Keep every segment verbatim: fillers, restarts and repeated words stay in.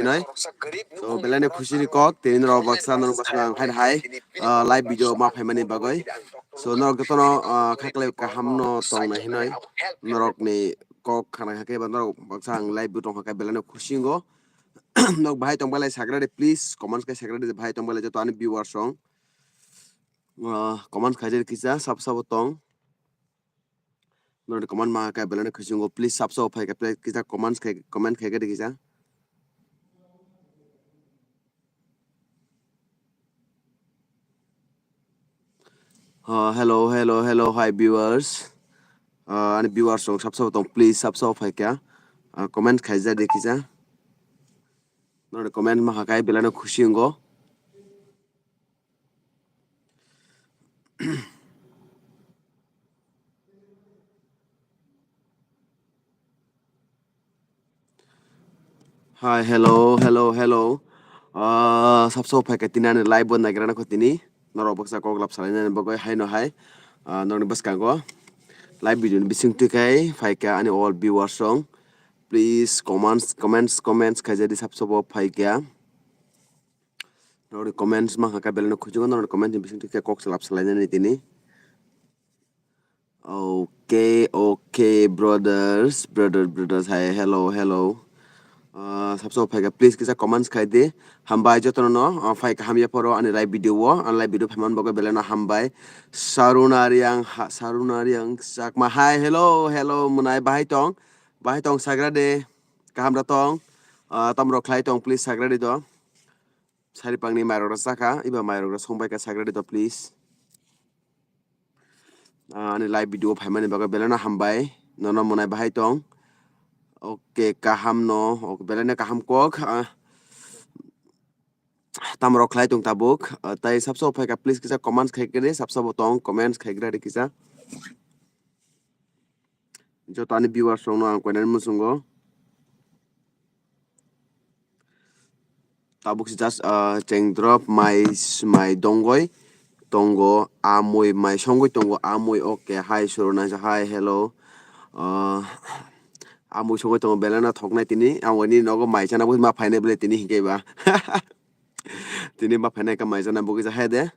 hinoi. So, belai no khusi ni kok, tini norok baksa, norok baksa ang hai hai, ah, live video ma phaimani bagwi. So, norok jotono, ah, khaklai kaham no tong nai hinoi. Norok ni kok khana kha khe ba norok baksa ang live bo tong kha khe belai no khusi wngo. Nok bahai tong belai sagra de, please, comments khe sagra de, bahai tong belai joto ani viewers rong. Ah, comments khaijak kisa, sab sabo tong. Norok comment ma khe belai no khusi wngo. Please, sab sabo phai khe, please, kisa comments khai, comment khai khe de kisa. Ah, hello, hello, hello, hi viewers. Ah, ani viewers rok sab sabo tong, please, sab sabo phai khe. Ah, comment khaijak de kisa. Norok comment ma khe belai no khusi wngo. Hi, hello, hello, hello. Ah, sab sabo phai khe tini ani live bo nagira nang kho tini. Norok baksa kok lab salai nani bagwi hai no hai. Ah, norokni bwskango live video ni bising twi khai phai khe ani all viewers rong. Please comments, comments, comments khaijak di sab sabo phai khe. Norokni comments ma kha belai no khusi wngo, norokni comments ni bising twi khe kok lab salai nani tini. Okay, okay, brothers, brothers, brothers, hi, hello, hello. Ah, sab sabo phai khe, please, kisa comments khai di. Hambai jotono no, ah, phai kha hamya phoro ani live video o, ani live video phaiman bagwi belai no hambai. Saruna Riang, ha, Saruna Riang Chakma, hi, hello, hello, mwnai bahai tong, bahai tong sagra de, kaham ra tong, ah, tamo rok khlai tong, please, sagra de do. Sari pangni mairok rok chakha, iba mairok rok songbai kha, sagra de do, please. Ah, ani live video phaimani bagwi belai no hambai. Nono mwnai bahai tong. Okay, kaham no. Okay, belai no kaham kok. Ah, tamo rok khlai tong tabuk. Ah, tai sab sabo phai kha, please kisa comments khai khe de, sab sabo tong, comments khai gra de kisa. Joto ani viewers rok no ang koinani muchungo. Tabuk si just, ah, cheng drop mai, mai dongoi tongo, amui mai songoi tongo, amui, okay, hi, Suruna, hi, hello. Ah, amui songoi tongo, belai no thoknai tini, ang nini nogo mai chana bwkhe ma phainai bwle tini hinkhe ba. Tini ma phainai ka mai chana bwkhe ja hai de.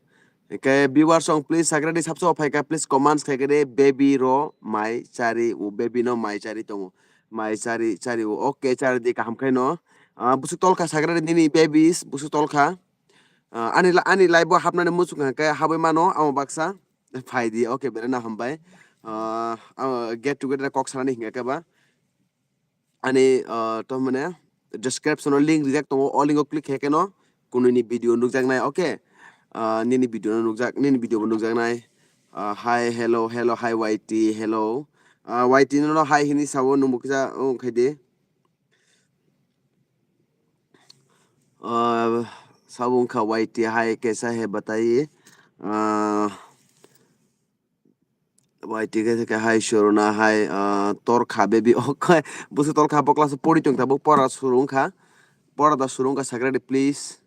Ke viewers rok, please, sagra di sab sabo phai kha, please, comments khai khe de, baby ro mai chari, o baby no mai chari tongo. Mai chari, chari o. Okay, chari di kaham khai no. Ah, busuk tol kha sagra di nini babies, busuk tol kha. Ah, ani la-, ani live o hapnani muchung kha khe habwi mano, amo baksa. Phai di, okay, belai no hambai. Ah, ah, get together kok sanani hinkha khe ba. Ani, ah, to mane description o link rijak tongo, o link o click khe khe no kunui ni video nukjak nai, okay? Ah, nini video no nukjak, nini video bo nukjak nai. Ah, hi, hello, hello, hi, Y T, hello. Ah, Y T no hi hini sabo, nwng bo kisa wng khai di. Ah, sabo wngkha Y T, hi, kaisa hai bataiye. Ah, Y T khe khe hai Suruna hai, ah, tol kha baby, okay, busu tol kha, bokla se pori tong tabuk, pora suru wngkha, pora da suru wngkha, sagra di please.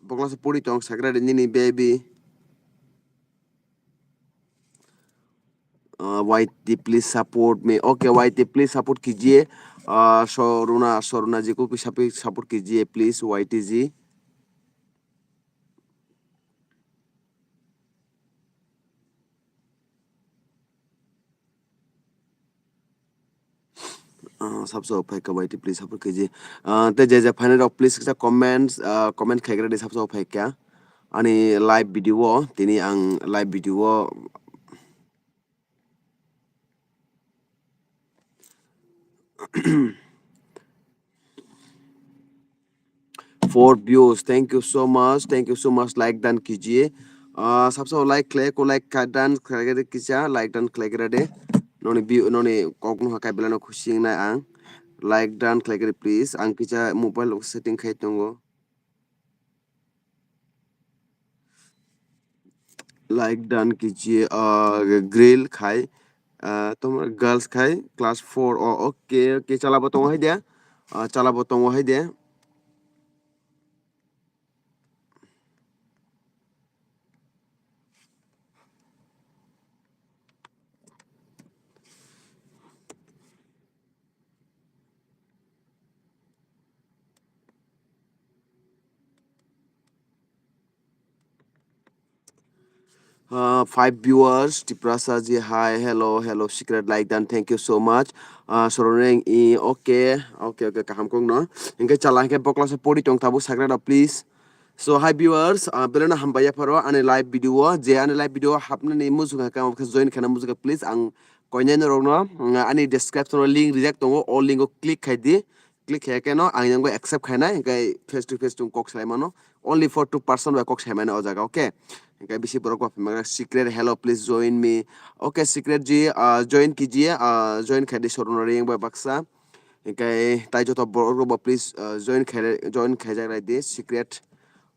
Bokla se pori tong, sagra di nini baby. Ah, Y T please support me. Okay, Y T please support kijiye. Ah, Suruna, Suruna ji ko support kijiye please, Y T ji. Ah, sab sabo phai kha Y T please support khaiji. Ah, tei je je phainai rok please kisa comments, ah, comment khai gra di sab sabo phai kha. Ani live video o, tini ang live video o Four views, thank you so much, thank you so much, like dan kijiye. Ah, sab sabo like khlai ko, like kha dan khlai kisa, like dan khlai gra de. Noni view, noni kok no hakai belai no khusi wngnai ang. Like dan khlai gra please, ang kisa mobile setting khai tongo. Like dan kijiye, ah, grill khai, ah, tomar girls khai class four o, okay, okay, chala bo tongo hai de, ah, chala bo tongo hai de. Uh, five viewers, Tiprasa ji, hi, hello, hello, secret like done, thank you so much. Uh, Sororeng i, okay, okay, okay, kaham kok no. Hingke chala hingke bokla se pori tong tabu sagra da, please. So, hi viewers, uh, beleno hambai ya pharo ani live video, je ani live video hapna ni musuka ka join khana musuka, please. Ang koinai no rok no, uh, ani description o link rijak tongo, o link o click khai di. Click khe khe no ang yang accept khainai, hingke face to face chung kok salai mano. Only for two person bai kok sai mano o jaga, okay? Hingke bisi borok ba phimang secret, hello, please join me. Okay, secret ji, ah, join kiji, ah, join khai di Sorno Reng bai baksa. Hingke tai joto borok rok bo please, ah, join khai, join khaijak rai di secret,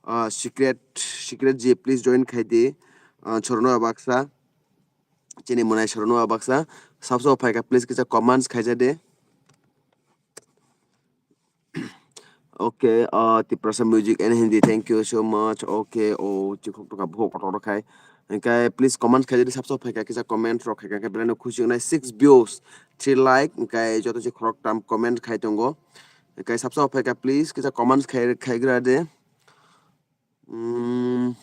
ah, secret, secret ji, please join khai di, ah, Sorno bai baksa. Chini mwnai Sorno bai baksa. Sabso phaika please kisa comments khaijak di. Okay, uh, Tiprasa music and Hindi, thank you so much. Okay, oh, chikhok toka bukhok kotor khai. Hingke please comment khai, jodi sabso phaika kisa comment rok khai, hingke belai no khusi wngnai. Six views, three like, hingke joto chikhok tam comment khai tongo. Hingke sabso phaika please kisa comments khai, khai gra de. Mm.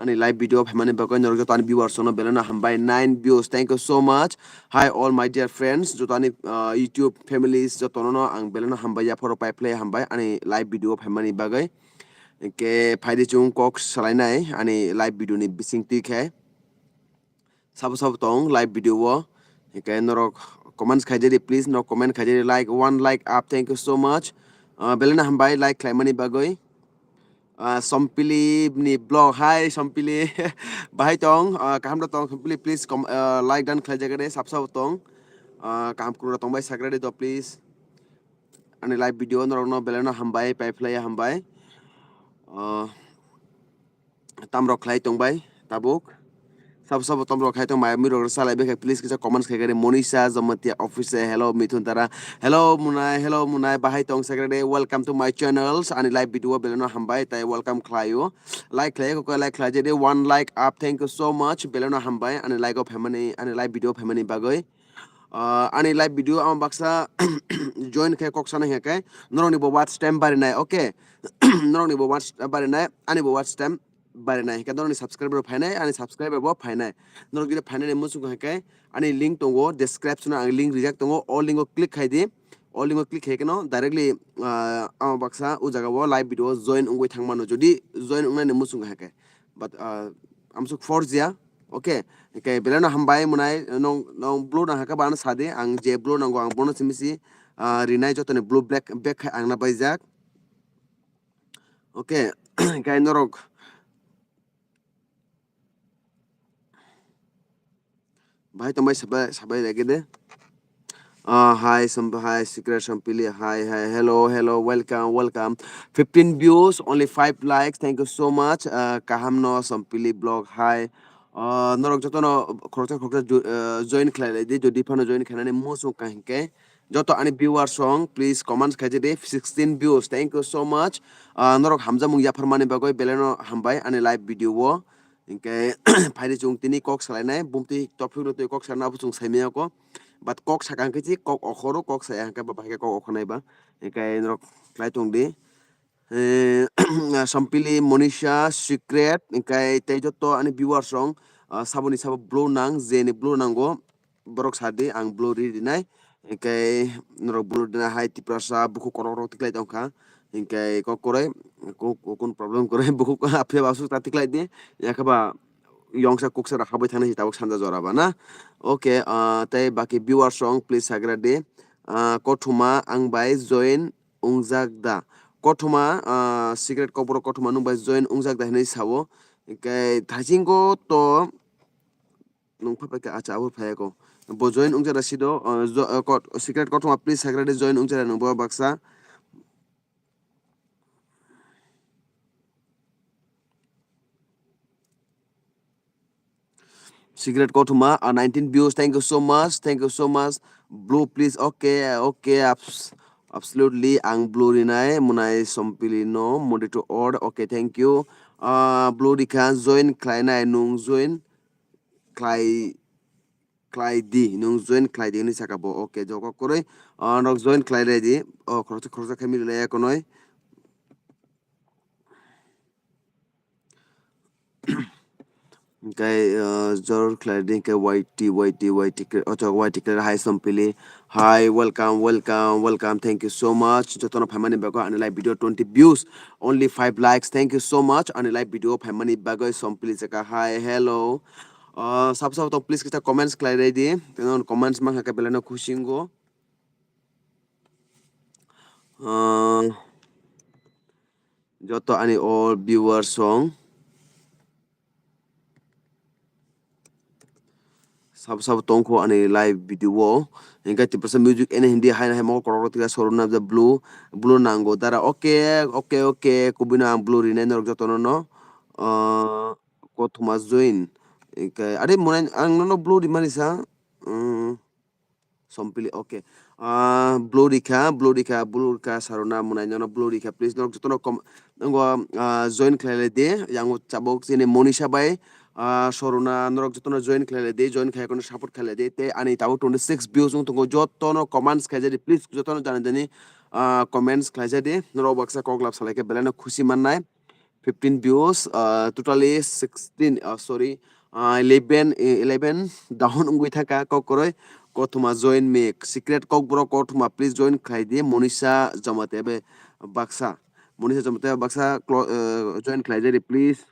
Ani live video phaimani bagwi norok joto ani viewers no belai no hambai, nine views, thank you so much. Hi all my dear friends, joto ani, uh, YouTube families joto no ang belai no hambai, yaphoro pai phlai hambai ani live video phaimani bagwi. Hingke phaidi chung kok salainai ani live video ni bising twi khe. Sabo sabo tong live video o. Hingke norok comments khaijadi, please, norok comment khaijadi, like, one like up, thank you so much. Uh, belai no hambai like khlaimani bagwi. Ah, Sompili ni blog. Hi, Sompili. Bahai tong, ah, kaham da tong, Sompili, please, kom-, ah, like dan khlai jaga de, sab sab tong. Ah, kaham kurura tong bai, sagra de to, please. Ani live video norok no belai no hambai, pai phlai hambai. Ah, tam rok khlai tong bai, tabuk. Sabo sabo tom rok hai tong mai, mui rok salai bekha, please kisa comments khai gari. Monisha Jamatia office, hello Mithun Tara, hello Munai, hello Munai, bahai tong sagra de, welcome to my channels, ani live video belai no hambai, tai welcome khlai o, like khlai ko, like khlai jedi, one like up, thank you so much, belai no hambai, ani live o phaimani, ani live video phaimani bagwi. Ah, ani live video ang baksa join khe kok sana hingke, norok ni bo watch time bari nai, okay, norok ni bo watch time bari nai, ani bo watch time bari nai, hingke norok ni subscriber bo phainai, ani subscriber bo phainai. Norok jodi phainani muchung hingke ani link tongo, description o ang link rijak tongo, o link o click khai di, o link o click khai khe no directly, ah, ang baksa o jaga o live video o join wngwi thang mano, jodi join wngnani muchung hingke. But, ah, amsuk four jia, okay, hingke belai no hambai Munai, nong, nong blue nang hake bana sadi, ang je blue nango ang bono simi si, ah, rinai jotoni blue black bag khai ang na baijak. Okay, hingke norok bahai tongbai sabai, sabai lagi de. Ah, hi, Sam-, hi, Secret Sampili, hi, hi, hello, hello, welcome, welcome. Fifteen views, only five likes, thank you so much. Ah, kaham no, Sampili blog, hi. Ah, norok joto no khoroksa khoroksa jo-, ah, join khlai lai di, jodi phano join khlainani muchung ka hingke. Joto ani viewers rok, please comments khai di, sixteen views, thank you so much. Ah, norok hamjakmung yapharmani bagwi belai no hambai ani live video o. Hingke phaidi chung tini kok salainai, bumtwi tophikrok twi kok sana bo chung saimaya ko. But kok sakang khe si kok okhoro, kok saya hingke ba bahai khe kok okhornai ba. Hingke norok khlai tong di. Eh, Sampili, Monisha, Secret, hingke tei joto ani viewers rok, ah, saboni sabo blue nang, jeni blue nango, borok sa di, ang blue ri rinai. Hingke norok blue rina hai Tiprasa bukhuk korok rok tiklai tongkha. Hingke kok koroi, kok, kok kun problem koroi, bukhuk aphi ba asuk ta tiklai di. Yakhe ba yongsa kuksa rok habwi thangni si tabuk sanja jora ba na. Okay, ah, tei baki viewers rok please sagra di. Ah, kothoma ang bai join wngjak da? Kothoma, ah, Secret kokborok kothoma nwng bai join wngjak da hinwi sao. Hingke thaisingo to nwng pha paikha, acha, abo phai ko. Bo join wngjak da sido, ah, jo-, ah, kot-, Secret kothoma please sagra di join wngjak da nwng bo baksa. Secret kothoma, ah, nineteen views. Thank you so much. Thank you so much. Blue, please. Okay, okay. Abs-, absolutely. Ang blue rinai. Munai Sompili no. Modi to order. Okay, thank you. Ah, blue rikha join khlainai. Nung join khlai, khlai di. Nung join khlai di. Ini saka bo. Okay, joko koroi. Ah, nok join khlai lai di. Oh, khoroksa, khoroksa khe mili lai ya konoi. Hingke, uh, jor khlai di hingke Y T, Y T, Y T khe, ocho, Y T khe hai Sompili. Hi, welcome, welcome, welcome. Thank you so much. Jotono phaimani bagwi ani live video twenty views, only five likes. Thank you so much. Ani live video phaimani bagwi Sompili jaka. Hi, hello. Uh, sab sab to please kita comments khlai di. Teno comments mang khe belai no khusingo. Uh, joto ani all viewers song. Sabo sabo tongkho ani live video o. Hingke Tiprasa music ene hindi hai hai mokol korok rok tila soruna blue, blue nango dara. Oke, oke, oke. Kubui no ang blue rinai norok jotono no. Ah, kothoma join. Hingke, are monai ang nono blue rimani sa. Mm. Sompili, okay. Ah, blue rikha, blue rikha, blue rikha, sarona monai nono blue rikha. Please, norok jotono kom-, ngo, ah, join khlai lai di. Yang tabuk chini Monisha bai, ah, sarona norok jotono join khlai lai di, join khai kono support khlai lai di. Te ani tabuk twenty six views wng tongo, jotono comments khlai jadi, please, jotono jani jani, ah, comments khlai jadi. Norok baksa kok lab salai khe belai no khusi mannai. Fifteen views, uh, totally sixteen, uh, sorry, uh, eleven, eh, eleven down wngwi thangkha kok kwrwi. Kothoma join me, secret kokborok kothoma, please join khlai di, Monisha Jamatia bai baksa. Monisha Jamatia bai baksa klo-, uh, join khlai di, please.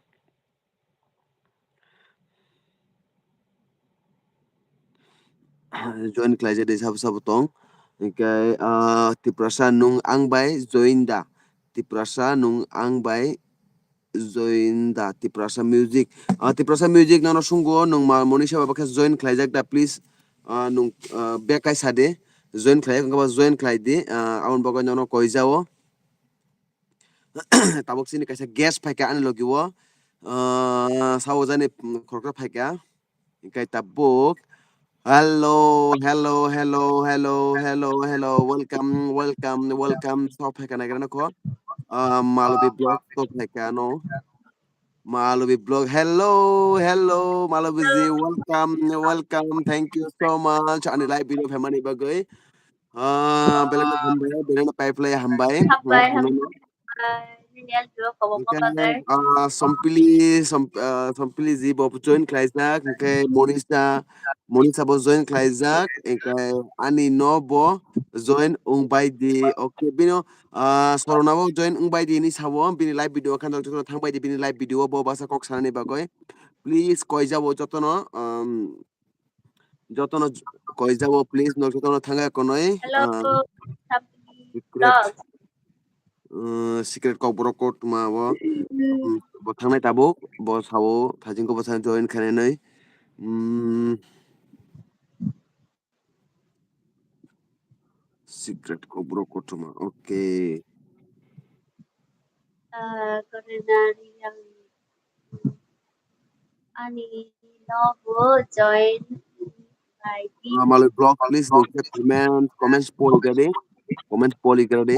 Join khlai jadi sabo sabo tong. Hingke, ah, Tiprasa nung ang bai join da. Tiprasa nung ang bai join da. Tiprasa music. Ah, Tiprasa music nono sungo nung ma Monisha bai baksa join khlaijak da, please. Ah, nung, ah, back kai sa de. Join khlai, wngkha ba join khlai di. Ah, aboni bagwi nono koi jao. Tabuk chini kaisa guest phaikha ani logi o. Ah, sabo jani, mm, khoroksa phaikha. Hingke tabuk. Hello, hello, hello, hello, hello, hello. Welcome, welcome, welcome. Sok phaikha naigra nokho. Ah, Malobi vlog sok phaikha no. Malobi vlog. Hello, hello, Malobi ji. Welcome, welcome. Thank you so much. Ani live video phaimani bagwi. Ah, belai no hambai, belai no pai phlai hambai. Hambai, hambai. Nini ang vlog kobo Hingke, kobo bai. Ah, Sompili, Som-, ah, Sompili ji bo join khlaijak, hingke Monisha, Monisha bo join khlaijak, hingke ani no bo join wngbai di. Okay, bino, ah, Sorona bo join wngbai di hinwi sabo, bini live video khan jotono thangbai di, bini live video bo basa kok sanani bagwi. Please, koi jabo jotono, um, jotono j-, koi jabo, please, no jotono thangya konoi, Hello, ah, Sompili secret. Vlog. Uh, secret kokborok kothoma bo, mm, bo thangnai tabuk, bo sao, thajingko bo sao join khainai nai. Mm, secret kokborok kothoma, okay. Uh, Corona yang ani no bo join by Ah, Maloi vlog, please, nung khe comment, comments pori gade, comments pori gade.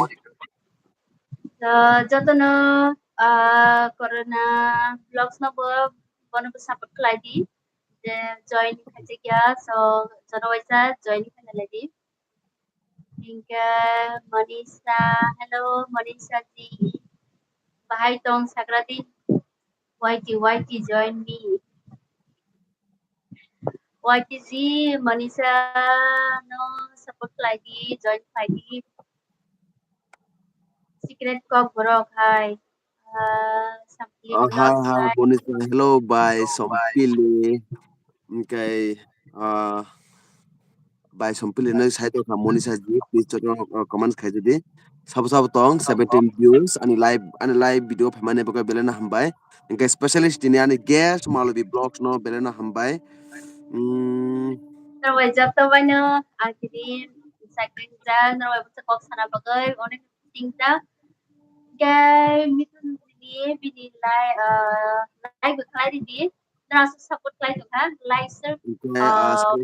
So, jotono, ah, Corona vlogs no bo, bono bo support khlai di. Je join khaijak ya, so, jono waisa join khlai lai di. Hingke Manisha, hello, Manisha ji. Bahai tong sakra di. Y T, Y T join me. Y T G, Manisha no support khlai di, join khlai di. Secret kokborok hai. Ah, Sampili Oh, hi, vlogs hi, hai. Bonita. Hello, bye, Sompili. Okay, ah, bye, Sompili. No, sai to kha, Monisha ji, please, joto, uh, comments khai di. Sabo sabo tong, seventeen views, ani live, ani live video phaimani bagwi belai no hambai. Hingke specialist tini ani guest Malobi vlogs no belai no hambai. Mm. Norbai joto bai no ang tini sakri ja norbai bwsa kok sana bagwi onek ting ja. Hingke Mithun tini bini lai, ah, lai bwkhlai di. Nang support khlai tongkha, like, share, Hingke, ah, ah,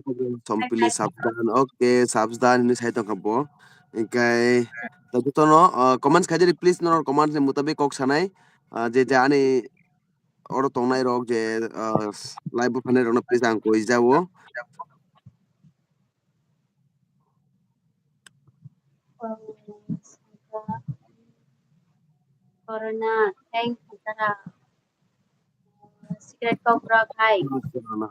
Sompili like. Sabdan. Okay, Sabdan hinwi sai tongkha bo. Hingke, ta jotono, ah, comments khai di, please, norok comments ni mutabik kok sanai. Ah, je, je ani oro tongnai rok je, ah, live bo phanai rokno please ang koi jao. Corona, thank you, tara. Kok rok hai.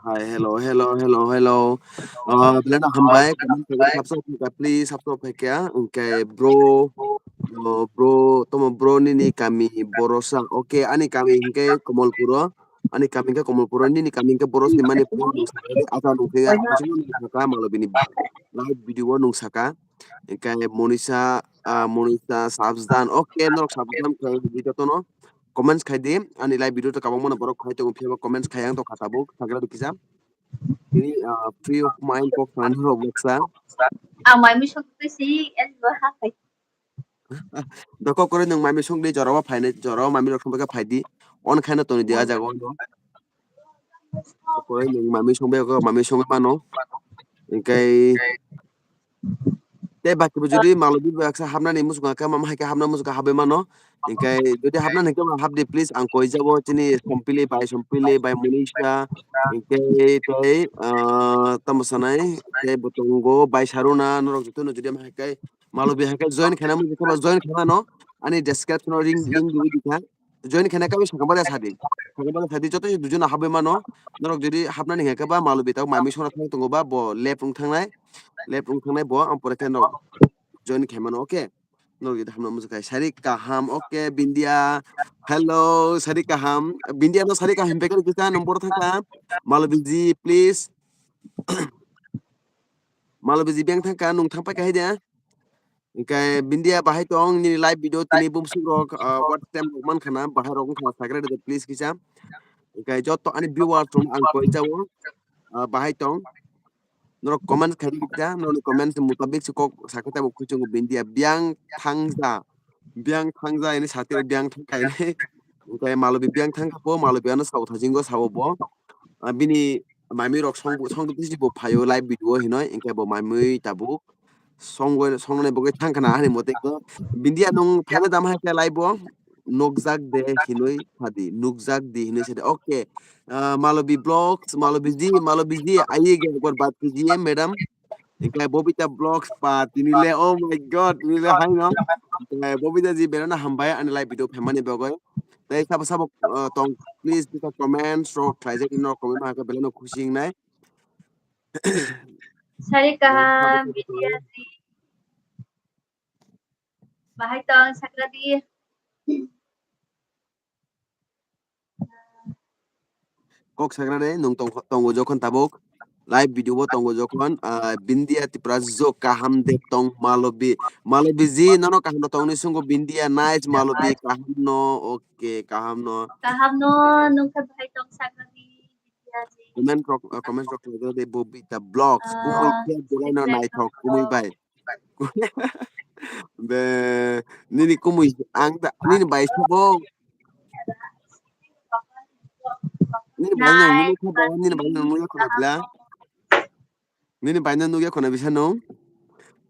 Hai, hello, hello, hello, hello. Ah, belai no hambai, comment khaikha, subscribe khaikha, please, subscribe khaikha. Hwnkhe bro, oh, bro, tomo bro nini kami Borosa. Okay, ani kami hwnkhe Komolpuro. Ani kami hwnkhe Komolpuro, nini kami hwnkhe Borosa ni mani phone nung sakha, ata nung khe, ah, Malobini live video o nung sakha. Hwnkhe Monisa, ah, Monisa Sabjan. Okay, norok Sabjan khe video tono. Comments khai di, ani live video to kabangma no borok khai tongo, phiya ba comments khai ang tongkha tabuk, sagra rikisa. Tini, ah, free of mind kok sanani rok baksa. Ang mai mi song twi si, es bo ha khai. Doko kore nwng mami song di, jorao phainai, jorao mami rok song bai khe phai di. On khaina toni di a jaga o no. Kore nwng mami song bai khe mami song mano. Hwnkhe tei baki bo jodi Malobi baksa hapnani muchungo khe, mama hai khe hapna muchungo habwi mano. Hwnkhe jodi hapnani hwnkhe hap di please, ang koi jabo chini Sompili bai, Sompili bai Monisa, hwnkhe tei, ah, tamo sanai, tei bo tongo bai Saruna, norok jotono jodi ama hai khe Malobi hai khe join khaina muchungo join khaima no, ani description o link, link rwwi dikha. Join khaina khe sakambari sadi. Sakambari sadi joto se duijon habwi mano. Norok jodi hapnani hwnkhe ba Malobi tabuk mami songna thang tongo ba bo left wng thangnai. Left wng thangnai bo, ang pore khe norok join khai mano, okay? Norok jodi hapna muchung khai sari kaham, okay, Bindia. Hello, sari kaham. Bindia no sari kaham himpe khe kisa number thangkha. Malobi ji, please. Malobi ji beng thangkha, nung thangpai kha hai de. Hwnkhe Bindia bahai tong nini live video tini bumsuk rok, ah, what time rok mankha na bahai rok wngkha sakre de please kisa. Hwnkhe joto ani viewers rok ang koi jabo, ah, bahai tong. Norok comment khai di kisa, norok comment mutabik se kok sakhe tabo kuchung Bindia biang thangja. Biang thangja ini sati biang thangkha ini. Hwnkhe Malobi biang thangkha po, Malobi ano sao thajingo sao bo. Ah, bini mami rok song, song tisi bo phaio live video hinoi, hwnkhe bo mami tabuk. Songoi, songnai bagwi thangkhana ani mote khe. Bindia nung phaina dam hai khe live o nukjak de hinui sadi, nukjak di hinui sadi. Okay. Ah, Malobi Vlogs, Malobi ji, Malobi ji, aiyega ekbar baat kijiye madam. Hwnkhe Bobita Vlogs pa tini le, oh my God, tini le hai no. Hwnkhe Bobita ji belai no hambai ani live video phaimani bagwi. Tei sabo sabo, ah, tong, please bisa comments rok khlaijak, ino comment ma khe belai no khusi wngnai. Sari kaham, Bindia ji. Bahai tong sakra di. Kok sakra de, nung tong, tongo jokhon tabuk. Live video bo tongo jokhon, ah, Bindia Tripura jo kaham de tong Malobi. Malobi ji, nono kaham no tongni sungo Bindia nice Malobi kaham no, okay, kaham no. Kaham no, nung khe bahai tong sakra di. Bindia ji. Comment rok, ah, comment rok khlaijak de Bobita Vlogs. Kumui Ah, khe belai no Bindia naithok, tong. Kumui bai. Be, nini kumui ang da, nini bai sabo. Nini bai no nini sabo, nini bai no nini khona bla. Nini bai no nugya khona bisa no.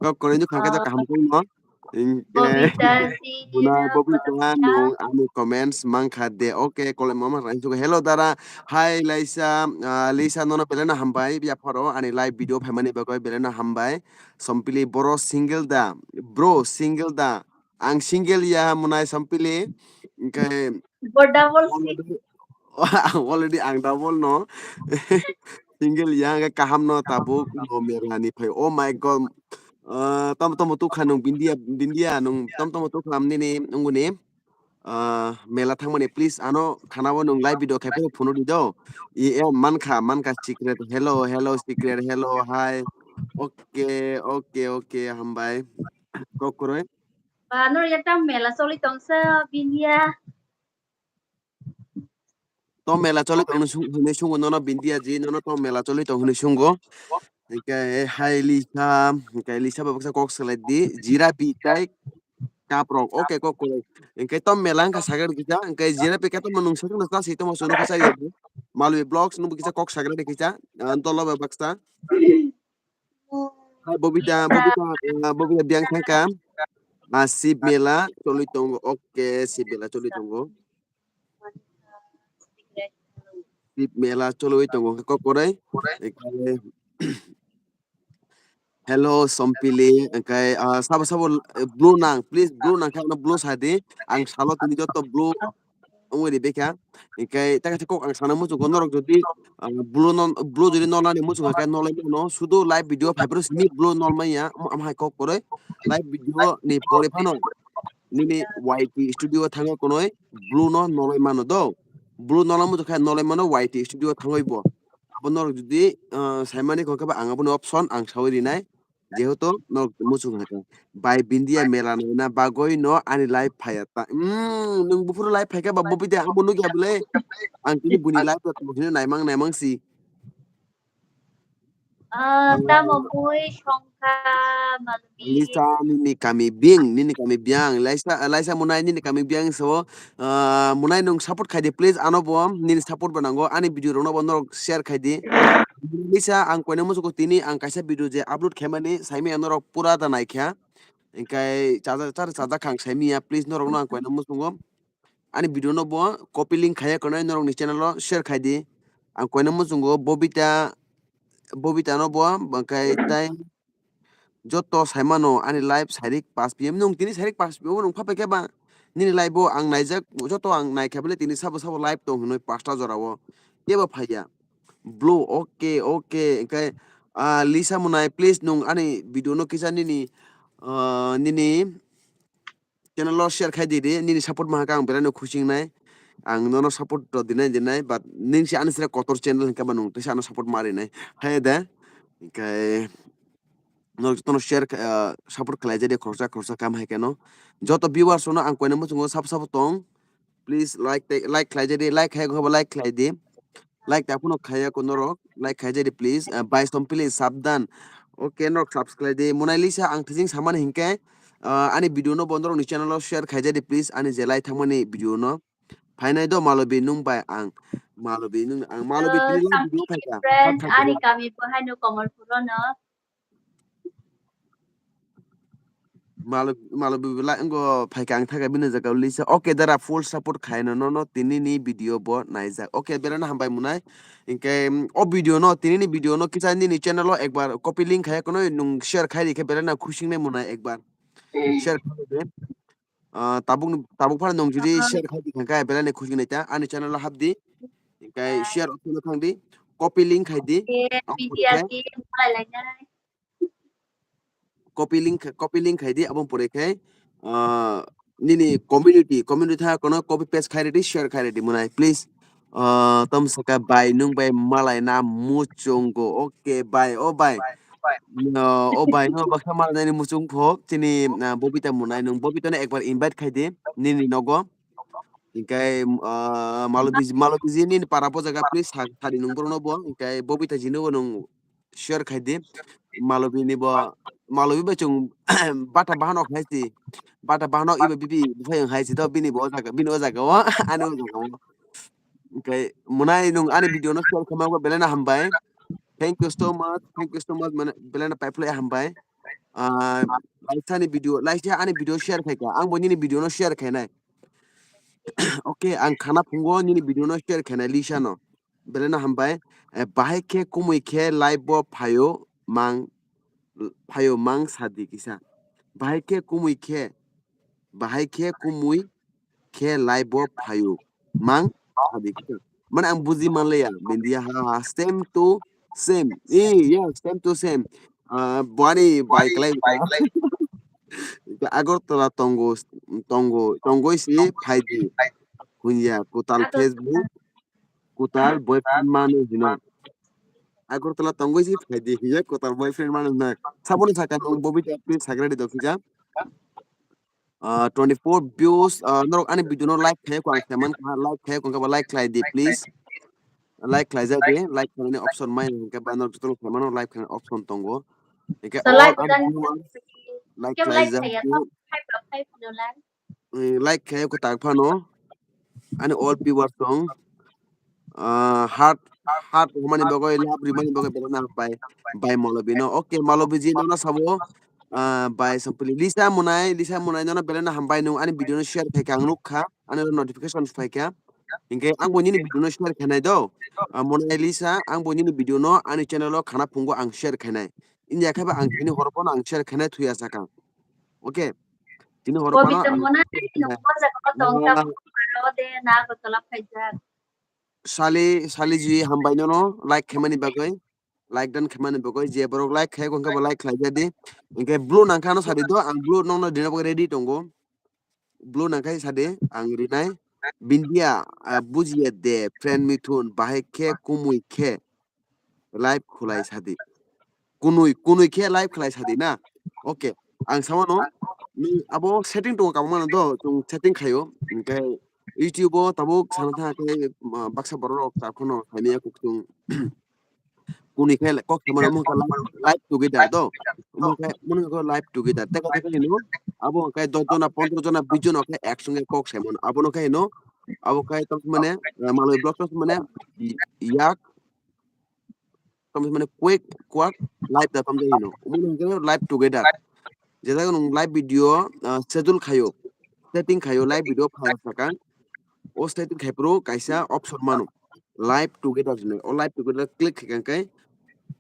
Kok kore nukha khe kaham kong no. Hwnkhe Bobita ji, buna Bobita no ani comments mankha de. Okay, kole mama rai suka. Hello dara. Hi Laisa, ah, Lisa nono belai no hambai. Bia phoro ani live video phaimani bagwi belai no hambai. Sompili boro single da. Bro single da. Ang single ya munai Sompili. Hwnkhe Bo double si. Already ang double no. Single ya hwnkhe kaham no tabuk no mela ni phai. Oh my God. Ah, tamo tamo tukha nung Bindia, Bindia nung tamo tamo tukha nini nunguni. Ah, mela thangmani please ano khana bo nung live video khai phano phone di do. I, eh, mankha, mankha secret. Hello, hello secret. Hello, hi. Okay, okay, okay, hambai. Kok koroi. Ba no ya tang mela choli tong sa Bindia. To mela choli tong hwnwi sungo nono Bindia ji, nono to mela choli tong hwnwi sungo. Hwnkhe hai Lisa, hwnkhe Lisa bai baksa kok salai di, jira pi tai cup rok, okay, kok kwrwi. Hwnkhe to mela wngkha sakhe kisa, hwnkhe jira pi khe tamo nung sakhe no chasi tamo chwngno khe chari di. Malwi Vlogs nungbo kisa kok sakhe de kisa, ah, dolo bai baksa. Hai Bobita, Bobita, ah, Bobita biyang thangkha. Ah, Sib mela choli tongo, okay, Sib mela choli tongo. Sib mela choloi tongo khe kok korai. Ekhe hello Sompili, hwnkhe, ah, sabo sabo, eh, blue nang, please blue nang khe ano blue sa di. Ang salo tini joto blue. wngwi ribekha. Hinkhe ta kaisa kok ang sana muchungo, norok jodi, ah, blue no, blue jodi nolnani muchung khe nolai mano, sudu live video phai phuru simi blue nol manya, am hai kok kwrwi live video ni pore phano nini Y T studio thango kunui blue no nolai mano do. Blue nolai muchung khe nolai mano Y T studio thangwi bo. Abo norok jodi, ah, saimani kok khe ba ang aboni option ang sawi rinai. Jehetu norok muchung hai kha. Bai Bindia mela naina bagwi no ani live phaiya ta. Hmm, nwng buphuru live phaikha ba Bobita, amo nukya bwle. Ang tini buni live rok tongthokno naimang naimang si. Ah, tamo mui songkha malbi. Lisa nini kami bing, nini kami biang. Laisa, laisa munai nini kami biang so. Ah, munai nwng support khaidi please, ano bo nini support bo nango. Ani video rokno bo norok share khaidi. Lisa, ang koina muchungo tini ang kaisa video je upload khaimani saimaya norok pura da naikha. Hinkhe chaja, char chaja khang saimaya, please norokno ang koina muchungo. Ani video no bo copy link khaiya konai norokni channel o share khaidi. Ang koina muchungo Bobita, Bobita no bo bangkai tai joto saimano ani live sairik pas P M nwng tini sairik pas P M nwng phapai khe ba nini live o ang naijak joto ang naikha bwle tini sabo sabo live tong hinwi pasta jora o kebo phaiya. Blue, okay, okay, hinkhe, ah, Lisa munai, please nwng ani video no kisa nini, ah, nini channel o share khai di re, nini support maha khe ang belai no khusi wngnai. Ang nono support to dinai dinai, but ning se ani sere kotor channel hinkhe ba nwng teisa ano support ma rinai. Hai de, hinkhe norok jotono share, ah, support khlai jai de khoroksa khoroksa kam hai khe no. Joto viewers no ang koina muchungo sabo sabo tong. Please like tei, like khlai jai di, like khai khe ba like khlai di. Like ta phano khaiya ko norok, like khai jai di please. Ah, bai som please sabdan. Okay, norok subscribe di. Monai Lisa ang thijing samani hinkhe, ah, ani video no bo norokni channel o share khai jai di please. Ani je lai thangmani video no. Phainai do Malobi nung bai ang. Malobi nung ang. Malobi tini live video phaikha. Friend, ani kami bo haino Kamalpur no. Malo, malo bibila wngkha phaikha ang thakha bini jaga o Lisa. Okay, dara full support khaino nono tini ni video bo naijak. Okay, belai no hambai munai. Hinkhe, mm, o video no, tini ni video no kisa nini channel o ekbar copy link khai kono nwng share khai rikhe belai no khusi wngnai munai ekbar. Share khai rikhe. Ah, tabuk ni, tabuk phano nwng jodi share khai rikha khe belai no khusi wngnai ta. Ani channel o hap di. Hinkhe share option o thang di. Copy link khai di. Copy link, copy link khai di, abo pore khai, ah, nini community, community tha kono copy paste khai redi, share khai redi munai, please. Ah, tom saka bai nung bai malai na muchungo, okay, bai, o bai. No, o bai, no, baksa malai nani muchung phok, chini, ah, Bobita munai, nung Bobita no ekbar invite khai di, nini nogo. Hinkhe, ah, Malobiji, Malobiji nini para bo jaga, please, sa-, sadi nung borok no bo, hinkhe Bobita ji no bo nung share khai di. Malobi ni bo, Malobi bai chwng bata bahan ok hai si. Bata bahan ok iba bibi buphai wng hai si to bini bo o jaga, bini o jaga o, ani o jaga o. Okay, munai nung ani video no share khaima bo belai no hambai. Thank you so much, thank you so much, mane belai no paiphlai hambai. Ah, laisa ni video, laisa ani video share khai kha. Ang bo nini video no share khainai. Okay, ang khana phungo nini video no share khainai Lisa no. Belai no hambai. Eh, bahai khe kumui khe live bo phaio mang, phaio mang sadi kisa. Bahai khe kumui khe, bahai khe kumui khe live bo phaio mang sadi kisa. Mane ang buji manliya, Bindia ha ha, same to same. Eh, yeah, same to same. Ah, buani bai klai. Agartala tongo, tongo, tongoi si phaidi. Hunya, kutal Facebook, kutal boyfriend manu hino. Agartala tongoi si phaidi, hiya kutal boyfriend manu hino. Saboni saka nung Bobita please sagradi dokija. Ah, twenty-four views, ah, norok ani video no like khai ko ang seman kha, like khai ko kaba like khlai di please. Like khlai ja di, like khlaini option mai hingke ba norok joto no khlai mano like khlaini option tongo. Hingke all ani viewers like khlai ja di. Eh, like khai ko tak phano. Ani all viewers tong. Ah, heart, heart humani bagwi, love rimani bagwi belai no bai, bai Malobi no. Okay, Malobi ji nono sabo, ah, bai Sampili. Lisa Munai, Lisa Munai nono belai no hambai nung ani video no share khai kha ang nuk kha, ani notification phai kha. Hingke ang bo nini video no share khainai do. Ah, Munai Lisa, ang bo nini video no ani channel o khana phungo ang share khainai. India khe ba ang tini horo phano ang share khainai thuya sakang. Okay. Tini horo phano ang, Ode na Agartala phaijak. Sali, Saliji, hambai nono like khaimani bagwi, like dan khaimani bagwi, je borok like khai, hwnkhe bo like khlai jadi. Hwnkhe blue nangkha ano sadi do, ang blue nokno dina bagwi ready tongo. Blue nangkhai sadi, ang rinai. Bindia, ah, bujiya de, friend Mithun, bahai khe, kumui khe, live khulai sadi. Kunui, kunui khe live khulai sadi na. Okay, ang samano, nung abo setting tongo kabangma no do, chwng setting khaio. Hwnkhe YouTube o tabuk sana thang khe, ah, baksa borok rok ta khono, hamya kuk chwng. Kuni khe kok samano omo khe live together do. Omo khe, omo khe live together. Teka teka hino, abo khe dos jona, pondro jona, bis jona khe ek songe kok samano. Abono khe hino, abo khe tamo mane, eh, maloi vlog tamo mane, yak, tamo mane quick, quack, live da tamo hino. Omo khe live together. Jesa nung live video, ah, schedule khaio, setting khaio, live video phai sakang. O setting khai phuru kaisa option mano. Live together hinwi. O live together click khai khe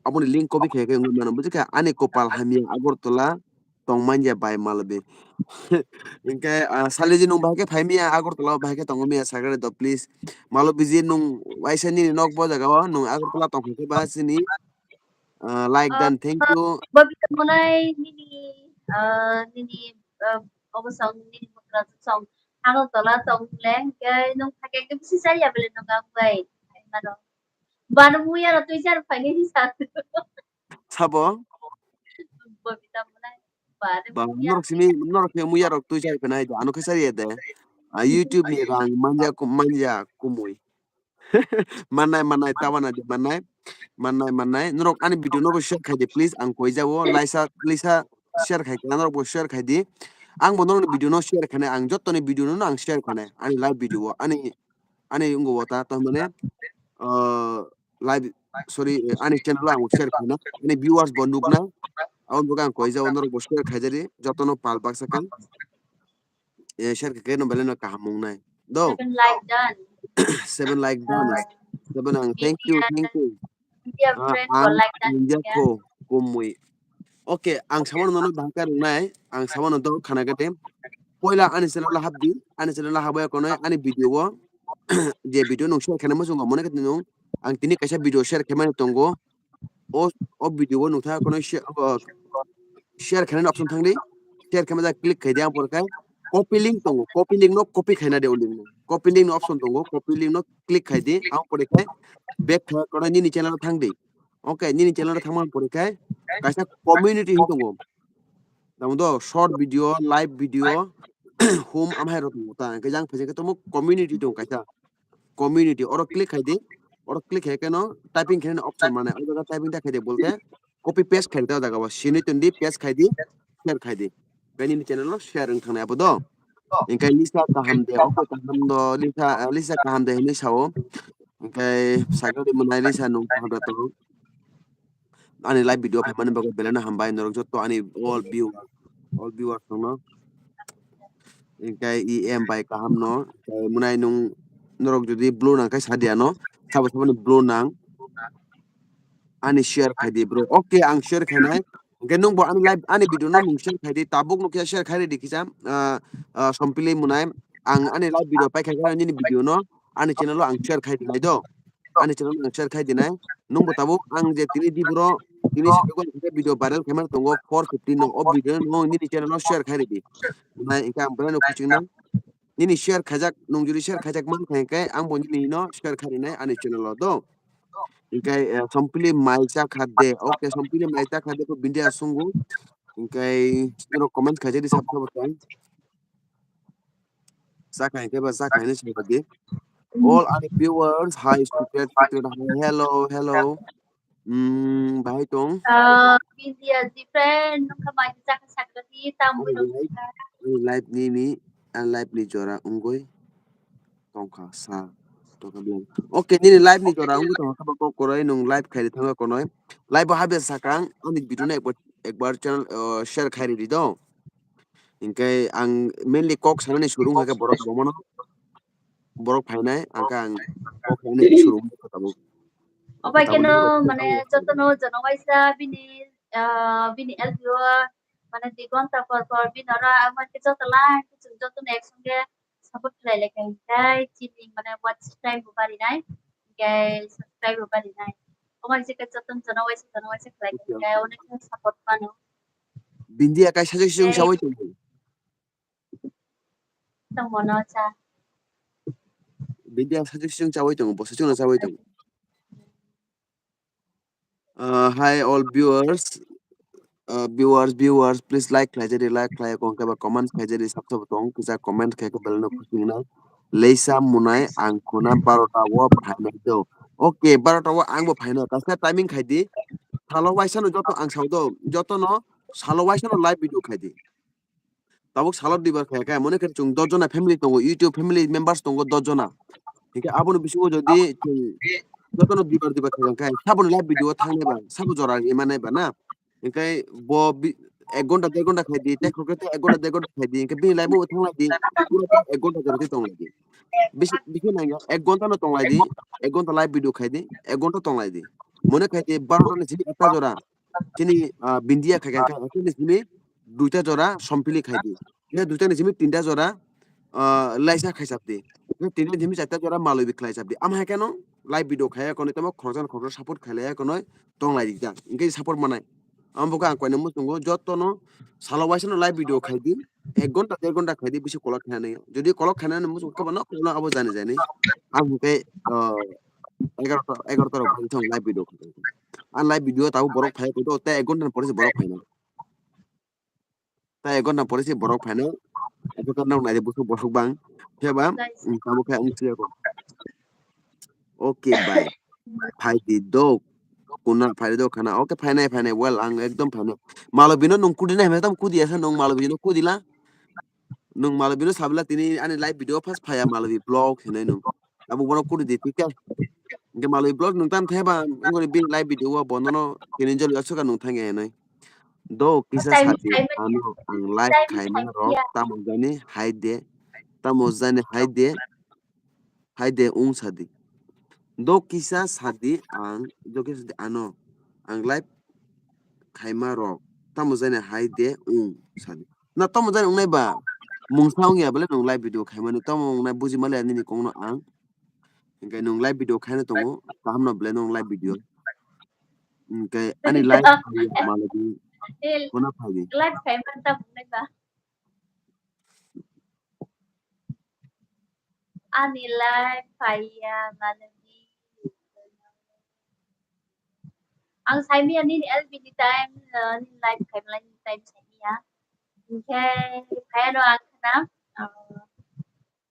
aboni link copy khai khe wngwi mano. Buji kha ani kopal hamya Agartala tong manya bai Malobi. Hwnkhe, ah, Saliji nung bahai khe phai miya Agartala o bahai khe tongo miya sakhe do please. Malobi ji nung waisa nini nok bo jaga o nung Agartala tong khe ba sini, ah, like dan thank you. Bobita monai nini, ah, nini, ah, obo song nini bukrajwk song Agartala tong le hwnkhe nung phai khe bisi chaya bele nung ang bai. Mano. Bano muya ro twi jar phai nini sa. Sabo? Bobita monai. Bano Ba, muya. Norok simi, norok simi muya rok twi jar phai nai da. Ano khe chaya de. Ah, YouTube ni rang manya kum-, manya kumui. Mannai, mannai, tabana di mannai. Mannai, mannai. Norok ani video no bo share khai di, please. Ang koi jabo. Laisa, lisa share khai khe, norok bo share khai di. Ang bo norok ni video no share khai nai. Ang joto ni video no ang share khai nai. Ani live video o. Ani, ani wngwi wata, to mane, uh, live, sorry, eh, ani channel o ang share khai nai. Ani viewers bo nuk nai. Aboni bagwi ang koi jabo, norok bo share khai jari. Joto no pal baksa khe. Eh, share khe no belai no kaham wng nai. Do. Seven like done. Seven like done. Seven ang thank you, thank you. India Ah, friend ko ang like done. India ko kumui. Okay, ang samano nono bahai khe rwngnai, ang samano do khana khe te. Poila ani channel o hapdi, ani channel o habwi kono ani video o je video nung share khaina muchungo mone khe nung ang tini kaisa video share khaimani tongo. O, o video o nukha kono share, o, share khainani option thangdi. Share khaima da click khaidi, ang pore khai copy link tongo. Copy link no copy khaina de o link no. Copy link no option tongo. Copy link no click khaidi. Ang pore khai back kha kono nini channel o thangdi. Okay, nini channel o thangma pore khai kaisa community hin tongo. Tamo do short video, live video, hum amhai rok tongo ta. Hwnkhe jang phaisa khe tamo community tongo kaisa. Community, oro click khai di, oro click khai khe no typing khe no option mane, o jaga typing da khai di bolte copy paste khai di, o jaga o sini tun di, paste khai di, share khai di. Khe nini channel o share wng thangnai abo do. Hwnkhe Lisa kaham de, obo kaham do, Lisa, Lisa kaham de hinwi sao. Hwnkhe sakhe di mwnai Lisa nung kaham da tongo. Ani live video phaimani bagwi belai no hambai norok joto ani all viewer, all viewers rokno. Hwnkhe E M bai kaham no, tei mwnai nung norok jodi blue nang khe sadia no, sabo saboni blue nang. Ani share khai di bro. Okay, ang share khainai. Hwnkhe nung bo ani live, ani video no nung share khai di. Tabuk no khe share khai di kisa, ah, ah, Sompili mwnai. Ang ani live video pai khai khe nini video no ani channel o ang share khai di nai do. Ani channel ang share khai dinai. Nung bo tabuk ang je tini di bro, tini simi ko video viral khaimani tongo four fifty no. O video no nini channel o share khai ridi. Nai hwnkhe ang belai no kuchuk nang. Nini share khaijak, nung jodi share khaijak man kha hwnkhe ang bo nini no share khai rinai ani channel o do. Hwnkhe, eh, Sompili mai cha kha de. Okay, Sompili mai cha kha de ko bindia sungu. Hwnkhe norok comment khaijak di sab sabo tong. Sakha hwnkhe ba sakha hinwi sadi. All our viewers, hi, Secret, Secret, hi, hello, hello. Mm, bahai tong? Ah, P G S D friend, nokha mai chakha sakha di, tam Ani live, ani live ni ni, ani live ni jora wngwi tongkha sa. Tongkha blang. Okay, nini live ni jora wngwi tongkha ba kok koroi nung live khairi thangkha konoi. Live o habya sakang, ani video no ekbar, ekbar channel, uh, share khairi di do. Hwnkhe ang mainly kok sanani surung hai khe borok bomono. Borok phainai, ang khe ang kok sanani surung tabuk. Obai keno mane jotono jono waisa bini, ah, bini L P O mane di gonta por por bini ora ang khe joto lang khe chwng jotono ek songe support khlai lai kha, hinkhe chini mane watch time bo bari nai, hinkhe subscribe bo bari nai. Omo hai se khe jotono jono waisa jono waisa khlai kha, hinkhe onek khe support mano. Bindia kaisa jek siyung Tei sawi tongo. Tongmo no cha. Bindia sajik siyung chawi tongo, bo siyung chawi tongo. Uh, hi all viewers. Uh, viewers, viewers, please like khlai jani, like khlai kong khe ba comment khlai jani, sab sab tong kisa comment khe khe belno khusing na. Leisa munai ang khuna barota o phainai do. Okay, barota o ang bo phainai. Kaisa timing khai di. Salo waisa no joto ang sao do. Joto no salo waisa no live video khai di. Tabuk salo duibar khai kha, mone khe chwng dos jona family tongo, YouTube family members tongo dos jona. Hinkhe aboni bisingo jodi chwng jotono duibar duibar khai kha, saboni live video o thangnai ba, sabo jora rimani ba na. Hinkhe bo bi-, ek ghonta, der ghonta khai di, tei khorokhe tei ek ghonta, der ghonta khai di, hinkhe bini live o thanglai di, pura ek ghonta jora khe tonglai di. Bisi, bisi nangya, ek ghonta no tonglai di, ek ghonta live video khai di, ek ghonta tonglai di. Mone khai di, barota ni simi ekta jora, chini, ah, Bindia khai kha, ekta ni simi duita jora Sompili khai di. Khe duita ni simi tinta jora, ah, Laisa khai chap di. Khe tinta ni simi charta jora Malobi khlai chap di. Ama hai kheno live video khai kono tamo khoroksa khoroksa support khai lai kono tonglai di ta. Hinkhe support manai. Amo bo ang koino muchungo jotono salo waisa no live video khai di. Ek ghonta, der ghonta khai di, bisi kolok khainani. Jodi kolok khainani muchung khe bono kono abo jani jani. Ang hinkhe, ah, egarota, egarota rok thang live video khai. Ang live video tabuk borok phai koto tei ek ghonta ni pore se borok phaina. Tei ek ghonta pore se borok phaina. Eko to nang nai busu borok bang. Khe ba, mm, tamo khe ang siya ko. Okay, bye. Phai di dok. Kuna phai di dok khana. Okay, phainai, phainai. Well, ang ekdom phainai. Malobino nung kudi nai, tam kudi asa nung Malobino kudi la. Nung Malobino sabla tini ani live video first phaya Malobi vlog hinai nung. Abo borok kudi di, thik khe. Hinkhe Malobi vlog nung tam theba, ngori bin live video o bonono tini joli aswka nung thangya hinai. Do kisa sadi, ano ang live khaima rok tamo jani hai de, tamo jani hai de, hai de ung sadi. Do kisa sadi ang, do kisa sadi ano ang live khaima rok tamo jani hai de ung sadi. Na tamo jani ung nai ba? Mungsa ung ya bole nung live video khaimani tamo ung nai buji male nini kong no ang. Hinkhe nung live video khaina tongo, kaham no belai nung live video. Hinkhe ani live video malai di. Kono phai di. Live khai man ta bwnai ba. Ani live phaiya malai di. Ang saimiya nini L B ni time, uh, nini live khai malai ni time saimiya. Hinkhe phaiya no ang khna, uh,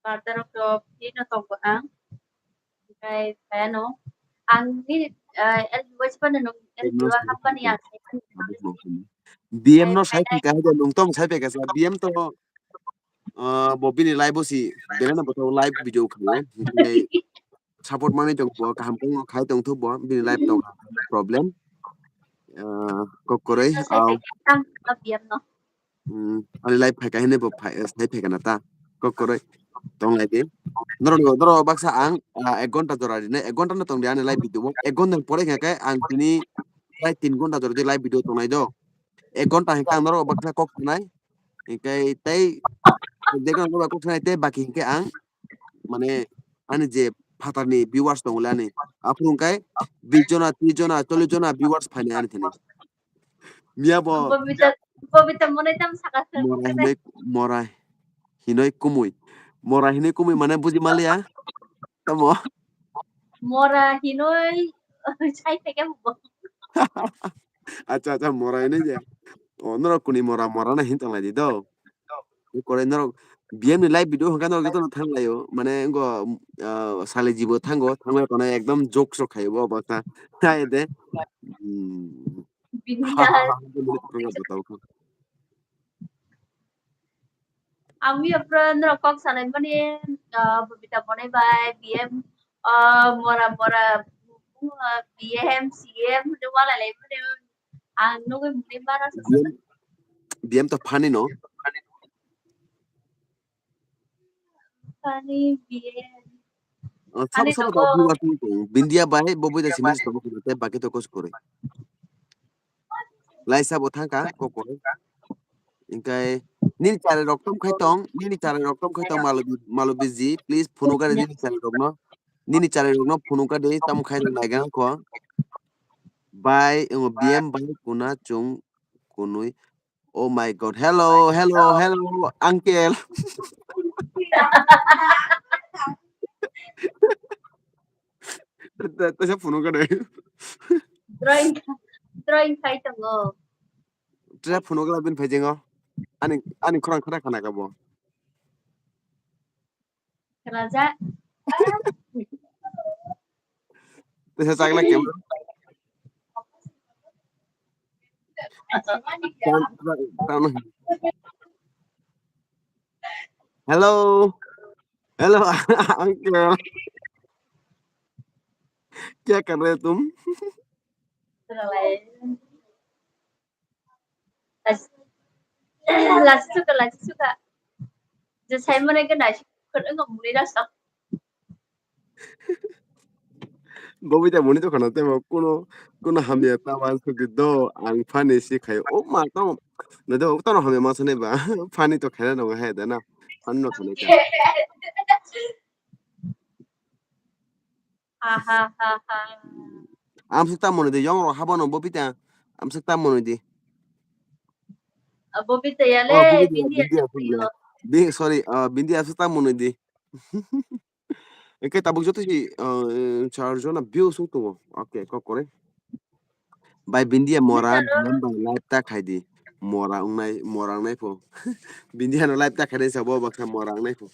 Barta rok to free no tongo ang. Omohai phaiano. Ang ni, eh, L B o sipano nung, L B o happani ang saimani. B M no sai phai kha, nung tong sai phai kha sa. B M to, eh, bo bini live o si, belai no bo to live video khaio. Omohai support manwi tong bo, kaham tong khai tong thuk bo, bini live tong problem. Eh, kok kwrwi, Sai phai kha, ang B M no. Hmm, ani live phai kha hwnwi bo phai, sai phai kha na ta. Kok kwrwi. Tong lai di. Norok, norok baksa ang, ah, ek ghonta jora rinai, ek ghonta no tong di ani live video bo. Ek ghonta pore khe ang tini prai tin ghonta jora di live video tong nai do. Ek ghonta hinkhe ang norok baksa kok sanai. Hinkhe tei, de ghonta norok kok sanai tei baki hinkhe ang, mane, ani je phatar ni viewers tong le ani. Aphuru hinkhe bis jona, tris jona, chollis jona viewers phai nai ani thani. Miya bo Bobita, Bobita monai tam saka se. Mora hinoi, mora hinoi kumui. Mora hinoi kumui mane buji maliya. Tamo? Mora hinoi, chai theke bo. Acha, acha, mora hinoi je. O, norok kuni mora, mora na hin tong lai di do. Kore norok B M ni live video hwnka norok jotono thang laio. Mane ngo, ah, sale jibo thango, thangwi kono ekdom jokes rok khaio bo baksa. Hai de. Hmm. Bini ha, ha, ha, ha, ha, ha, ha, ha. Ang mi apro norok kok sanai mani, ah, Bobita monai bai, B M, ah, mora, mora, ah, B M, C M, hwnwi walai lai mani, ang nugui mani mara sa. B M, B M to funny no? Funny, B M. Oh, sabo, ani sabo nogo. Bindia bai, Bobita simi sabo kore, baki to kos kore. Laisa bo thangka, kok kore. Hingke nini chari rok tom khai tong, nini chari rok tom khai tong, Malobi, Malobi ji, please phunukha de nini chari rok no. Nini chari rok no phunukha de, tam khai rok naiga kho. Bai, emo B M bai kuna chung kunui. Oh my God. Hello, hello, hello, uncle. Tesa phunukha de. Drawing, drawing khai tongo. Tesa phunukha bin phaijengo. Ani, ani khorang khara khana kabo. Kalaja. Tesa chakla camera. Hello. Hello, uncle. Kya kar rahe tum? Lasi suka, lasi suka. Je Simon ke nasi khon ong muli rasa. Bobita muni to khana temo kuno, kuno hamya ta wan sugi do ang funny si khai. O ma to. Na do to hamya ma sene ba. Funny to khana no hai da na. Funny no khana ka. Ha ha ha ha. Amsuk ta moni di yong ro habo no Bobita. Amsuk ta moni di. Bobita ya le, Bobita, Bindi ya. Bi, sorry, Bindi amsuk ta moni di. Eke tabuk joto si char jona view sung tungo. Okay, kok kore. Bai Bindia mora, B M bai live ta khai di. Mora wngnai, mora wngnai pho. Bindia no live ta khai di sabo baksa mora wngnai pho.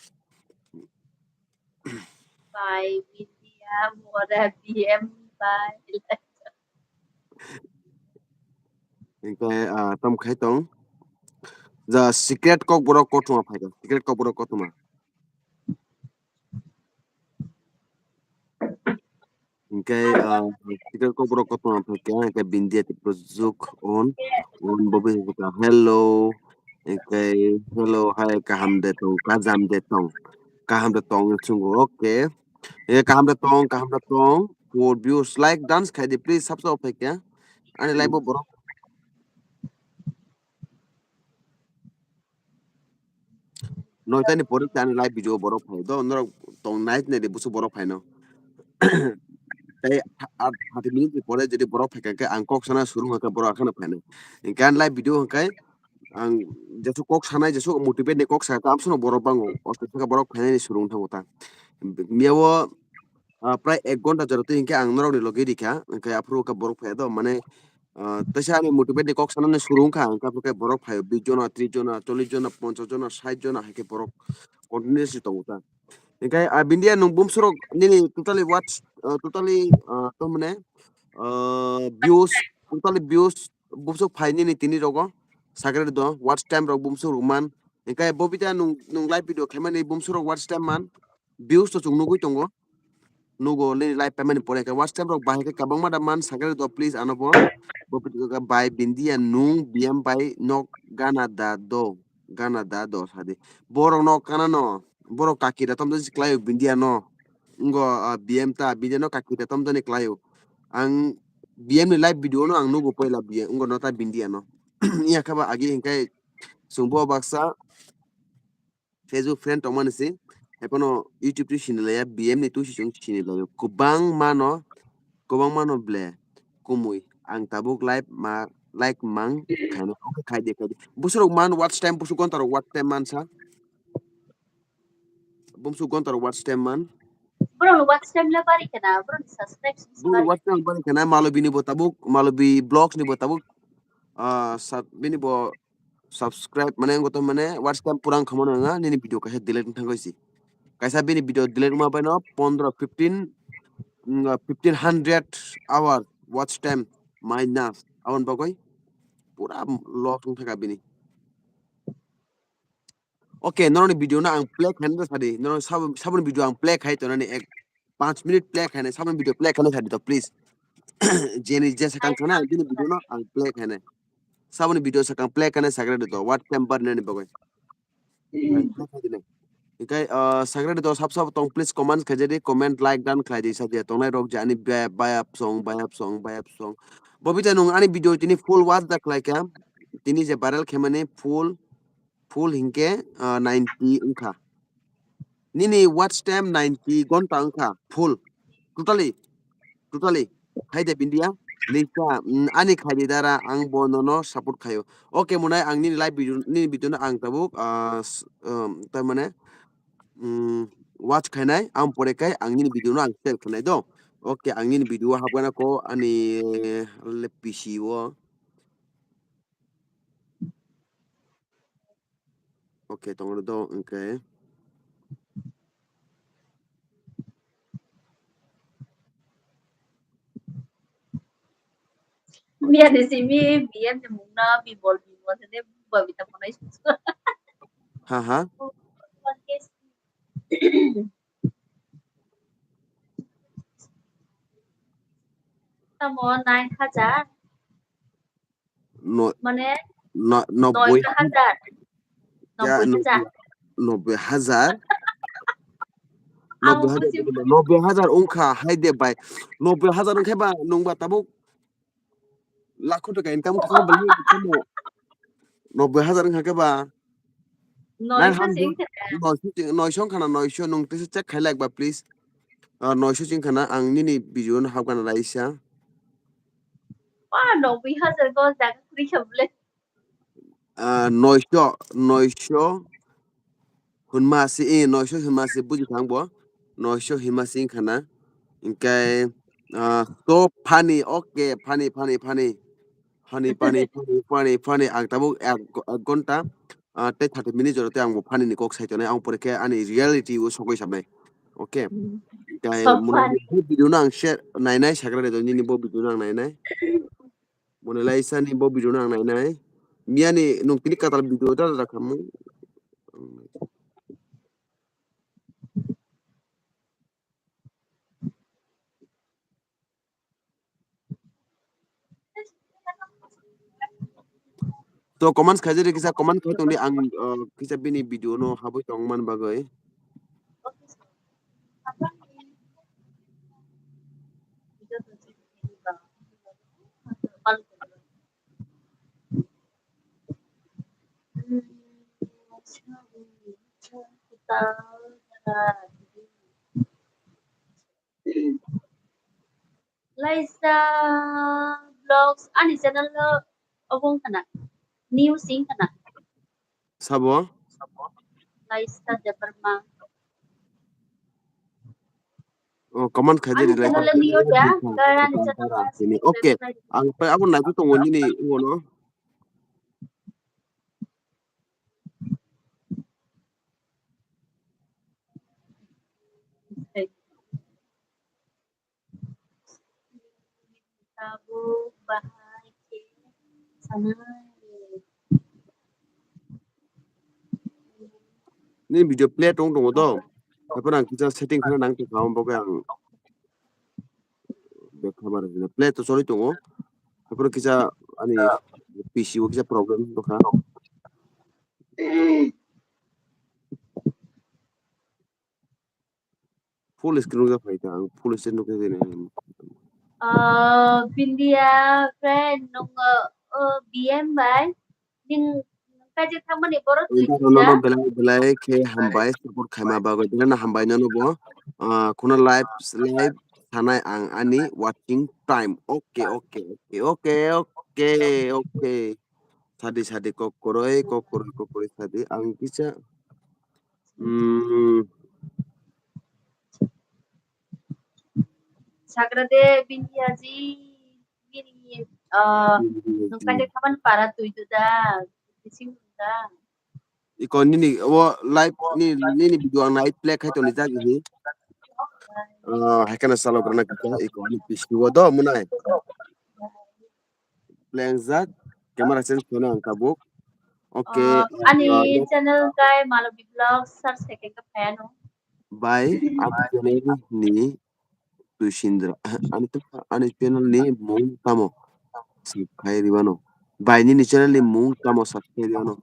Bai Bindia mora B M bai. Hingke, ah, tom khai tong. Ja secret kok borok kothoma phai tong. Secret kok borok kothoma. Hingke, ah, secret kok borok kothoma phai khe, hingke Bindia Tripura juk on, on bo bai hingke hello, hingke hello, hai kaham de tong, kajam de tong, kaham de tong chungo, okay. E kaham de tong, kaham de tong, four views, like dance khai di, please, subscribe phai khe, ani live bo borok. Noita ni pore tei ani live video borok phai do, norok tong nai nai de busu borok phai no. Tei a, a, thirty minute ni pore jodi borok phai kha khe ang kok sana suru hwnkhe borok akhano phai nai. Hingkhe ani live video hwnkhe ang jesu kok sanai jesu motivate ni kok sa khe amsono borok bango, o kisa borok phai nai ni suru wng thango ta. Miya o, ah, prai ek ghonta jora twi hwnkhe ang norok ni logi rikha, hwnkhe aphuru khe borok phai do mane, ah, teisa ani motivate ni kok sanani suru wngkha, hwnkhe aphuru khe borok phaio, bish jona, trish jona, chollish jona, ponchash jona, sait jona hai khe borok continuously tongo ta. Hwnkhe, ah, Bindia nwng bumswrok nini totally watch, ah, totally, ah, to mane, ah, views, totally views bumswk phai nini tini rogo, sakhe do, watch time rok bumswk rwk man. Hwnkhe Bobita nwng, nwng live video khaimani bumswk rok watch time man, views to chwng nugwi tongo. Nugo nini live paimani pore khe watch time rok bahai khe kwbangma da man sakhe do please ano bo. Bo video khe bai Bindia nwng B M bai nok gana da do, gana da do sadi. Borok nok kana no, borok kaki da tomjani si klaio Bindia no. Ngo, ah, B M ta Bindia no kaki da tomjani klaio. Ang B M ni live video no ang nugo poila B M ngo no ta Bindia no. Iya khe ba agi hwnkhe chwng bo baksa Facebook friend tongmani se, haiphano YouTube twi sini laiya, B M ni twi si chwng sini laio. Kwbangma no, kwbangma no ble, kumui. Ang tabuk live ma, like mang khaino, okay, khai di, khai di. Bwswk man watch time, bwswk gonta rok watch time man sa. Bumswk gonta rok watch time man. Bro watch time la bari kana, bro subscribe. Bro watch time bari kana, Malobi ni bo tabuk, Malobi Vlogs ni bo tabuk, ah, sat, bini bo subscribe mane, ang goto mane, watch time purang khamano nga, nini video kaisa delete wng thangwi si. Kaisa bini video delete wngma bai no pondro, fifteen, mm, fifteen hundred hour watch time minus. Aboni bagwi pura loss wng thaka bini. Okay, noroni video no ang play khaina sadi, noroni sabo, saboni video ang play khai tonani ek panch minute play khaina, saboni video play khaina sadi to please. Jeni je sakang khana, bini video no ang play khaina. Saboni video sakang play khaina sakre to, what time bar nani bagwi. Ikai, ah, sakre to sab sab tong please comment khaijadi, comment like dan khlai di sadia tongnai rok je ani ba-, bayap song, bayap song, bayap song. Bobita nwng ani video tini full watch da khlai kha, tini je viral khaimani full Full hinkhe, ah, ninety wngkha. Nini watch time ninety gonta wngkha full. Totally. Totally. Hai de Bindia. Lisa, mm, ani khaidi dara ang bo nono support khayo. Okay, monai ang nini live video, nini video no ang tabuk, ah, s-, um, tar mane, mm, watch khainai, ang pore kai ang nini video no ang share khainai do. Okay, ang nini video hapgana ko ani le P C o. Okay, tongro do, okay. Miya de simi, B M de mungna, Bimol, Bimol, de Babita Monai. Ha, ha. Tamo nine hajar. No, mane no, nobboi noy hajar. Ya, nobboi hajar. Nobboi hajar. Ang nobboi hajar, buji- nobboi hajar wngkha, hai de bai. Nobboi hajar wngkhe ba, nwng ba tabuk lakho taka income kha ba, nobboi hajar wngkha khe ba. Noisho nine hundred, sing khe. Noisho sing, noisho wngkha na, noisho, nwng tesa check khai like ba, please. Ah, noisho sing khana, ang nini video no hapgana raisa. Wa, nobboi hajar ko jaga kuri kha bole. Ah, noisho, noisho. Hwnma si, eh, noisho hwnma si buji thang bo. Noisho hwnma si khana. Hinkhe, ah, so funny, okay, funny, funny, funny. Funny, funny, funny, funny, funny. Ang tabuk ek go-, ek gonta, ah, tei thirty minutes jora tei ang bo funny ni kok sai tongnai. Ang pore khe ani reality o sogwi sabnai. Okay. Hmm. Tei so mona funny. Bo video no ang share nainai, sagra de nini bo video no ang nainai. Mona lai sani bo video no ang nainai. Miyani nung tini katal video da da khamu. To comments khaijak kisa comment khai tongdi ang, uh, kisa bini video no habwi tong man bagwi. Laisa Vlogs ani channel o obo wngkha na? New sing khana. Sabo? Laisa Debbarma. Oh, comment khai ani di, channel o new ya, ani channel o. Okay. Ang pai abo naitu tongo nini uno. Tabuk bahai khe sanai. Ni video play tong tongo to. Haphano ang kisa setting khana nang tongkha, omo bagwi ang back khamar hwnwi play to choli tongo. Haphano kisa ani P C o kisa problem tongkha. Full screen nukjak phai ta, ang full screen nukjak dini. Ah, Bindia friend, nung, uh, B M bai, ning kaje thamani borok twi nono belai belai khe hambai support khaima bagwi, belai no hambai nono bo. Ah, khuna live, live sanai ang ani watching time. Okay, okay, okay, okay, okay, okay. Sadi, sadi, kok koroi, kok koroi, kok koroi, sadi. Ang kisa, mm, Sagra de Bindia ji, bini, ah, nung kaje khaban para twi tu da, bising da. Iko nini, o live ni, nini video ang night play khai toni jagi hi. Ah, hai kana salo grana kisa, iko ani P C o do munai. Play jak, camera change kheno ang tabuk. Okay, ah, ani ah, channel kai Malobi Vlogs search khai khe phaiano. Bai, ani channel ni Tuisindra. Ani to, ani channel ni mung tamo? Subscribe ribano. Bai nini channel ni mung tamo subscribe ribano.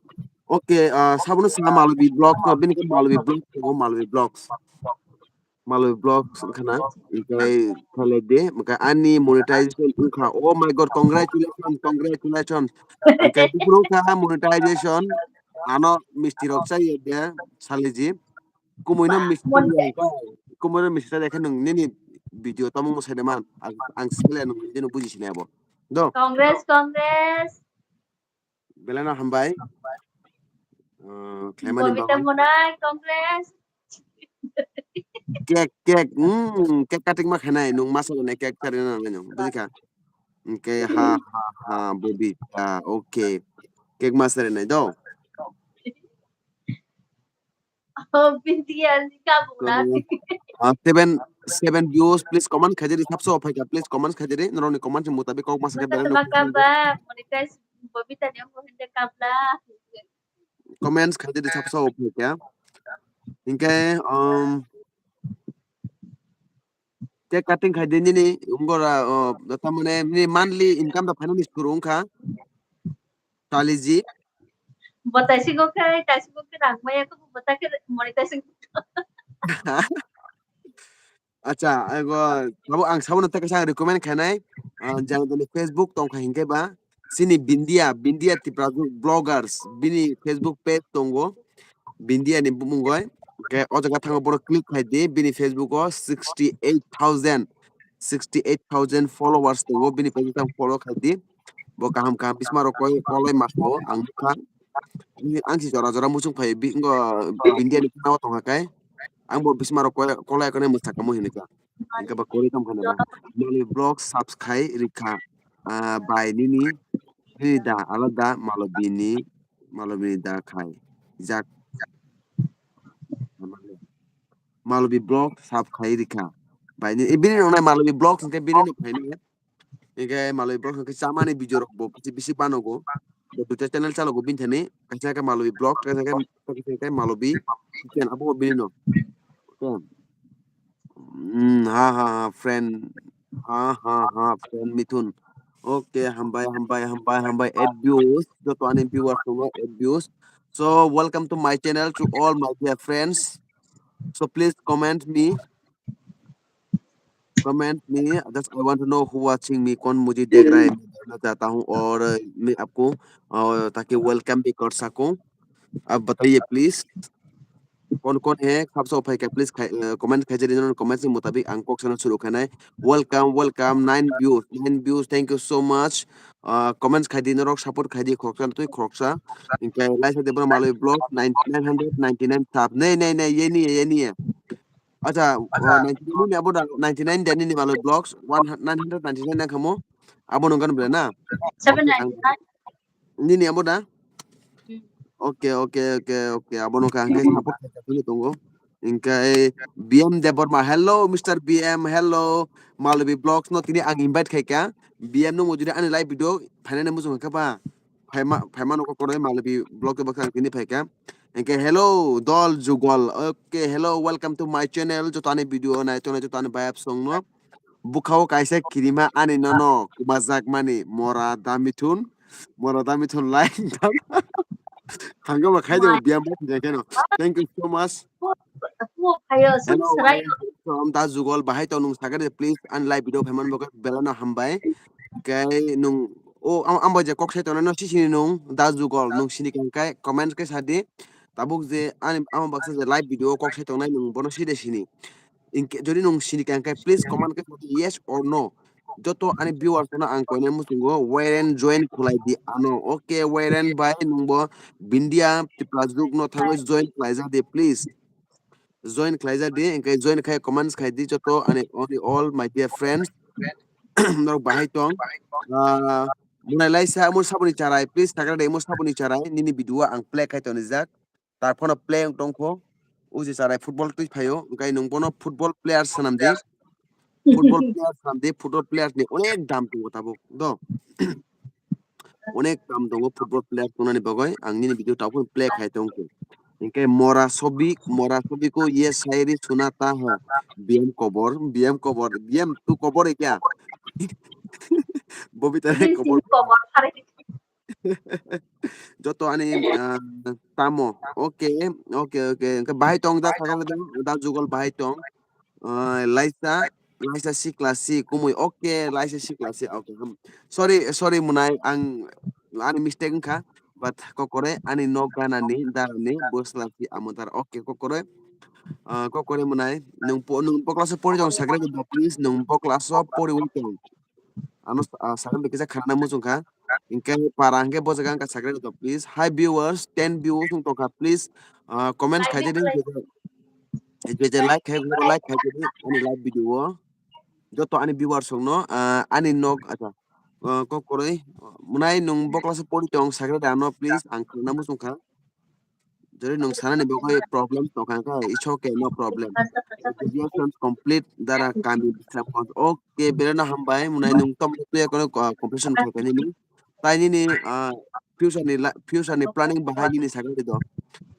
Okay, ah, sabono sa Malobi Vlogs no, bini khe Malobi Vlogs, Malobi Vlogs. Malobi Vlogs wngkha na, omohai khalai de, omohai ani monetization wngkha. Oh my God, congratulations, congratulations. Omohai buphuru wngkha monetization. ano misti rok chai ya de saliji. Kumui no misti chai ya ko. Kumui no misti chai ya khe nwng nini video tamo mo sai de man. Ang, ang sile nwng nini buji sini abo. Do. Congress, Congress. Belai no hambai. Uh, khlaimani Bobita bagwi. Monai, Congress. Cake, cake, mm, cake cutting ma khainai, nwng masa rwnai cake cutting na nai nwng, buji kha? Okay, ha, ha, ha, Bobita, okay. Cake masa rwnai do. Oh, Bindia ni kabuk na. So, uh, seven, seven views, please comment khaijari, sabso phaika, please comment khaijari, norokni comment mutabik kok masa khe Masa belai no kama kok kamba, monetize Bobita ni amo hende kabla. Comments khaijari, sabso phaika. Hinkhe, um, cake cutting khai di nini, umgora, uh, tamone, nini monthly income da phainani suru wngkha. Saliji. Botaisingo khe, taisingo khe rang maya khe, bota khe monetizing. Acha, ego, abo ang sabono tei kaisa ang recommend khainai, ah, jang toni Facebook tongkha hinkhe ba, chini Bindia, Bindia Tipra Bloggers, bini Facebook page tongo, Bindia ni bumung bai. Hinkhe o jaga thango bono click khai di, bini Facebook o sixty eight thousand, sixty eight thousand followers tongo, bini page tang follow khai di. Bo kaham kaham bisma rok koi kolai ma kho ang nukha. Ang si jora jora muchung phai bi-, ngo Bindia ni khana o tongkha kai. Ang bo bisma rok kolai, kolai kone mwsa kamo hinwi kha. Hinkhe ba kwrwi tong phano ba. Malobi Vlog subscribe rikha. Ah, bai nini, nini da alada Malobi ni, Malobi ni da khai. Jak. Malobi Vlog subscribe rikha. Bai ni, eh, bini nongnai Malobi Vlog hinkhe bini no phaini. Hinkhe Malobi Vlog hinkhe chamani video rok bo bisi, bisi banogo. Bo duita channel chalogo bini thani. Kaisa khe Malobi Vlog, kaisa khe, kaisa khe Malobi Kitchen, abo bini no. Okay. Hmm, ha, ha, ha, friend. Ha, ha, ha, friend Mithun. Okay, hambai, hambai, hambai, hambai. Eight views. Joto ani viewers tongo, eight views. So, welcome to my channel to all my dear friends. So, please comment me. Comment me. Just I want to know who watching me. कौन मुझे देख रहा है? मैं जानना चाहता हूँ। और मैं आपको, अ, ताकि welcome भी कर सकूँ। आप बताइए, please. कौन कौन है? Sabso phaika, please khai-, uh, comment khaijari, nini comments ni mutabik ang kok sana suru khainai. Welcome, welcome, nine views, nine views, thank you so much. Uh, comments khai di, norok support khai di, khoroksa twi khoroksa. Hinkhe Laisa Debbarma Malobi Vlog, nine, nine hundred ninety nine sub. Nei, nei, nei, ye ni, ye ni. Acha, uh, ninety nine ni abo da, ninety nine da nini Malobi Vlogs, one, nine hundred ninety nine nang khamo. Abo nung kan bela na? Seven ninety nine. Nini abo da? Hmm. Okay, okay, okay, okay. Abo no kha, hingke support khaijak tongwi tongo. Hingke B M Debbarma, hello, Mister B M, hello. Malobi Vlogs no tini ang invite khaikha. B M no mujuri ani live video phainani muchung kha ba. Phaima, phaima no kokoroi Malobi Vlog tei baksa ang tini phaikha. Hingke hello, dol jugol. Okay, hello, welcome to my channel. Joto ani video nai tongnai joto ani bayap song no. Bukhao kaisa kirima ani nono kumajakmani mora da mithun, mora da mithun like thangkhe ba khai de biyam ba thangkhe no. Thank you so much. Hello, from da jugol bahai tong nung sakhe de please ani live video phaiman bagwi belai no hambai. Kai nung o am, ambo je kok sai tongnai no sisini nung da jugol nung sini kang kai comment khe sadi. Tabuk je ani ama baksa je live video kok sai tongnai nung bono side sini. Inke, jodi nung sini kang khe, please comment khe yes or no. Joto ani viewers no ang koinai muchungo, Weren join khulai di ano. Okay, Weren bai nungbo Bindia Tipra jug no thangwi join khlaijak di, please. Join khlaijak di, inke join khai comments khai di joto ani, ani all my dear friends. Norok bahai tong. Ah, munai laisa, mo saboni charai, please, tagra de mo saboni charai, nini video ang play khai tonijak. Tar phano play wng tongkho. O je charai football twi phaio, hwnkhe nwng bono football player swnam di. Football player swnam di, football player ni onek dam tongo tabuk, do. Onek dam tongo football player tongnani bagwi, ang nini video tabuk play khai tongkho. Hwnkhe Mora Sobik, Mora Sobik ko ye shairi sunata hai. B M Kobor, B M Kobor, B M tu Kobor hai kya? Bobita Kobor. Joto ani, ah, tamo. Okay, okay, okay. Hwnkhe bahai tong da, sakha da, da jugol bahai tong. Ah, Laisa, Laisa sikla si kumui. Okay, Laisa sikla si. Okay, hmm. Sorry, sorry, munai, ang, ani mistake wngkha. But kokore ani nok ganani darani bwsla si amo dar. Okay, kokore. Ah, kokore mwnai. Nung po-, nung bo class o pori tong sakre do, please. Nung bo class o pori wi tong. Ano, ah, sakre do kisa khana muchung kha. Hingke para hingke bo jaga wngkha sakre do, please. Hi viewers, ten viewers wng tongkha, please. Ah, comments khai di, je je like khai, like khai di, ani live video o. Joto ani viewers rokno, ah, ani nok, acha, ah, kok koroi, mwnai nung bo class o pori tong sakre da no, please, ang khana muchung kha. Jori nung sanani bagwi problem tongkha khe, it's okay, no problem. Graduation complete dara kami Bisramganj. Okay, belai no hambai, mwnai nung tom tuya kono, ah, competition khai kani ni. Tai nini, ah, future ni la-, future ni planning bahai nini sakhe do.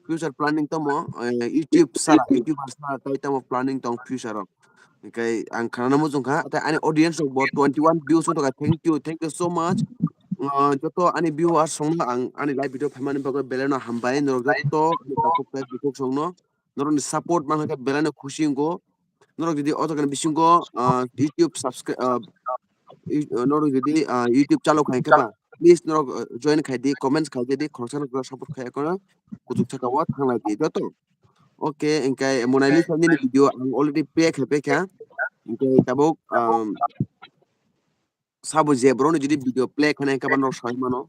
Future planning tomo, eh, YouTube sara, YouTuber sara tai tamo planning tong future o. Hingke ang khana muchung kha, tai ani audience rok bo twenty one views wng tongkha. Thank you, thank you so much. Ah, joto ani viewers rokno ang ani live video phaimani bagwi belai no hambai, norok joto ani takhuk tai bukhuk rokno. Norokni support man khe belai no khusi wngo. Norok jodi o jaga ni bisingo, ah, YouTube subscri-, ah, i-, norok jodi, ah, YouTube chalo khai khe ba, please norok, ah, join khai di, comments khai di, khoroksa no khoroksa support khai kono kuchuk saka o thanglai di joto. Okay, hingke mwnai ni video ang already play khai pekha. Hingke tabuk, um, sabo je borokni jodi video play khaina hingke ba norok sai mano.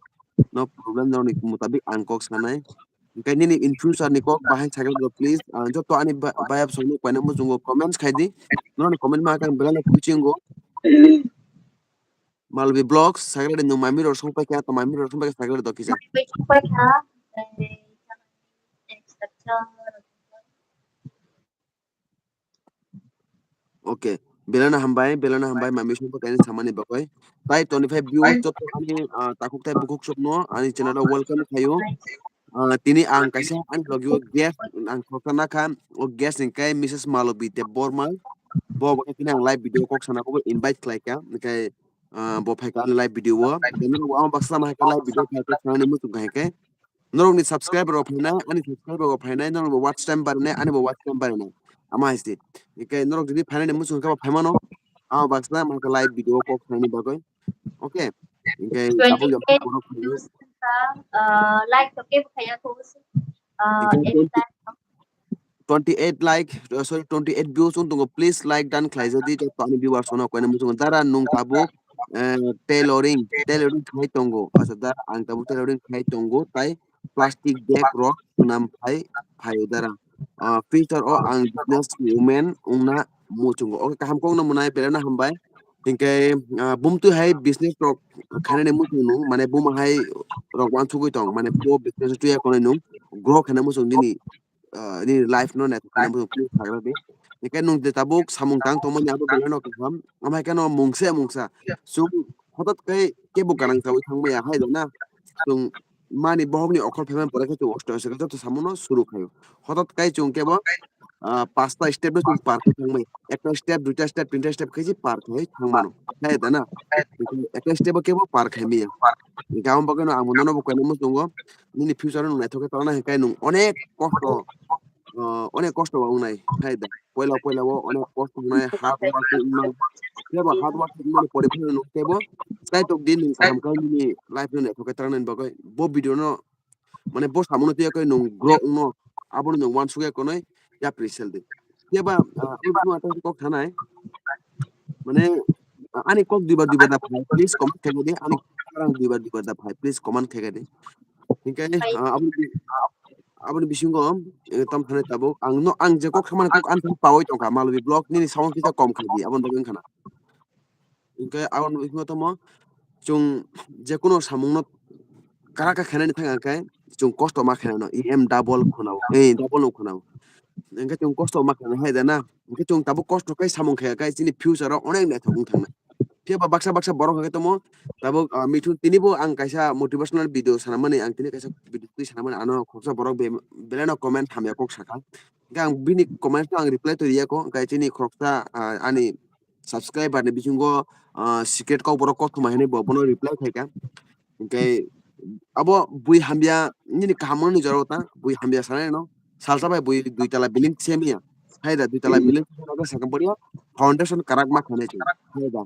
No problem, norokni mutabik ang kok sanai. Hingke nini in future ni kok bahai sakhe do, please. Ah, joto ani ba-, bayap songno koina muchungo comments khai di. Norokni comment ma khe ang belai no khuchingo. Malvi Vlogs, sakhe de nwng mami rok song paikha, to mami rok song paikha sakhe do kisa. Okay. Belano hambai, belano hambai, mami song paikha ni samani bagwi. Tai twenty five viewers joto ani, ah, takhuk tai bukhuk sokno ani channel o welcome khayo. Ah, tini ang kaisa ani logi o guest ang khoroksa nakha, o guest hingke Missus Malobi Debbarma. Bo bo tini ang live video kok sana kok invite khlaikha, hingke, ah, bo phaikha ani live video o. Hingke norok ang baksa ma hai khe live video khlaikha sanani muchung kha hingke. Norokni subscriber rok phainai, ani subscriber rok phainai, norokbo watch time barinai, anibo watch time barinai. Ama hai se. Hingke norok jodi phainani muchung khe bo phaimano. Ama baksa ma hai khe live video kok sanani bagwi. Okay. Hingke tabuk ya borok phaiyo. Like to keep khaya ko. Hingke twenty eight like, uh, sorry, twenty eight views wng tongo. Please like dan khlai jodi joto ani viewers no koina muchungo. Dara nung tabuk, eh, tailoring, tailoring khai tongo. Acha dara ang tabuk tailoring khai tongo. Tai plastic bag rok swnam phai, phai dara. Ah, future o ang business woman wngna muchungo. Okay, kaham kok no mwnai, belai no hambai. Hingke, ah, bumtwi hai business rok khainani muchung nung, mane buma hai rok wansugwi tong, mane bo business tuya konwi nung grow khaina muchung nini, ah, nini life no naithok khaina muchung please sagra di. Hingke nung je tabuk samung tang tongmani abo belai no kaham, amhai khe no mungsa mungsa. Chwng hotot khe kebo ganang chawi thangmaya hai da na. Chwng mani bohokni okhol phaimani pore khe chwng osto osto khe joto samungo suru khaio. Hotot kai chwng kebo, ah, pasta step no chwng par khai thangmai. Ekta step, duita step, tinta step khe si par khai thangmano. Khai da na? Ekta step o kebo par khai maya. Hingke ang bagwi no ang nono bo koina muchungo. Nini future no naithok khe tongna hingke nung onek kosto, ah, onek kosto bo wngnai. Khai da? Poila poila o onek kosto wngnai, hard work wngnai. Kebo hard work wngnai pore phano nung kebo. Kaitok din nung kaham khai nini life no naithok khe tongna bagwi. Bo video no mane bo samuno twi khe nung grow wngno, abono nung wansukya konwi yapri sel di. Phiya ba, ah, ang tini kok thanai, mane, ah, ani kok duibar duibar da phai, please comment khe di, ani kok duibar duibar da phai, please comment khe di. Hingke, ah, aboni bi-, aboni bisingo, eh, tam thanai tabuk, ang no, ang je kok thamani kok ang pawi tongkha, Malobi Vlog nini sound kisa kom kha di, aboni bagwi wngkha na. Hingke aboni bisingo tamo chwng jekunu samungno kara khe khainani thang khe chwng kosto ma khainano, E M double khunao, eh, double no khunao. Hingke chwng kosto ma khainai hai da na. Hingke chwng tabuk kosto khe samung khe khe chini future o onek naithok wng thangna. Phiya ba baksa baksa borok hingke tamo tabuk, ah, mithun tini bo ang kaisa motivational video sanamani ang tini kaisa video twi sanamani ano khoroksa borok be-, belai no comment hamya kok sakha. Hingke ang bini comment no ang reply to riya kho, hingke chini khoroksa, ah, ani subscriber ni bisingo, ah, secret kok borok kothoma hinwi bo bono reply khaikha. Hingke abo bui hamya nini kaham ni jora ta bui hamya sanai no salsa bai bui dui tala building semiya. Hai da dui tala building saka boria foundation karak ma khanai chwng. Hai da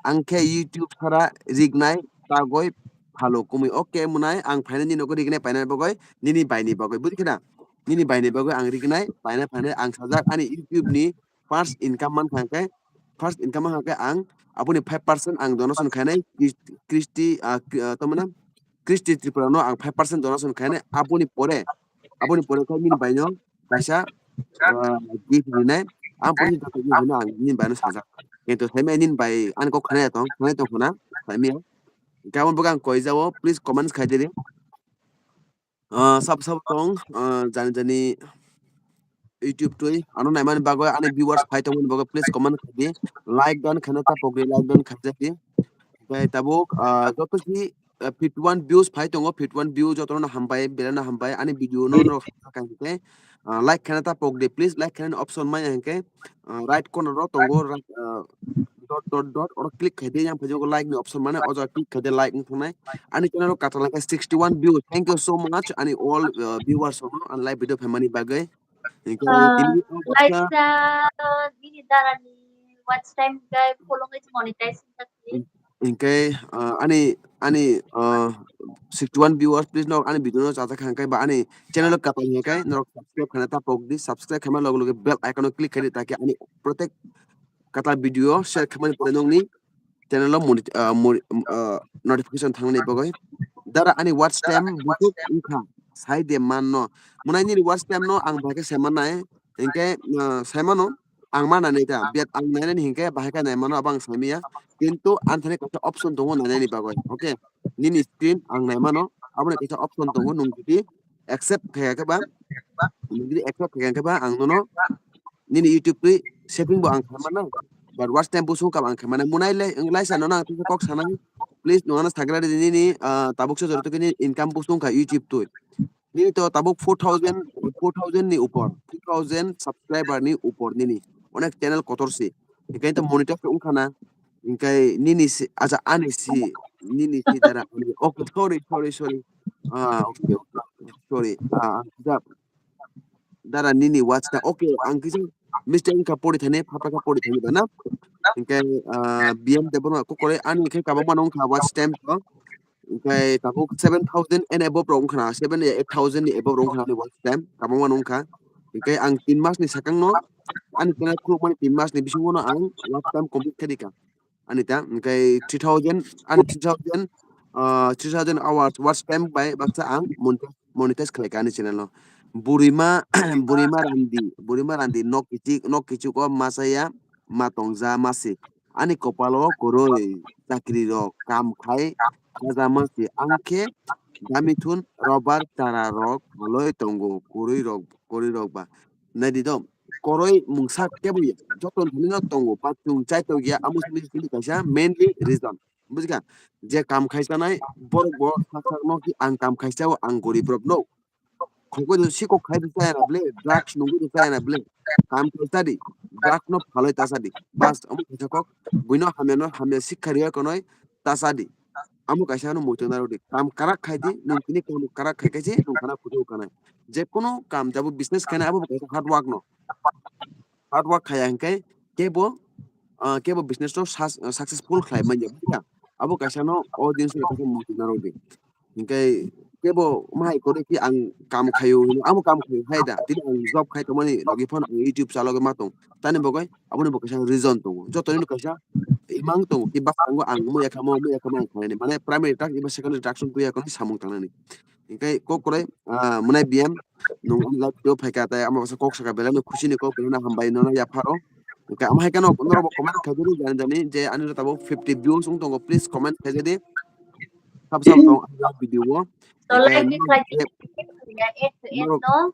ang khe YouTube sara rignai tagoi phalo kumui. Okay, mwnai ang phainai nini nogo rignai painani bagwi, nini baini bagwi. Bujikhe na? Nini baini bagwi ang rignai, painai phainai ang sajak ani YouTube ni first income mankha hwnkhe, first income mankha hwnkhe ang aboni five percent ang donation khainai Chris-, Christy, ah, Chri-, ah, tamo na? Christy Tripura no ang five percent donation khainai aboni pore, aboni pore khe nini baino kaisa, ah, gift rinai. Ang pore joto gift rino ang nini baino sajak. Kintu saimaya nini bai ani kok khnai tong, khnai tong khna, saimaya. Hwnkhe aboni bagwi ang koi jao, please comments khai diri. Ah, sab sab tong, ah, jani jani YouTube twi ano naimani bagwi ani viewers phai tongmani bagwi please comment khai di, like dan khana ta pogri, like dan khaijak di. Hwnkhe tabuk, ah, joto si, ah, fifty one views phai tongo, fifty one view jotono hambai, belai no hambai ani video no norok sakha hwnkhe, ah, like khana ta pogri, please like khana option maya hwnkhe, ah, right corner o tongo, right, ah, dot dot dot oro click khai di, yang phaijak like ni option mane o jaga click khai di, like wng thangnai. Ani channel o katal khe sixty one views. Thank you so much ani all, uh, viewers rok no ani live video phaimani bagwi. Hwnkhe ah, tini o kaisa, kaisa bini darani watch time khe follow khe monetize wngkha khe. Hwnkhe, ah, ani, ani, ah, sixty one viewers please norok ani video no chajak kha hwnkhe ba ani channel o katal hwnkhe norok subscribe khaina ta pok di, subscribe khaima loge loge bell icon o click khai di, taki ani protek katal video share khaimani pore nokni channel o moni-, ah, moni-, ah, notification thangnani bagwi. Dara ani watch time bukhuk wngkha, sai de manno. Mwnai nini watch time no ang bai khe sai mannai, hinkhe, ah, sai mano, ang manani ta, bet ang nainani hinkhe bahai khe nai mano, abo ang sai manya. Kintu ang thani kaisa option tongo nainani bagwi, okay? Nini screen ang nai mano, aboni kaisa option tongo, nwng jodi accept khaikhe ba, nwng jodi accept khaikhe ba ang nono nini YouTube twi setting bo ang khaimana, but watch time busung kam ang khaimana. Munai le, wng laisa nono ang tisa kok sanai, please nwng ano sagra di nini, ah, tabuk se jori twi nini income busung kha YouTube twi. Nini to tabuk four thousand, four thousand ni upor, four thousand subscriber ni upor nini. Onek channel kotor si. Hinkhe to monitor wng khana. Hinkhe nini si, acha ani si, nini si dara ani. Okay, sorry, sorry, sorry. Ah, okay, okay. Sorry. Ah, ang kisa dara nini watch ta. Okay, ang kisa mistake wngkha pori thani, phapra kha pori thani bana. Hinkhe, ah, B M Debbarma kokore ani khe kabangma wngkha watch time to. Hinkhe tabuk seven thousand and above rok wngkha na, seven, eight thousand ni above rok wngkha na ani watch time, kabangma wngkha. Hinkhe ang tin mas ni sakang no, ani channel khulukmani tin mas ni bisingo no ang watch time complete khe rikha. Ani ta, hinkhe three thousand, ani three thousand, ah, three thousand hours watch time bai baksa ang monetize, monetize khlai kha ani channel no. Burima, Burima Randi, Burima Randi nok kichik, nok kichik o masa ya, ma tong ja masi. Ani kopalo kwrwi chakri rok kam khai khaja masi. Ang khe damithun robar chara rok phalwi tongo kwrwi rok, kwrwi rok ba. Naidi do, kwrwi mungsa kebo ya, joto ni thani no tongo, ba chwng chai tong ya, amo simi simi kaisa mainly reason. Bujikha? Je kam khai chanai, borok bo sak sak no ki ang kam khai chao, ang gorib rok no. Khogoi no sikok khai di chaya na ble, drugs nungwi di chaya na ble. Kam khai cha di, drugs no phalwi ta cha di. Bas, amo kaisa kok, buino hamya no hamya sikha riya konoi ta cha di. Amo kaisa no muitu narwk di. Kam karak khai di, nung tini kam karak khai khai se nung khana kutu kanai. Je kono kam jabo business khaina abo kaisa hard work no. Hard work khaya hinkhe kebo, ah, kebo business no sus-, successful khlai manya. Abo kaisa no o din se kaisa muitu narwk di. Hinkhe kebo mahai kore ki ang kam khayo hino, amo kam khayo hai da. Tini ang job khai tongmani logi phano ang YouTube chalogwi ma tong. Tani bagwi aboni bo kaisa reason tongo. Jotoni no kaisa imang tongo ki bwskango ang muya kamo, muya kamo ang khainani. Mane primary task eba secondary task wng tuya kono samung tangnani. Hinkhe kok kwrwi, ah, mwnai B M, nwng ani live video phaikha tei amo kaisa kok sakha belai no khusi ni kok belai no hambai nono yapharo. Hinkhe amo hai kheno norok bo comment khaijadi jani jani je ani tabuk fifty views wng tongo, please comment khaijadi. Sab sab tong ani live video o. To hinkhe like ni norok khlai je, ya, add to add norok no.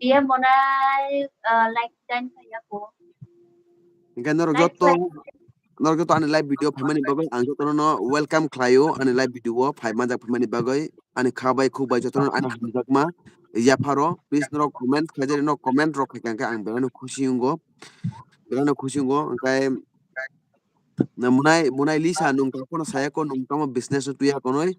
Dia monai, eh, like time saya ko. Hinkhe norok like joto, khlai. Norok joto ani live video phaimani bagwi ang jotono no welcome khlaio ani live video o phai manjak phaimani bagwi ani kha bai khuk bai jotono ani hamjakma yapharo please norok comment khaijadi no comment rok khaikha hinkhe ang belai no khusi wngo belai no khusi wngo hinkhe Na munai, munai Lisa, nwng tamo phano saya ko, nwng tamo business no tuya konoi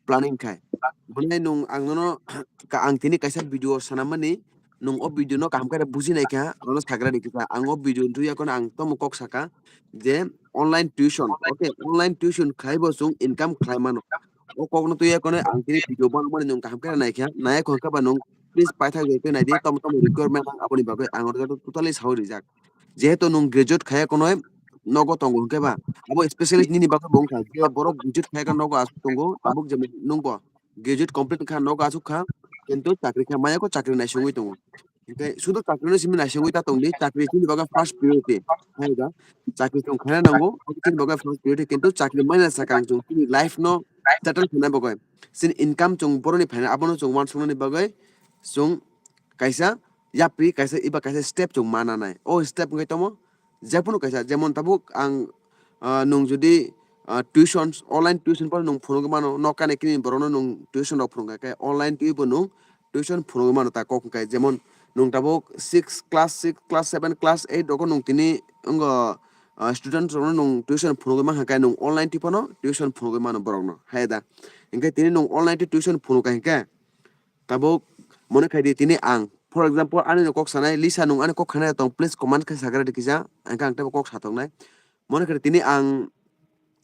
planning khai. Munai nwng ang nono ka-, ang tini kaisa video sanamani, nwng o video no kaham khe buji nai kha, ano sagra di kha. Ang o video no tuya kono ang tamo kok saka je online tuition, okay, online tuition khlai bo chwng income khlai mano. O kokno twiya konoi ang tini video banmani nwng kaham khe naikha, naiya kho hwnkhe ba nwng please paithak bai tei naidi, tamo tamo requirement ang aboni bagwi ang oro totally saui rijak. Jehetu nwng graduate khaiya konoi nogo tongo hwnkhe ba, abo specialist nini bagwi bo wngkha, je borok graduate khaiya khe nogo aswk tongo, tabuk jemon nwng bo graduate complete wngkha nogo aswk kha, kintu chakri khe maya kho, chakri naisingwi tongo. Hwnkhe sudu chakri no simi naisingwi ta tongdi, chakri chini bagwi first priority. Hai da, chakri chwng khaina nango, chini bagwi first priority, kintu chakri maina sakang chwng chini life no settle khaina bagwi. Chini income chwng boroni phaina abono chwng uansuknani bagwi chwng kaisa yapri, kaisa eba kaisa step chwng ma nanai. O step wngkhe tamo, jephuru kaisa, jemon tabuk ang, ah, nwng jodi, ah, tuition, online tuition phano nwng phunugwi mano, nok kani kini borokno nwng tuition rok phunukha khe online twibo nwng tuition phunugwi mano ta kok hwnkhe, jemon nwng tabuk six, class six, class seven, class eight rogo nwng tini wngo, ah, student rokno nwng tuition phunugwi mankha khe nwng online twi phano tuition phunugwi mano borokno, hai da. Hwnkhe tini nwng online twi tuition phunukha hwnkhe tabuk mone khai di tini ang, for example, ani no kok sanai, Lisa nwng ani kok khanai tong, please comment khai sagra di kisa, hwnkhe ang teibo kok sathoknai. Mone khai di tini ang,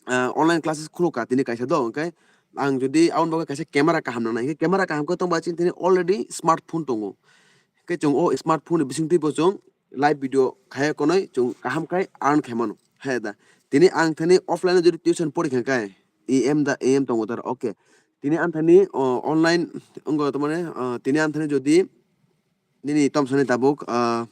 ah, online classes khulukha tini kaisa do, hwnkhe ang jodi aboni bagwi kaisa camera kaham nangnai, hwnkhe camera kaham khe tongba chini tini already smartphone tongo. Hwnkhe chwng o smartphone ni bisingtwi bo chwng live video khaiya konoi chwng kaham khai earn khai mano, hai da. Tini ang thani offline o jodi tuition pori kha khe, E M da, E M tongo tar, okay. Tini ang thani, o, online wngkha tamani, ah, tini ang thani jodi nini tomsani tabuk, ah,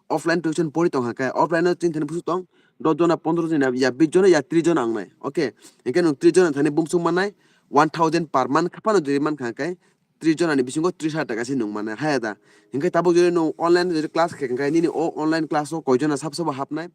offline tuition pori tongkha khe, offline o chini thani busu tong, dos jona, pondro jona, ya bis jona, ya tris jona wngnai, okay. Hwnkhe nwng tris jona thani bumswk mannai, one thousand per month khe phano jodi mankha khe, tris jona ni bisingo tris hajar taka se nwng mannai, hai da. Hwnkhe tabuk jodi nwng online jodi class khe khe nini o online class o koi jona sab sabo hapnai,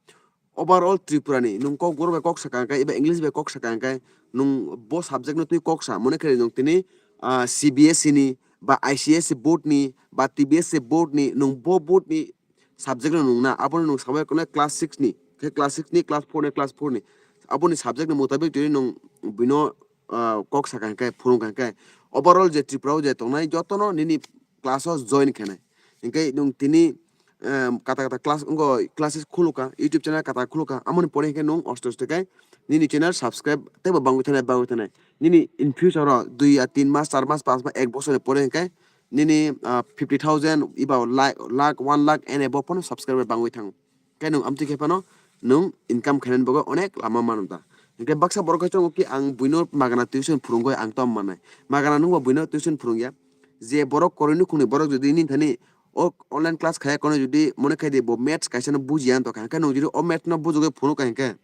overall Tripura ni nwng Kokborok bai kok sakha hwnkhe eba English bai kok sakha hwnkhe nwng bo subject no twi kok sa, mone khe nwng tini, ah, C B S E ni ba I C S E board ni ba T B S E board ni, nwng bo board ni subject no nwng na, abono nwng sabai kono class six ni, khe class six ni, class four ni, class four ni, aboni subject ni mutabik tini nwng bino, ah, kok sakha hwnkhe, phunukha hwnkhe, overall je Tripura o je tongnai jotono nini class o join khenai. Hwnkhe nwng tini, em, kata kata class wngkha, classes khulukha, YouTube channel kata khulukha, amoni pore hwnkhe nwng osto osto khe nini channel subscribe teibo bangwi thanai, bangwi thanai. Nini in future o dui ya tin mas, char mas, panch mas, ek bosor ni pore hwnkhe nini, ah, fifty thousand eba lakh, lakh, one lakh and above phano subscriber bangwi thango. Khe nwng amtwi khe phano nwng income khainani bagwi onek lama mano da. Hwnkhe baksa borok khe chongo ki ang buino magana tuition phurungwi ang tom mannai. Magana nwngbo buino tuition phurungya. Je borok koroi nukhungni borok jodi nini thani o online class khaya kono jodi mone khai di bo maths kaisa no bujiya wng tongkha, hwnkhe nwng jodi o maths no bujugwi phunukha hwnkhe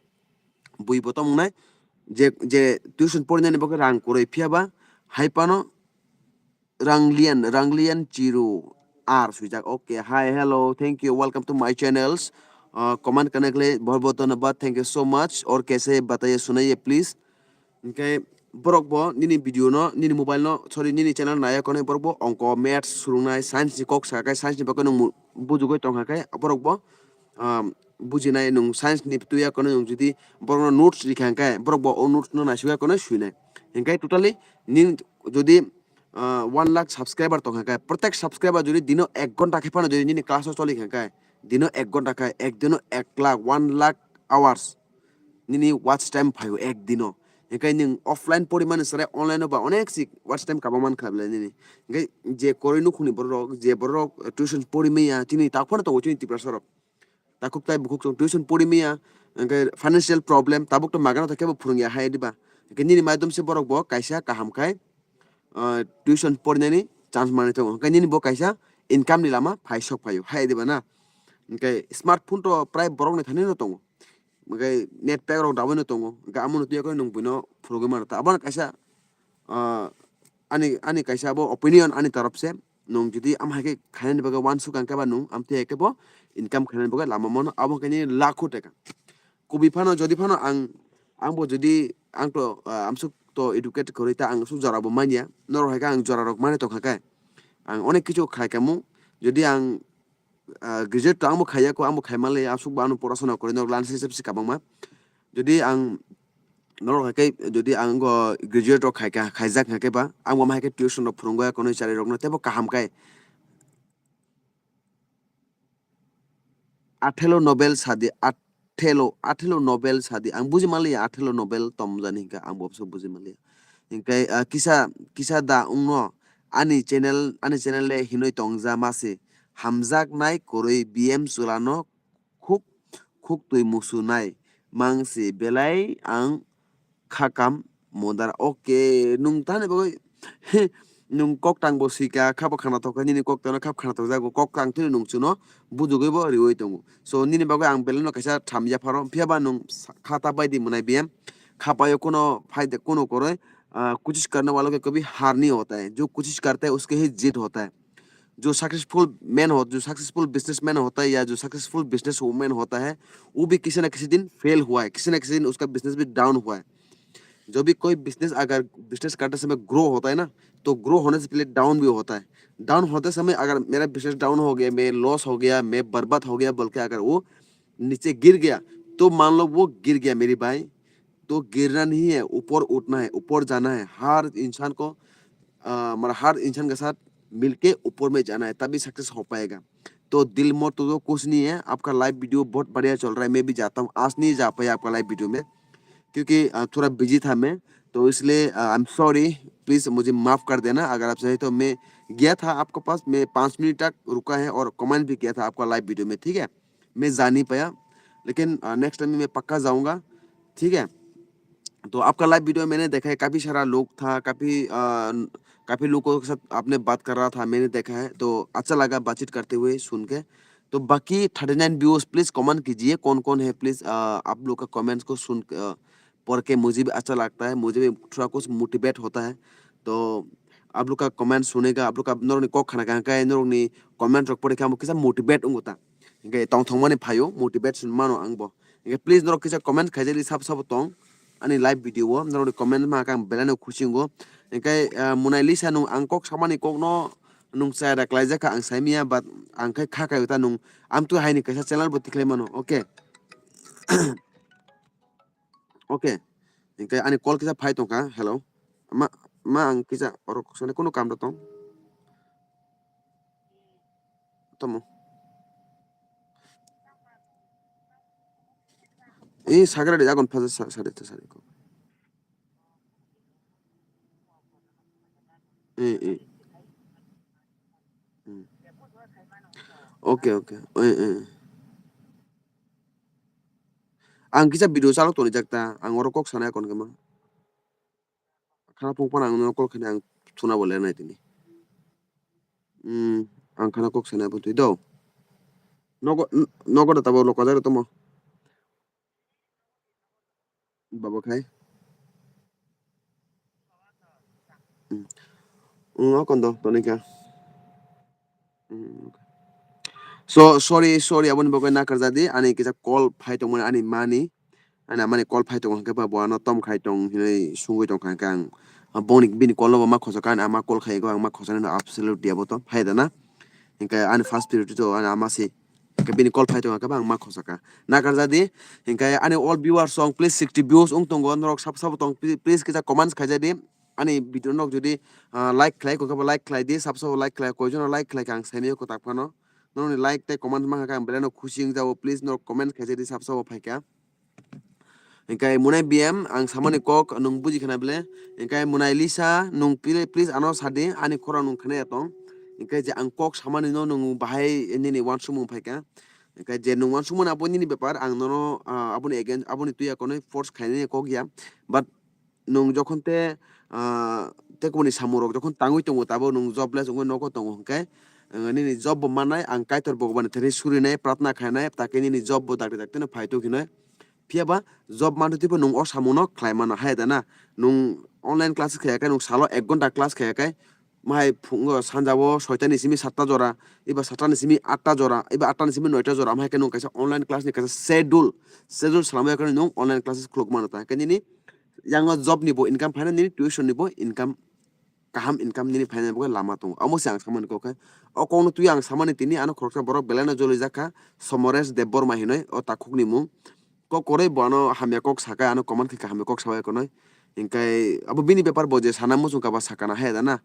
bui bo tong wngnai. Je, je tuition porinani bagwi rang kwrwi phiya ba hai phano Ranglian, Ranglian Chiru R swijak. Okay, hi, hello, thank you, welcome to my channels. Uh, comment करने के लिए बहुत बहुत धन्यवाद, thank you so much. और कैसे बताइए, सुनाइए please. Hwnkhe borok bo nini video no, nini mobile no, sorry, nini channel naiya konwi borok bo ongko, maths swrwngnai, science ni kok sa khe, science ni bagwi nwng mu-, bujugwi tongkha khe borok bo, um, bujinai, nwng science ni twiya konwi nwng jodi borok no notes rikha hwnkhe borok bo o notes no naisugwi konwi swinai. Hwnkhe totally nini jodi ah, one lakh subscriber tongkha khe, protek subscriber jodi dino ek ghonta khe phano jodi nini class o choli kha khe, dino ek ghonta khe, ek dino ek lakh, one lakh hours nini watch time phaio ek dino. Hwnkhe nwng offline porimani chwrai online o ba onek si watch time kabang mankha belai nini. Hwnkhe je koroi nukhungni borok, je borok tuition pori manya, chini tak phano tongo chini Tiprasa rok. Takhuk tai bukhuk chwng tuition pori manya, hwnkhe financial problem, tabuk to magana to kebo phwrwngya hai diba. Hwnkhe nini maidom se borok bo kaisa kaham khai, ah, tuition porinani chance manwi tongo. Hwnkhe nini bo kaisa income ni lama phai sok phaio hai diba na. Hwnkhe smartphone to prai borok ni thani no tongo. Hwnkhe net pack rok daui no tongo. Hwnkhe amo no twi yakhwlai nwng buino phwrwngwi mano ta. Abono kaisa, ah, ani, ani kaisa abo opinion ani taraf se. Nwng jodi ama hai khe khainani bagwi uansuk ang khe ba nwng amtwi hai khe bo income khainani bagwi lama mano, abo hwnkhe nini lakho teka. Kubui phano jodi phano ang, ang bo jodi ang to, ah, amsuk to educate kwrwi ta ang amsuk jora bo manya, norok hai khe ang jora rok manwi tongkha khe ang onek kichu khai kha mung. Jodi ang, ah, graduate to ang bo khaiya kho, ang bo khai manliya, amsuk bo ano porasona kwrwi norok lance sep si kabangma. Jodi ang norok hai khe jodi ang go graduate rok khai kha, khaijak hai khe ba, ang bo ma hai khe tuition rok phwrwngwi konwi charwi rokno teibo kaham khai. Athelo Nobel sadi, athelo, athelo Nobel sadi. Ang buji manliya athelo Nobel tom jani hinkha, ang bo buji manliya. Hinkhe, ah, kisa, kisa da wngno ani channel, ani channel le hinwi tongja mase. Hamjaknai kwrwi B M chwlano khuk, khuk twi musu nai mangsi belai ang khakam modar. Okay, nung tani bagwi, he, nung kok tang bo sika, khabo khana thok nini kok tangno khap khana thok jago, kok tang thwi nung chuno bujugwi bo riwi tongo. So, nini bagwi ang belai no kaisa tham yapharo, phiya ba nung sa-, kha ta bai di mwnai B M, kha paio kuno phaide kuno koroi, ah, kuchish karne walo ke kabhi har nahi hota hai, jo kuchish karta hai uske hi jeet hota hai. जो successful man हो, जो successful businessman होता है या जो successful business women होता है, वो भी किसी ना किसी दिन फेल हुआ है, किसी ना किसी दिन उसका बिजनेस भी डाउन हुआ है। जब भी कोई बिजनेस, अगर बिजनेस करते समय ग्रो होता है ना, तो ग्रो होने से पहले डाउन भी होता है। डाउन होते समय अगर मेरा बिजनेस डाउन हो गया, मैं लॉस हो गया, मैं बर्बाद हो गया बोल के अगर वो नीचे गिर गया, तो मान लो वो गिर गया मेरी भाई, तो गिरना नहीं है, ऊपर उठना है, ऊपर जाना है। हर इंसान को, अ, मतलब हर इंसान के साथ मिलके ऊपर में जाना है, तभी सक्सेस हो पाएगा। तो दिल मत तोड़ो, कुछ नहीं है। आपका लाइव वीडियो बहुत बढ़िया चल रहा है, मैं भी जाता हूँ। आज नहीं जा पाया आपका लाइव वीडियो में, क्योंकि, अ, थोड़ा बिजी था मैं, तो इसलिए, अ, आई एम सॉरी। प्लीज मुझे माफ कर देना। अगर आप चाहे तो मैं गया था आपके पास, मैं पाँच मिनट तक रुका है और कमेंट भी किया था आपका लाइव वीडियो में, ठीक है। मैं जा नहीं पाया, लेकिन, अ, नेक्स्ट टाइम मैं पक्का जाऊंगा, ठीक है। तो आपका लाइव वीडियो मैंने देखा है, काफ़ी सारा लोग था, काफ़ी, अ, काफ़ी लोगों के साथ आपने बात कर रहा था, मैंने देखा है, तो अच्छा लगा बातचीत करते हुए सुन के। तो बाकी thirty nine viewers, please comment कीजिए, कौन कौन है, प्लीज, अ, आप लोग का कमेंट्स को सुन, अ, पढ़ के मुझे भी अच्छा लगता है, मुझे भी थोड़ा कुछ मोटिवेट होता है। तो आप लोग का कमेंट सुनेगा, आप लोग का, norokni kok khana kha khe, norokni comment rok pore khe amo kisa motivate wngo ta. Hinkhe tongthokmani phaio, motivation mano ang bo. Hinkhe please norok kisa comment khaijadi sabo sabo tong ani live video o, norokni comment ma khe ang belai no khusi wngo. Hinkhe, ah, Monalisa nwng ang kok samani kokno nwng chaya da klaijak kha ang saimanya, but ang khe kha kaiwi ta nwng amtwi haini kaisa channel bo tikhlai mano, okay? Okay. Hinkhe ani call kisa phai tongkha. Hello. Ma, ma ang kisa oro kok sani kunu kam da tong? Tamo. Eh, sagra de agon phaja sa, sari ta sari ko. Eh, eh. Hmm. Okay, okay. Eh, eh. Ang kisa video chalok toni jak ta, ang oro kok sanai akon khe ma. Khana phung phano ang nono call khainai, ang thuna bo lenai tini. Hmm, ang khana kok sanai bo twi do. Nogo, n-, nogo da tabo lo kwcharo tomo. Babo khai. Hmm. Hmm, o kondo, toni kha. Hmm, okay. So, sorry, sorry, aboni bagwi nakarjadi, ani kisa call phai tongmani ani mani, ani amani call phai tongo, hwnkhe ba bo ano tom khai tong hinwi sungwi tongkha, hwnkhe ang, ah, boni, bini call no bo ma khochakha, ani ama call khai go, ang ma khochanai no absolute diya bo to, phai da na? Hwnkhe ani first priority to ani ama se, hwnkhe bini call phai tongo, hwnkhe ba ang ma khochakha. Nakarjadi, hwnkhe ani all viewers song, please sixty views wng tongo, norok sabo sabo tong, please kisa comments khaijadi. Ani video no jodi, ah, like khlai, kok khe bo like khlai di, sab sabo like khlai, koi jono like khlai kha ang saimanya kwtak phano. Norokni like tei comment mankha khe ang belai no khusi wng jao, please norok comment khaijadi sab sabo phaikha. Hinkhe Monai B M ang samani kok nwng buji khna bele, hinkhe Monalisa nwng pile please ano sadi, ani khorang nwng khna ya tong. Hinkhe je ang kok samani no nwng bahai nini wansukmung phaikha. Hinkhe je nwng wansukmani abo nini bepar, ang nono, ah, aboni against, aboni twi ya konwi force khainani kok ya. But nwng jokhon te, ah, tei kubuni samung rok jokhon tangwi tongo, tabuk nwng jobless wngwi nogo tongo hwnkhe, ah, nini job bo mannai, ang Kaitor Bhagwan ni thani surinai, pratna khainai, takhe nini job bo dakti dakti no phai tong hinoi. Phiya ba job manthwi twibo nwng o samung no khlai mano, hai da na? Nwng online class khaya khe, nwng salo ek ghonta class khaya khe, mahai phungo sanja o soita ni simi satta jora, eba satta ni simi atta jora, eba atta ni simi noita jora, amahai khe nwng kaisa online class ni kaisa schedule, schedule salamwi khe nwng online classes khuluk mano ta. Khe nini yang o job ni bo income phainai, nini tuition ni bo income, kaham income nini phainai bo lama tongo. Amo se ang samani kok khe. O kok no twi ang samani tini ano khoroksa borok belai no joli jak kha, Somoresh Debbarma hinoi o takhuk ni mung. Kok kwrwi bo ano hamya kok sakha, ano comment khe hamya kok sawi khwnwi. Hinkhe abo bini bepar bo je sana muchung kha ba sakha na hai da na.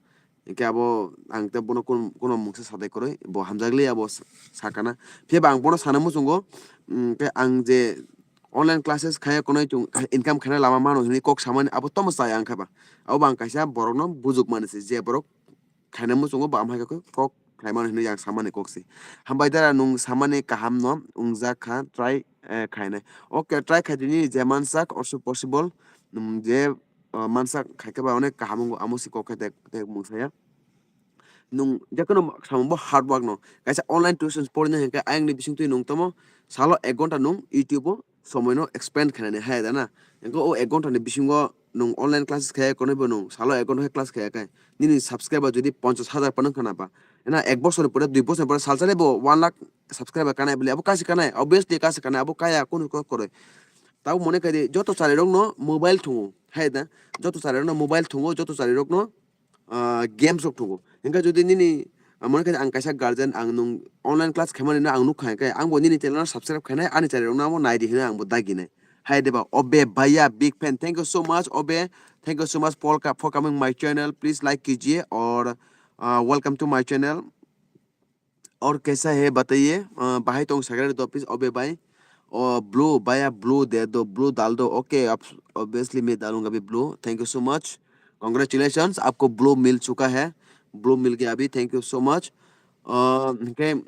Hinkhe abo ang tei bono kun-, kuno mungsa sadai kwrwi, bo hamjakli abo sa-, sakha na. Phiya ba ang bono sana muchungo, mm, khe ang je online classes khaya konoi chwng income khaina lama mano hinwi kok samani abo tomo chaya wngkha ba. Abo bo ang kaisa borokno bujukmani se je borok khaina muchungo bo amhai khe kok khlaimano hinwi ang samani kok se. Hambai dara nwng samani kaham no wngjak kha try, eh, khainai. Okay, try khaitini je mansak also possible, mm, je, uh, mansak khaikhe ba onek kaham wngo amo se kok khe tek tek mung saya. Nwng jekono samung bo hard work no. Kaisa online tuition porina hinkhe ayang ni bising twi nwng tamo salo ek ghonta nwng YouTube o somoi no expand khainani hai da na. Hinkhe o ek ghonta ni bisingo nwng online classes khaya konoi bo nwng salo ek ghonta khe class khaya khe nini subscriber jodi ponchash hajar phano khana ba. Ena ek bosor pore dui bosor pore salsale bo one lakh subscriber kanai bole abo kasi kanai, obviously kasi kanai, abo kaya kunu kok koroi. Tabo mone khaidi joto chari rok no mobile thungo hai da, joto chari rok no mobile thungo, joto chari rok no ah, games rok thugo. Hinkhe jodi nini, ah, mone khe ang kaisa guardian, ang nwng online class khaimani no ang nukha, hinkhe ang bo nini channel no subscribe khainai, ani channel rok no amo naidi hinwi ang bo daginai. Hai deba, Obe Bhaiya, big fan. Thank you so much, Obe. Thank you so much for, for coming my channel. Please like kijiye or, ah, welcome to my channel. और कैसा है बताइए, अ, bahai tong sagari do, please, Obe bhai. O blue, bhaiya, blue de do, blue dal do. Okay, obviously मैं डालूंगा अभी blue. Thank you so much. Congratulations, आपको blue मिल चुका है. Blue मिल गया अभी. Thank you so much. A, okay.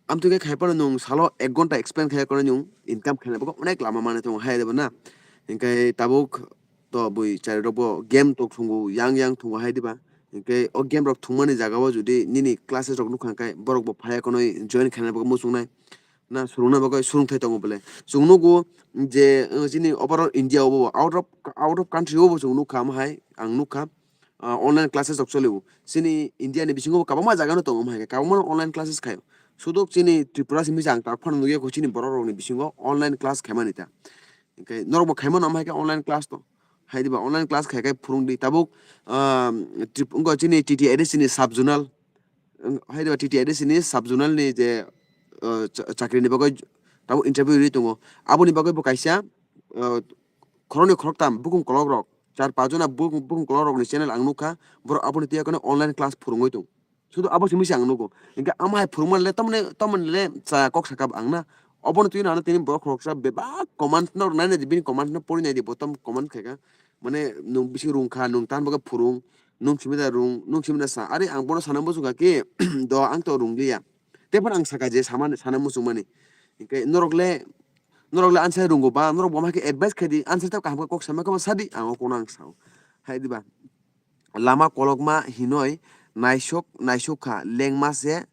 Am tuke khai pano nwng salo ek ghonta expand khai kono nwng income khaina bagwi onek lama mane tongo hai deba na. Hinkhe tabuk to bui chari rok bo game tok thungo, yang yang thungo hai diba. Hinkhe o game rok thungmani jaga o jodi nini classes rok nukha khe borok bo phai konoi join khaina bagwi muchungnai. Na surungna bagwi surungthai tongo bole. Chwng nugo je, uh, chini overall India o bo out of, out of country o bo chwng nukha, am hai ang nukha. Ah, online classes rok choli o. Chini India ni bisingo bo kwbangma jaga no tongo, am hai khe kwbangma no online classes khai o. Sudok chini Tripura simi ang tak phano nugya kho chini borok rok ni bisingo online class khaimani ta. Hinkhe norok bo khaimano, am hai khe online class to. Hai diba online class khai khai phurung di. Tabuk, ah, Trip-, wngkha chini T T I D C ni sub zonal. Wng-, hai diba T T I D C ni sub zonal ni je, ah, cha-, chakri ni bagwi tabuk interview ri tongo. Aboni bagwi bo kaisa, ah, khoroknwi khoroktam bukung kolok rok, char pach jona bukung, bukung kolok rok ni channel ang nukha. Borok aboni twi yakono online class phurungwi tong. Sudu abo simi se ang nugo. Hinkhe ama hai phwrwngmani le tamoni, tamoni le cha kok sakha ang na. Obono twi nang tini borok khoroksa bebak comment no nai nai di, bini comment no pori nai di, bo tam comment khaikha. Mane nwng bisi rung kha, nwng tan bagwi phwrwng, nwng simi da rung, nwng simi da sa. Are ang bono sana muchung kha ki, do ang to rung liya. Tei phano ang sakha je samani, sana muchung mani. Hinkhe norok le, norok le answer rungo ba, norok bo ma khe advice khai di, answer ta kaham khe kok sama khe ma sa di, ang o kono ang sao. Hai di ba. Lama kolokma hinoi naisok naisok kha, lengma se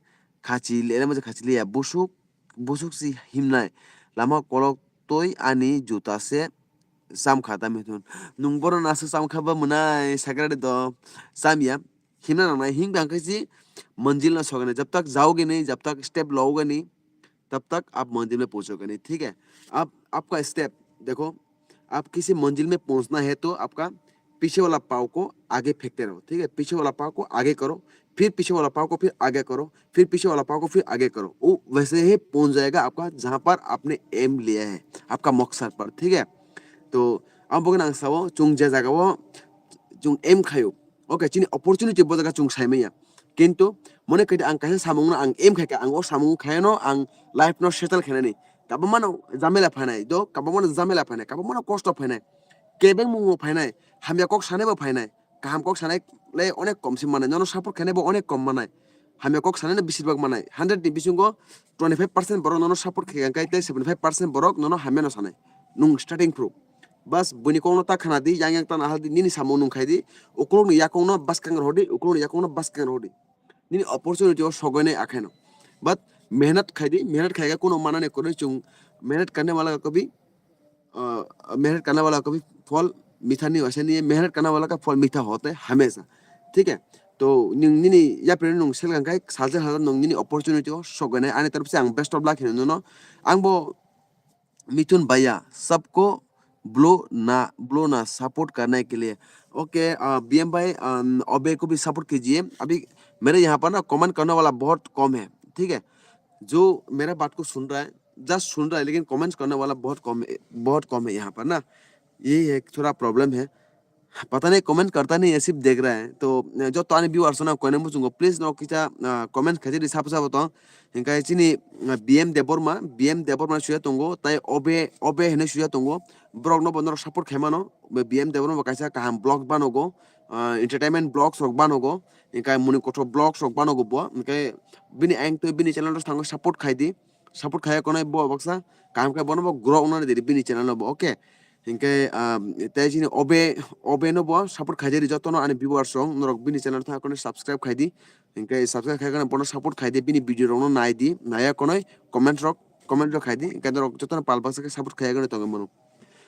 khachi le-, lengma se khachi liya, busuk, busuk si himnai, lama kolok toi ani juta se cham kha, tamni hwn. Nwng bono naisok cham kha ba mwnai, sakrari do cham ya, himna nangnai, himkha hwnkhe si manzil no sogani, jab tak jaoge nahi, jab tak step logani, तब तक आप मंजिल में पहुंचोगे नहीं, ठीक है? आप, आपका स्टेप देखो, आप किसी मंजिल में पहुंचना है तो आपका पीछे वाला पाँव को आगे फेंकते रहो, ठीक है? पीछे वाला पाँव को आगे करो, फिर पीछे वाला पाँव को फिर आगे करो, फिर पीछे वाला पाँव को फिर आगे करो। वो वैसे ही पहुंच जाएगा आपका, जहाँ पर आपने एम लिया है, आपका मकसद पर, ठीक है? तो ang bo nang sao, chung je jaga o chung aim khayo, okay, chini opportunity bo jaga chung sai manya. Kintu mone khaidi ang kaisa samung no ang aim khaikha, ang o samung khaino ang life no settle khainani. Kabangma no jamela phainai, do kabangma no jamela phainai, kabangma no kosto phainai, kebeng mungo phainai, hamya kok sanai bo phainai, kaham kok sanai le onek kom se manai, nono support khainai bo onek kom manai, hamya kok sanai no besibak manai. Hundred ni bisingo twenty five percent borok nono support khaikha, tei seventy five percent borok nono hamya no sanai. Nwng starting pro. Bas, buini kokno ta khana di, yang yang ta nahal di, nini samung nwng khai di, ukulukni yakungno bwskang rohor di, ukulukni yakungno bwskang rohor di. Nini opportunity o sogwi nai akhaino. But mehnat khai di, mehnat khai khe kuno manani kwrwi chwng, mehnat karne wala ka kabhi, ah, mehnat karne wala ka kabhi phol mitha nahi hote, mehnat karne wala ka phol mitha hote hamesha. Thik hai? To nwng nini yapri nwng seleng khai, salsa salsa nwng nini opportunity o sogwi nai, ani taraf se ang best of luck hino nono. Ang bo मिथुन भैया, सबको ब्लो ना, ब्लो ना सपोर्ट करने के लिए। ओके, अ, बीएम भाई, अ, ओबे को भी सपोर्ट कीजिए। अभी मेरे यहाँ पर ना कमेंट करने वाला बहुत कम है, ठीक है? जो मेरा बात को सुन रहा है, जस्ट सुन रहा है, लेकिन कमेंट्स करने वाला बहुत कम है, बहुत कम है यहाँ पर ना। यही है, थोड़ा प्रॉब्लम है। Pata nahi comment karta nahi ye, sirf dekh raha hai. To, eh, joto ani viewers no koine muchungo, please no kisa, ah, comment khaijadi sabo sabo tong. Hinkhe chini, ah, B M Debbarma, B M Debbarma suya tongo, tai Obe, Obe hene suya tongo. Borok no bo norok support khaimano, B M Debbarma bo kaisa kaham vlogs banogo, ah, entertainment vlogs rok banogo, hinkhe muni kothok vlogs rok banogo bo, hinkhe bini ang twi bini channel rok thango support khaidi, support khaiya konai bo baksa, kaham khe bono bo grow wngnani diri bini channel no bo, okay. Hinkhe, ah, tei chini Obe, Obe no bo support khaijadi jotono ani viewers rok, norok bini channel thangkhe subscribe khaidi. Hinkhe subscribe khaikhe bono support khaidi, bini video rokno naidi, naiya konoi comment rok, comment rok khaidi. Hinkhe norok jotono pal baksa khe support khaiya konoi tongwi mano.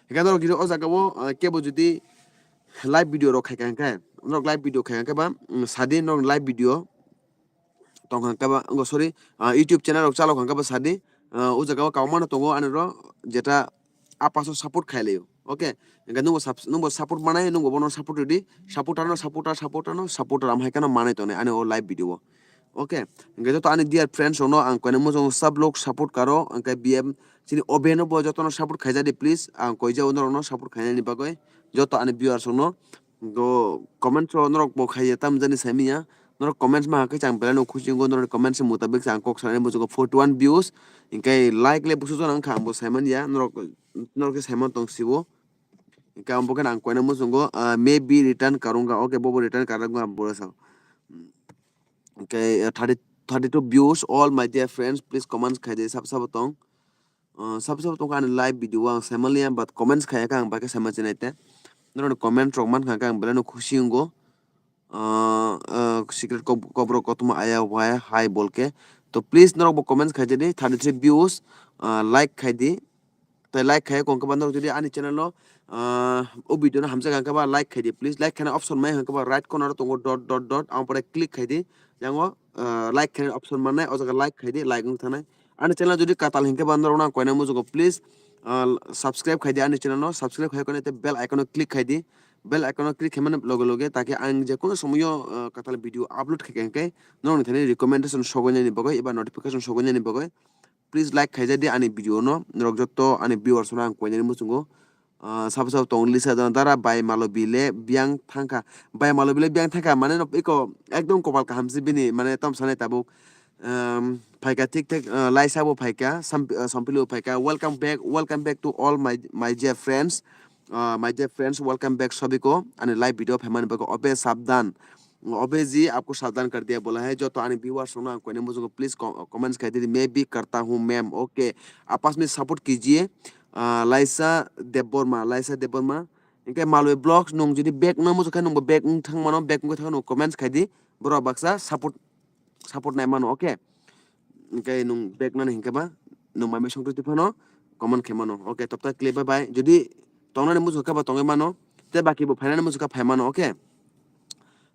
Hinkhe norok giri o jaga o, ah, kebo jodi live video rok khaikha hinkhe, norok live video khaikha ba, mm, sadi norok live video tong kha khe ba, oh, sorry, ah, YouTube channel rok chalo kha khe ba sadi, ah, o jaga o kauma no tongo ani ro, jeta apaso support khai laio. Okay, hinkhe nungbo sub-, nungbo support manai, nungbo bono support rwdi, supporter no supporter, supporter no supporter, am hai kheno manai tongnai ani o live video o. Okay, hinkhe joto ani dear friends rok no ang koine muchungo sab lok support karo, hinkhe B M chini Obe no bo joto no support khaijadi please, ang koijao norok no support khainani bagwi joto ani viewers rok no. Go comments o norok bo khaiya tam jani saimanya. Norok comments ma hakhe chang belai no khusi wngo, norok comments mutabik chang kok sanani muchungo forty one views. Hinkhe like le busu jona wngkha ang bo saimanya. Norok, norok khe saiman tong sibo. Hinkhe ang bo khe ang koina muchungo, ah, maybe return karunga. Okay, bobo return karunga ang bo sa. Hinkhe, ah, thirty, thirty two views. All my dear friends, please comments khaidi sab sabo tong. Ah, sab sab tongkha ani live video o ang saimanliya, but comments khaya khe ang bai khe saiman chinai te. Norokni comment rok mankha khe ang belai no khusi wngo. Ah, ah, secret kob-, kobrok kothoma aya waya hai bolke. To please norok bo comments khai di, thirty three views, ah, like khai di. Tai like khai kong khe ba norok jodi ani channel o, ah, o video no hamjak kha khe ba like khai di. Please like khaina option mai kha khe ba right corner o tongo dot dot dot, ang pore click khai di. Yango, ah, like khaina option mannai, o jaga like khai di, like wng thanai. Ani channel jodi katal hinkhe ba norok nang koina mujugo, please, ah, subscribe khai di ani channel no, subscribe khai kone te bell icon o click khai di, bell icon o click khaimani loge loge, taki ang je kono somoyo, ah, katal video upload khai khe norokni thani recommendation sogwi nani bagwi eba notification sogwi nani bagwi, please like khai ja di ani video no, norok jotto ani viewers no ang koinani muchungo. Ah, sabo sabo tong lisa jana dara bai malobi le biyang thangkha. Bai malobi le biyang thangkha, mane no iko ekdom kopal kaham se bini, mane tam sanai tabuk. Um, phaika thik thik, ah, laisa bo phaika, sam-, ah, sampili bo phaika. Welcome back, welcome back to all my, my dear friends. Ah, my dear friends, welcome back sobiko. Ani live video phaimani bagwi obe sabdan. अबे जी आपको सावधान कर दिया बोला है, joto ani viewers rokno ang koina mujugo, please com-, comments khai di, मैं भी करता हूँ मैम, okay, आपस में support कीजिए। Ah, Laisa Debbarma, Laisa Debbarma, hinkhe Malwi Vlogs, nung jodi back wngna muchuk khe nungbo back wng thang mano, back wngwi thang nung comments khai di, borok baksa support, support nai mano, okay. Hinkhe nung back nani hinkhe ba nung mai mai songtwi phano comment khai mano, okay, topta kle bye bye. Jodi tongnani muchuk khe ba tongwi mano, tei baki bo phainani muchuk khe phai mano, okay.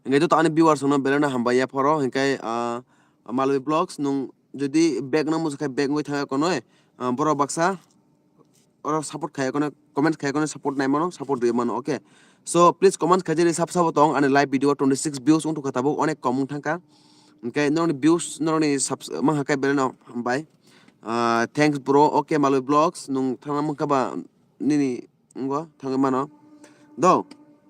Hinkhe joto ani viewers rokno belai no hambai ya phoro, hinkhe, ah, Malwi Vlogs, nung jodi back wngna muchuk khe back wngwi thang ya konoi, ah, borok baksa oro support khai kono, comment khai kono, support nai mano, support rwi mano, okay. So please comment khai jani sab sabo tong, ani live video twenty six views wng thangkha tabuk, onek kom wng thangkha. Hinkhe norokni views, norokni subs-, mang hakai belai no hambai. Ah, thanks bro, okay, Malwi Vlogs, nung thangna mangkha ba nini wngkha thangwi mano. Do,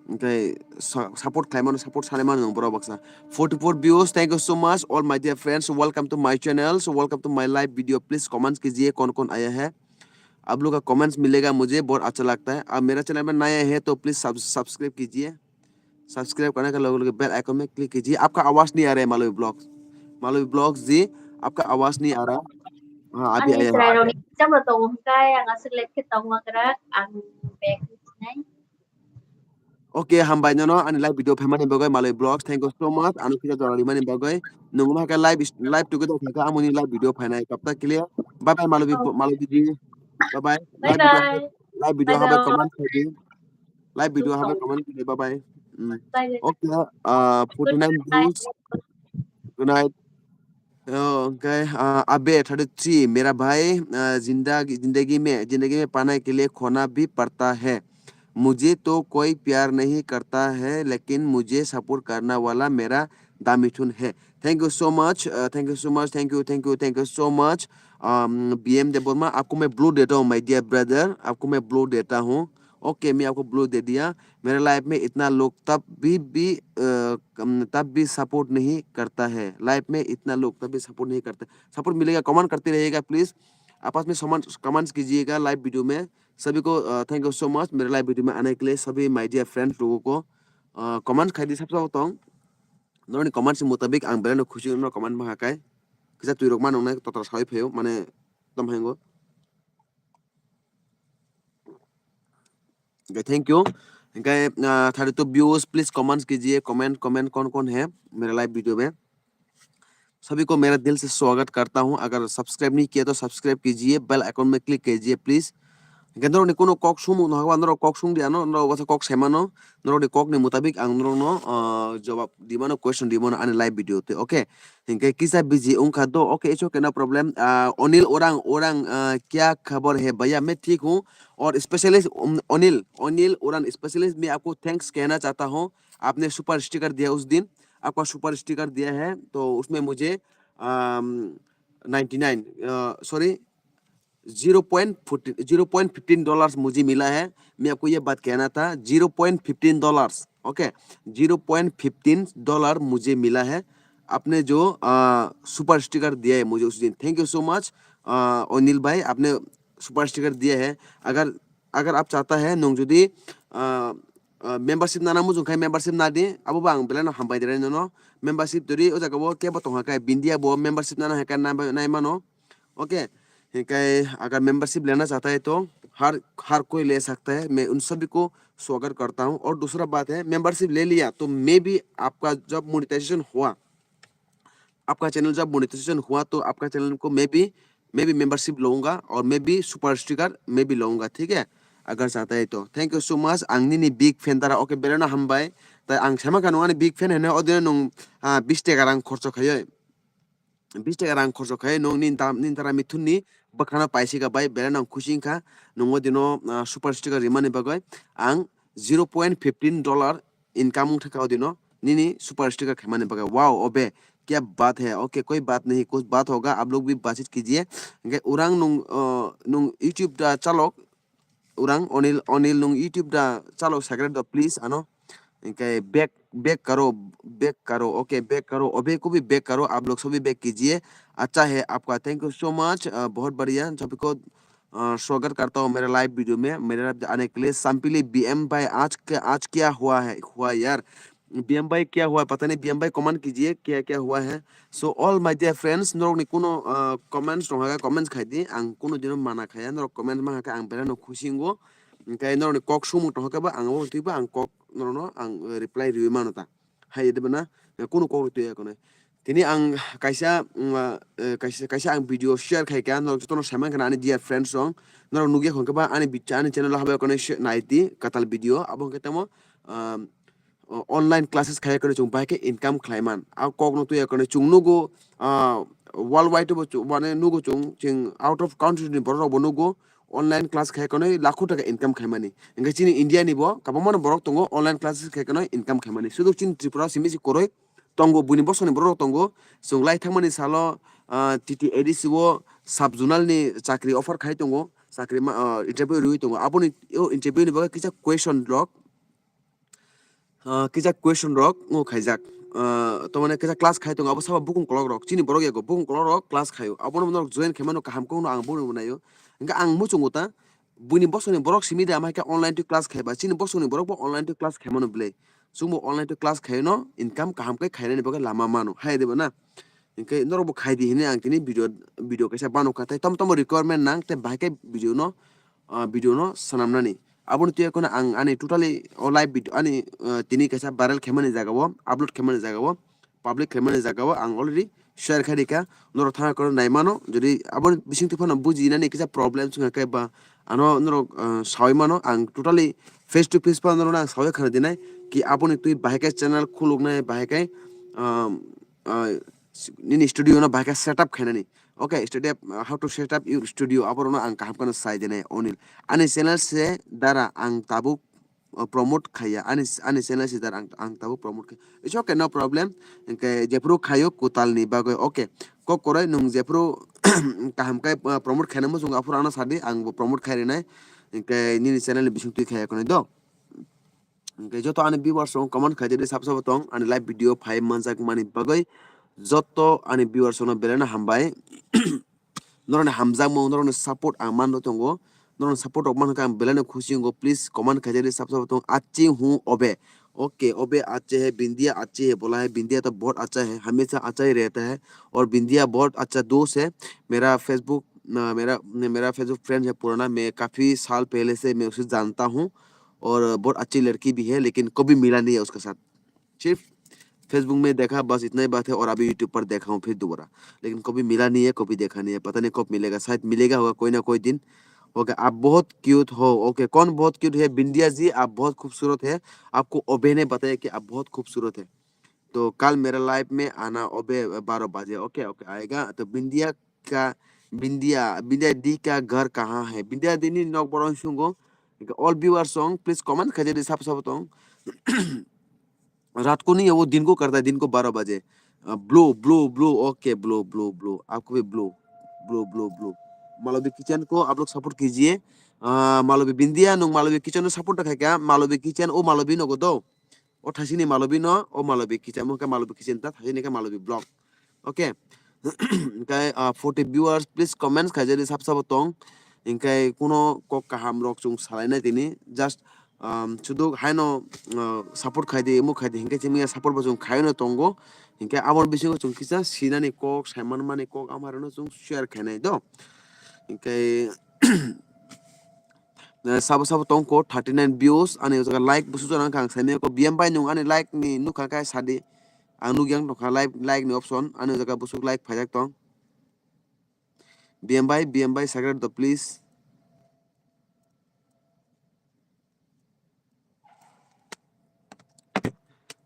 hinkhe sa-, support khai mano, support sanai mano nung borok baksa. Forty four views, thank you so much, all my dear friends, welcome to my channel, so welcome to my live video, please comments kijiye, kon kon aya hai. आप लोग का कमेंट्स मिलेगा मुझे, बहुत अच्छा लगता है। आप मेरा चैनल में नया है तो प्लीज सब्स-, सब्सक्राइब कीजिए। सब्सक्राइब करने के लगे लगे बेल आइकन में क्लिक कीजिए। आपका आवाज़ नहीं आ रहा है मालवी ब्लॉग्स। मालवी ब्लॉग्स जी, आपका आवाज़ नहीं आ रहा। हाँ, अभी आया। Ani chwrairokni chama tongo hwnkhe ang aswk late khe tongma kwrak, ang back wngsinai. Okay, hambai nono ani live video phaimani bagwi Malwi Vlogs. Thank you so much. Ano kisa jora rimani bagwi. Nungma khe live is, live together kha kha amoni live video phainai. Tabta clear. Bye bye Malwi, oh, Malwi ji. Bye bye. Bye bye. Live video, live video bye habai bye. Comment khaidi. Live video habai comment khaidi. Bye bye. Mm. Bye bye. Okay, uh, forty nine views. Good night. Okay, uh, अबे thirty three, मेरा भाई, uh, जिंदा, जिंदगी में, जिंदगी में पाने के लिए खोना भी पड़ता है। मुझे तो कोई प्यार नहीं करता है, लेकिन मुझे सपोर्ट करने वाला मेरा दामिथुन है। Thank you so much, uh, thank you so much, thank you, thank you, thank you so much। Um, B M Debbarma, आपको मैं ब्लू देता हूँ, my dear brother, आपको मैं ब्लू देता हूँ। ओके, मैं आपको ब्लू दे दिया। मेरे लाइफ में इतना लोग तब भी भी अ, कम- तब भी सपोर्ट नहीं करता है। लाइफ में इतना लोग तब भी सपोर्ट नहीं करता। सपोर्ट मिलेगा, कमेंट करते रहिएगा प्लीज। आपस में कमेंट्स कीजिएगा लाइव वीडियो में। सभी को थैंक यू सो मच मेरे लाइव वीडियो में आने के लिए। सभी माय डियर फ्रेंड्स लोगों को कमेंट खाई दी सबसे तोंग। Norokni comment ni mutabik ang belai no khusi wngno comment bangkha kai. Kisa twi rok ma nongnai totra sawi phaio mane tom hango. Okay, thank you. Okay, uh, thirty two views, please comments कीजिए, comment comment कौन कौन है मेरे live video में। सभी को मेरा दिल से स्वागत करता हूँ। अगर सब्सक्राइब नहीं किया तो सब्सक्राइब कीजिए, बेल आइकन में क्लिक कीजिए please. Hingke norokni kuno kok sumung no hagwa norok kok sung di ano, norok wasa kok saimano, norokni kokni mutabik ang norokno, ah, jawab di mano, question di mano ani live video te, okay? Hingke kisa busy wngkha do, okay, it's okay, no problem. Ah, Onil orang, orang, ah, kya khabar hai bhaiya? Main thik hu, aur specialist, um, Onil, Onil orang specialist, main aapko thanks kehna chahta hu, aapne super sticker diya us din, aapka super sticker diya hai, to usme mujhe, um, ninety nine, ah, sorry, zero point fourteen, zero point fifteen dollars मुझे मिला है। मैं आपको ये बात कहना था, zero point fifteen dollars, okay, zero point fifteen dollar मुझे मिला है। आपने जो सुपर स्टिकर दिया है मुझे उस दिन, thank you so much Anil भाई, आपने सुपर स्टिकर दिया है। अगर अगर आप चाहता है nung jodi membership nana mujung khai membership nadi, abo bo ang belai no hambai dere nono membership dori o jaga bo kebo tongha kai bindia bo membership nana hai kai nai mano. Okay, हिंके अगर मेंबरशिप लेना चाहता है तो हर हर कोई ले सकता है। मैं उन सभी को स्वागत करता हूँ। और दूसरा बात है, मेंबरशिप ले लिया तो मे बी आपका जब मोनेटाइजेशन हुआ, आपका चैनल जब मोनेटाइजेशन हुआ तो आपका चैनल को may be may be membership लूंगा और may be super sticker may be लूंगा, ठीक है, अगर चाहता है तो। Thank you so much, ang nini big fan tara, okay, belai no hambai. Tai ang sama kha nung ani big fan hene odino nung bis taka rang khorcho khaioi. Bis taka rang khorcho khai nung nin tam nin tara mithun ni bwkhano paisi ka bai belai nang khusi wngkha. Nungo dino super sticker rimani bagwi ang zero point fifteen dollar income wngkha o dino nini super sticker khaimani bagwi. Wow, obe kya baat hai? Okay, koi baat nahi, kuch baat hoga, aap log bhi baatchit kijiye. Hingke orang nung nung YouTube da chalok, orang Onil, Onil nung YouTube da chalok subscribe do please ano. Hingke back back karo, back karo, okay, back karo, obe ko bhi back karo, aap log sabhi back kijiye. Acha hai aapka, thank you so much, bahut badhiya, sabhi ko स्वागत करता हूँ मेरे live video में। मेरे लाइव आने के लिए संपीली बीएम भाई, आज क्या आज क्या हुआ है हुआ यार? बीएम भाई क्या हुआ है पता नहीं, बीएम भाई कमेंट कीजिए क्या क्या हुआ है। So all my dear friends, norok ni kuno comments rong haga comments khai di, ang kuno dino mana khaya, norok comment ma haka ang belai no khusi wngo. Hingke norok ni kok sumung tong haka ba ang abo twi ba ang kok norok no ang reply riwi mano ta. Hai de bana kuno kok rwi twi ya kono. Tini ang kaisa kaisa kaisa ang video share khai ka, norok jotono sai man khana ani dear friends rong, norok nugya khon khe ba ani bicha ani channel o habai kono nai di katal video abo hwnkhe tamo online classes khai kono chwng bai khe income khlai man. A kok no twi kono chwng nugo world wide bo mane nugo chwng, chwng out of country ni borok rok bo nugo online class khai kono lakho taka income khai mani. Hingke chini India ni bo kwbangma borok tongo online classes khai kono income khai mani. Suduk chini Tripura simi si koroi tongo, buini bosongni borok rok tongo. Chwng lai thangmani salo T T A D C o sub zonal ni chakri offer khai tongo, chakri interview rwi tongo. Aboni o interview ni bagwi kisa question rok, kisa question rok ngo khaijak. Tamani kisa class khai tongo, abo sabo bukung kolok rok, chini borok yago bukung kolok rok class khaio. Abono norok join khaimano kaham kok no ang bono naio. Hingke ang muchungo ta buini bosongni borok simi de ama khe online to class khaiba, chini bosongni borok bo online to class khaimano belai. Chwngbo online to class khaino income kaham khe khainani bagwi lama mano hai de bo na. Hingke norok bo khai di hinwi ang tini video video kaisa bano kha, tei tom tomo requirement nang tei bahai khe video no video no swnamnani. Aboni twi kono ang ani totally o live video ani tini kaisa viral khaimani jaga o, upload khaimani jaga o, public khaimani jaga o ang already share khai rikha. Norok thangna kono nai mano, jodi aboni bising twi phano bujinani kisa problem chwngkha khe ba ano norok sawi mano, ang totally face to face phano norokno ang sawi khana dinai ki aboni twi bahai khe channel khuluknai, bahai khe nini studio no bahai khe setup khainani. Okay, studio, how to set up your studio, aborokno ang kaham kheno sai dinai Onil. Ani channel se dara ang tabuk promote khaiya, ani ani channel se dara ang tabuk promote khai. It's okay, no problem. Hingke jephuru khayo kwtal ni bagwi, okay. Kok kwrwi nwng jephuru kaham khe promote khaina muchungo aphuru ano sadi, ang bo promote khai rinai. Hingke nini channel ni bising twi khaya khwnwi do. Hingke joto ani viewers rok comment khaijadi sab sabo tong ani live video phai manjak mani bagwi joto ani viewers rokno belai no hambai. Norokni hamjakmung, norokni support ang manwi tongo. Norokni support rok mankha ang belai no khusi wngo. Please comment khaijadi sab sabo tong achi hu obe. Okay, obe achi hai bindiya achi hai bola hai bindiya to bahut acha hai hamesha acha hi rehta hai aur bindiya bahut acha dost hai. Mera Facebook, na, mera, mera Facebook friend hai purana, main kafi saal pehle se main use janta hu aur bahut achi ladki bhi hai lekin kabhi mila nahi hai uska saath. Sirf Facebook mein dekha, bas itna hi baat hai aur abhi YouTube par dekha hu phir dobara. Lekin kabhi mila nahi hai, kabhi dekha nahi hai, pata nahi kab milega, shayad milega hoga koi na koi din. Okay, aap bahut cute ho. Okay, kaun bahut cute hai? Bindiya ji, aap bahut khoobsurat hai. Aapko obe ne bataya ki aap bahut khoobsurat hai. To kal mera live mein aana obe baro baje. Okay, okay, aayega. To Bindiya ka, Bindiya, Bindiya di ka ghar kahan hai? Bindiya di ni nok boro wngo. All viewers rok please comment khaijadi sab sabo tong. रात को नहीं है, वो दिन को करता है, दिन को बारह बजे। Blue, blue, blue, okay, blue, blue, blue, आपको भी blue, blue, blue, blue। Malvi kitchen को आप लोग सपोर्ट कीजिए। Malobi Bindiya, nung Malobi Kitchen no support ta khaikha, Malobi Kitchen, o Malobi nogo do. O thasini Malobi no, o Malobi Kitchen, mo khe Malobi Kitchen ta, thasini khe Malobi Vlog. Okay. Hingke forty viewers, please comments khaijadi sab sabo tong. Hingke kuno kok kaham rok chung salainai tini, just sudu haino support khaidi, emo khaidi, hingke chini support bo chung khaino tongo. Hingke aboni bisingo chung kisa sinani kok, saimanmani kok, amarano chung share khainai do. Hingke sabo sabo tongko thirty nine views, ani jaga like busu jana kang saimaya ko B M bai nung ani like ni nukha kai sadi. Ang nukyang tongkha like, like ni option, ani jaga busuk like phaijak tong. B M bai, B M bai, subscribe do please.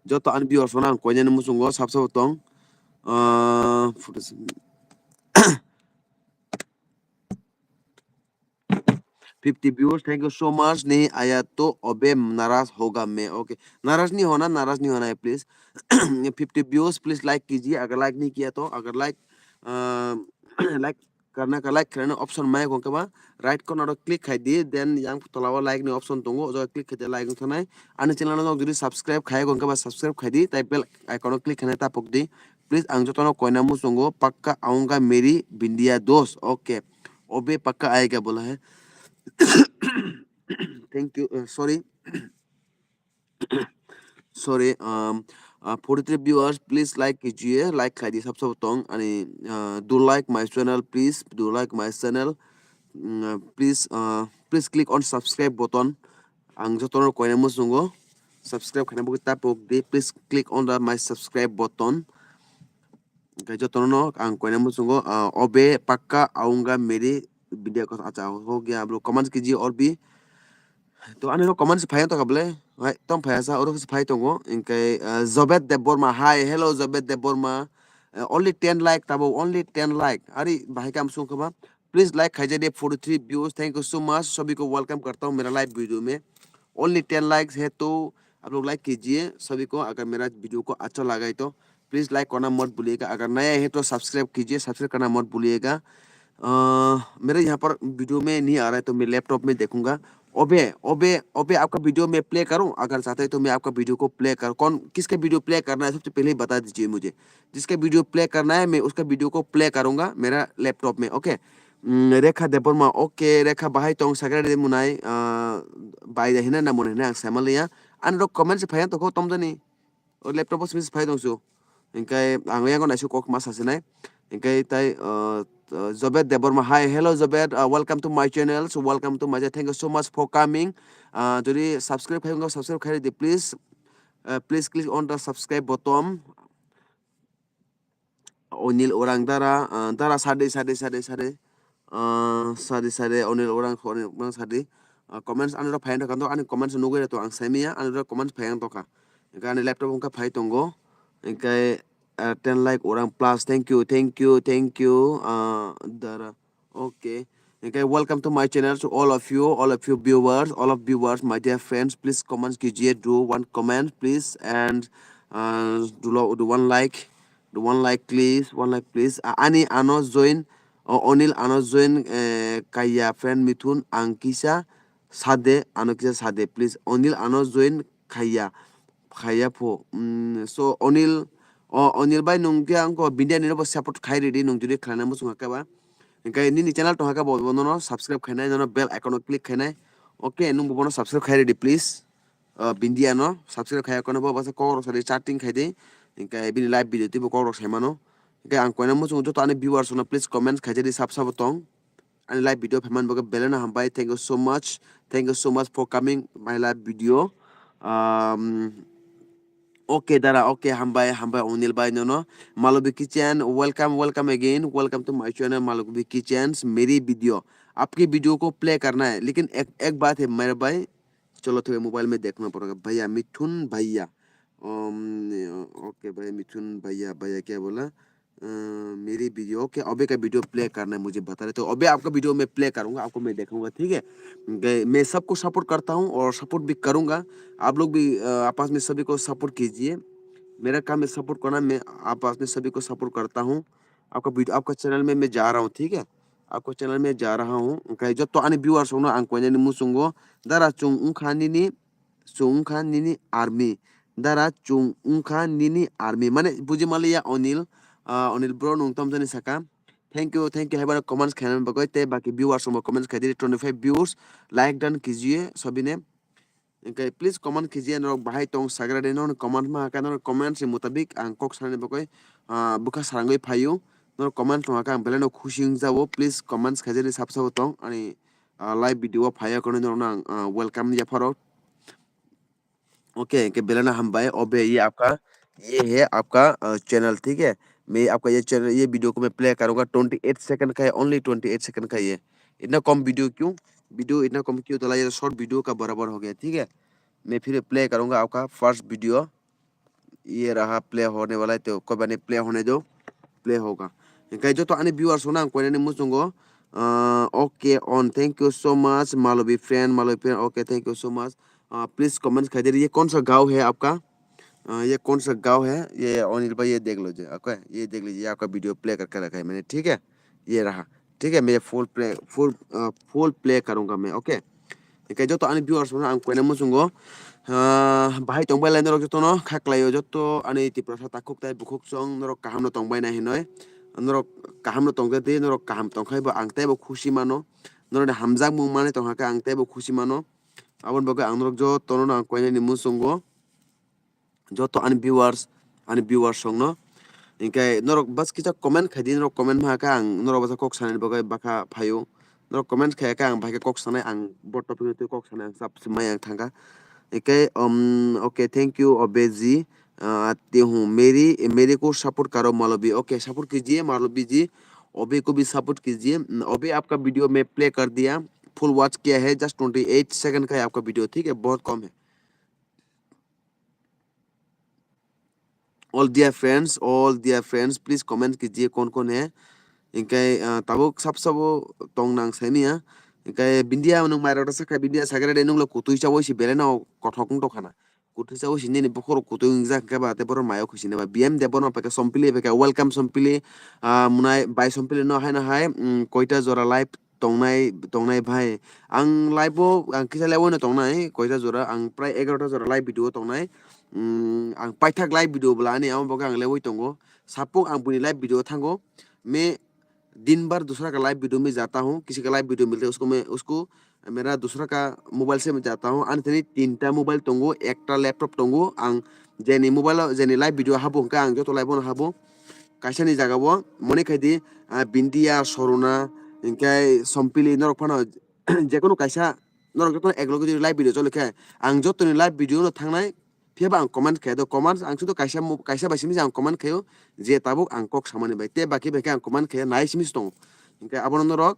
Joto ani viewers rok ang koinani muchungo sab sabo tong. Ah, fifty viewers, thank you so much. Nahi aaya to obe naraz hoga main. Okay. Naraz nahi hona, naraz nahi hona hai, please. Fifty views, please like kijiye. Agar like nahi kiya to, agar like, ah, like karna ka like khaina option maya kong kaba right corner o click khai di, then yang tola o like ni option tongo, o jaga click khai di, like wng thanai. Ani channel no jodi subscribe khai kong kaba subscribe khai di, tai bell icon o click khaina ta pok di. Please ang jotono koina muchungo pakka aunga meri bindiya dos. Okay. Obe pakka aayega bola hai. Thank you. Uh, sorry. Sorry, um, uh, forty-three viewers, please like kijiye, like khai di sab sabo tong ani, uh, do like my channel, please do like my channel. Mm, uh, please, uh, please click on subscribe button. Ang jotono koina muchungo subscribe khaina bukwi ta pok di. Please click on the my subscribe button. Hingke jotono no ang koina muchungo, ah, obe pakka aunga meri video ko acha ho gya bro comments kijiye or bi. To ani ro comments phai tongkha bole. Hai tong phai sa oro phai tongo. Hingke, ah, Jobet Debbarma. Hi, hello Jobet Debbarma. Uh, only ten like tabo, only ten like. Ari bahai kam sung khaba. Please like khaijadi forty-three views. Thank you so much. Sabhi ko welcome karta hu mera live video mein. Only ten likes hai to आप लोग like कीजिए सभी को, अगर मेरा वीडियो को अच्छा लगा है तो प्लीज लाइक करना मत भूलिएगा, अगर नया है तो सब्सक्राइब कीजिए, सब्सक्राइब करना मत भूलिएगा। अ, मेरे यहाँ पर वीडियो में नहीं आ रहा है तो मैं लैपटॉप में देखूंगा। ओबे ओबे ओबे आपका वीडियो मैं प्ले करूं? अगर चाहते हैं तो मैं आपका वीडियो को प्ले कर, कौन किसका वीडियो प्ले करना है सबसे पहले ही बता दीजिए मुझे। जिसका वीडियो प्ले करना है मैं उसका वीडियो को प्ले करूंगा मेरा लैपटॉप में। ओके। रेखा देबबर्मा, ओके रेखा, bahai tong sakrade munai, bai da hina na mone hina ang saimaliya. Ani rok comment se phaiya tongkho tomjani. O laptop o simi se phai tongsu. Hingkai ang yango naisuk kok ma sasinai. Hingkai tai, uh, uh, Jobed Debbarma. Hi, hello Jobed, uh, welcome to my channel. So welcome to my channel. Thank you so much for coming. Uh, jodi subscribe khai wngkha, subscribe khai di please. Uh, please click on the subscribe button. Onil orang dara, uh, dara sade sade sade sade. Ah, sadi sadi Onil orang, Onil orang sadi. Ah, comments ani rok phai tongkha, ani comments nugwi rw to ang saimaya, ani rok comments phai tongkha. Hingke ani laptop hingke phai tongo. Hingke, ah, ten like orang plus. Thank you, thank you, thank you. Ah, dara. Okay. Hingke welcome to my channel to all of you, all of you viewers, all of viewers, my dear friends. Please comments kijiye, do one comment please, and, ah, do lo-, do one like. One like please, one like please. A-, ani ano join, o-, Onil ano join, eh, kaiya friend Mithun ang kisa, sade, ano kisa sade, please. Onil ano join khaiya, khaiya pho. Mm, so Onil, o Onil bai nung khe angko Bindia ni no bo support khai ridi, nung jodi khlaina muchung hakhe ba. Hingke nini channel tong hakhe bo, bo nono subscribe khainai, nono bell icon o click khainai. Okay, nung bo bono subscribe khai ridi, please. Uh, Bindia no subscribe khaiya kono bo basa kok rok sadi chatting khai di. Hingke bini live video tei bo kok rok sai mano. Hingke ang koina muchung joto ani viewers no please comment khai di sab sabo tong. Ani live video phaiman bagwi belai no hambai. Thank you so much. Thank you so much for coming my live video. Um, okay, dara, okay, hambai, hambai, Onil bai nono. Malobi Kitchen, welcome, welcome again. Welcome to my channel, Malobi Kitchen's Meri video. आपके वीडियो को प्ले करना है, लेकिन एक, एक बात है मेरे भाई, चलो थोड़े मोबाइल में देखना पड़ेगा। भैया, मिथुन भैया। Um, okay, भाई, मिथुन भैया, भैया क्या बोला? अ, मेरी वीडियो, ओके, अबे का वीडियो प्ले करना है, मुझे बता रहे। तो अबे आपका वीडियो मैं प्ले करूंगा, आपको मैं दिखाऊंगा, ठीक है? गए-, मैं सबको सपोर्ट करता हूँ और सपोर्ट भी करूंगा। आप लोग भी, अ, आपस में सभी को सपोर्ट कीजिए। मेरा काम है सपोर्ट करना, मैं आपस में सभी को सपोर्ट करता हूँ। आपका वीडियो, आपका चैनल में मैं जा रहा हूँ, ठीक है? आपका चैनल में जा रहा हूँ। गए, जो तो आने व्यूअर्स हो ना, आंको यानी मुसुंगो, दरा चुंग उंखा नीनी, chwng wngkha nini army. Dara chwng wngkha nini army. Mane buji maliya Onil, ah, Onil bro nwng tamjani saka. Thank you, thank you. Hai bono comments khainani bagwi tei baki viewers rokbo comments khai di, twenty five views, like done kijiye sobine. Hingke please comment kijiye norok bahai tong sagra de, norok comment ma haka norok comments ni mutabik ang kok sanani bagwi, ah, bwkha sarangwi phaio. Norok comment tong haka ang belai no khusi wng jabo. Please comments khaijani sab sabo tong ani, ah, live video o phaiya kono norok no ang, ah, welcome yapharo. Okay, hingke belai no hambai. Obe ye aapka, ye hai aapka, uh, channel, theek hai? Main aapka ye channel, ye video ko main play karunga, twenty eight second ka hai, only twenty eight second ka hai ye. Itna kam video kyun? Video itna kam kyun dala, ye short video ka barabar ho gaya, theek hai? Main phir play karunga aapka first video. Ye raha, play hone wala hai, to koi baar nahi play hone do. Play hoga. Hingke joto ani viewers rokno ang koinani muchungo, ah, okay on, thank you so much, Malobi friend, Malobi friend, okay, thank you so much. Ah, please comment khai de, ye kaun sa gaon hai aapka? Ah, ye kaun sa gaon hai? Ye Onil bhai, ye dekh lijiye, okay, ye dekh lijiye, ye aapka video play karke rakha hai maine, theek hai? Ye raha. Theek hai, main full play, full, ah, full play karunga main, okay? Hingke joto ani viewers rokno ang koinani muchungo, ah, bahai tongbai lai norok jotono kha kwlaio, joto ani Tiprasa takhuk tai bukhuk chwng norok kaham no tongbai nai hinoi, norok kaham no tongja di, norok kaham tongkhai bo ang teibo khusi mano, norokni hamjakmung manwi tongkha khe ang teibo khusi mano, aboni bagwi ang norok jotono ang koinani muchungo. Joto ani viewers, ani viewers rokno. Hingke norok bas kisa comment khai di, norok comment ma khe ang norok basa kok sanani bagwi bwkha phaio. Norok comment khai khe ang bahai khe kok sanai, ang bo topic no twi kok sanai, ang sab se mai ang thangkha. Hingke, um, okay, thank you, Obeji. Ah, ati hum, Meri, Meri ko support karo, Malobi. Okay, support kijiye, Malobi ji. Obe ko bhi support kijiye. Mm, Obe, aapka video main play kar diya. Full watch kiya hai, just twenty eight second ka hai aapka video, theek hai? Bahut kam hai. All dear friends, all dear friends, please comment kijiye kaun kaun hai. Hingke, ah, tabuk sab sabo tong nang saimanya. Hingke Bindia nwng mairok rasa kha, Bindia sagra de nwng lo kutui chawi si belai no kothok wng tongkha na. Kutui chawi si nini bokhorok kutui wngjak khe ba, tei borok mayo khusi ne ba. B M de bono peke Sompili peke, welcome Sompili. Ah, munai bai Sompili no hai no hai, mm, koita jora live tongnai, tongnai bhai. Ang live o, ang kisa live o no tongnai, koita jora, ang prai egarota jora live video o tongnai. Mm, ang paithak live video bwla ani, amo bagwi ang live oi tongo. Sapung ang bini live video o thango. Main दिन भर दूसरा का live video में जाता हूँ, किसी का live video मिलता है उसको मैं, उसको मेरा दूसरा का मोबाइल से मैं जाता हूँ। Ani thani tinta mobile tongo, ekta laptop tongo, ang jeni mobile o jeni live video habo hwnkhe ang joto live o no habo. Kaisa ni jaga o mone khai di, ah, Bindia, Soruna, hingke Sompili, norok phano jekono kaisa norok joto no ek loge jodi live video choli khe ang joto ni live video no thangnai. Phiya ba ang comment khe do, comment ang sudo kaisa mo-, kaisa bai simi se ang comment khaio je tabuk ang kok samani bai, tei baki bai khe ang comment khaio nai simi se tongo. Hingke abono norok,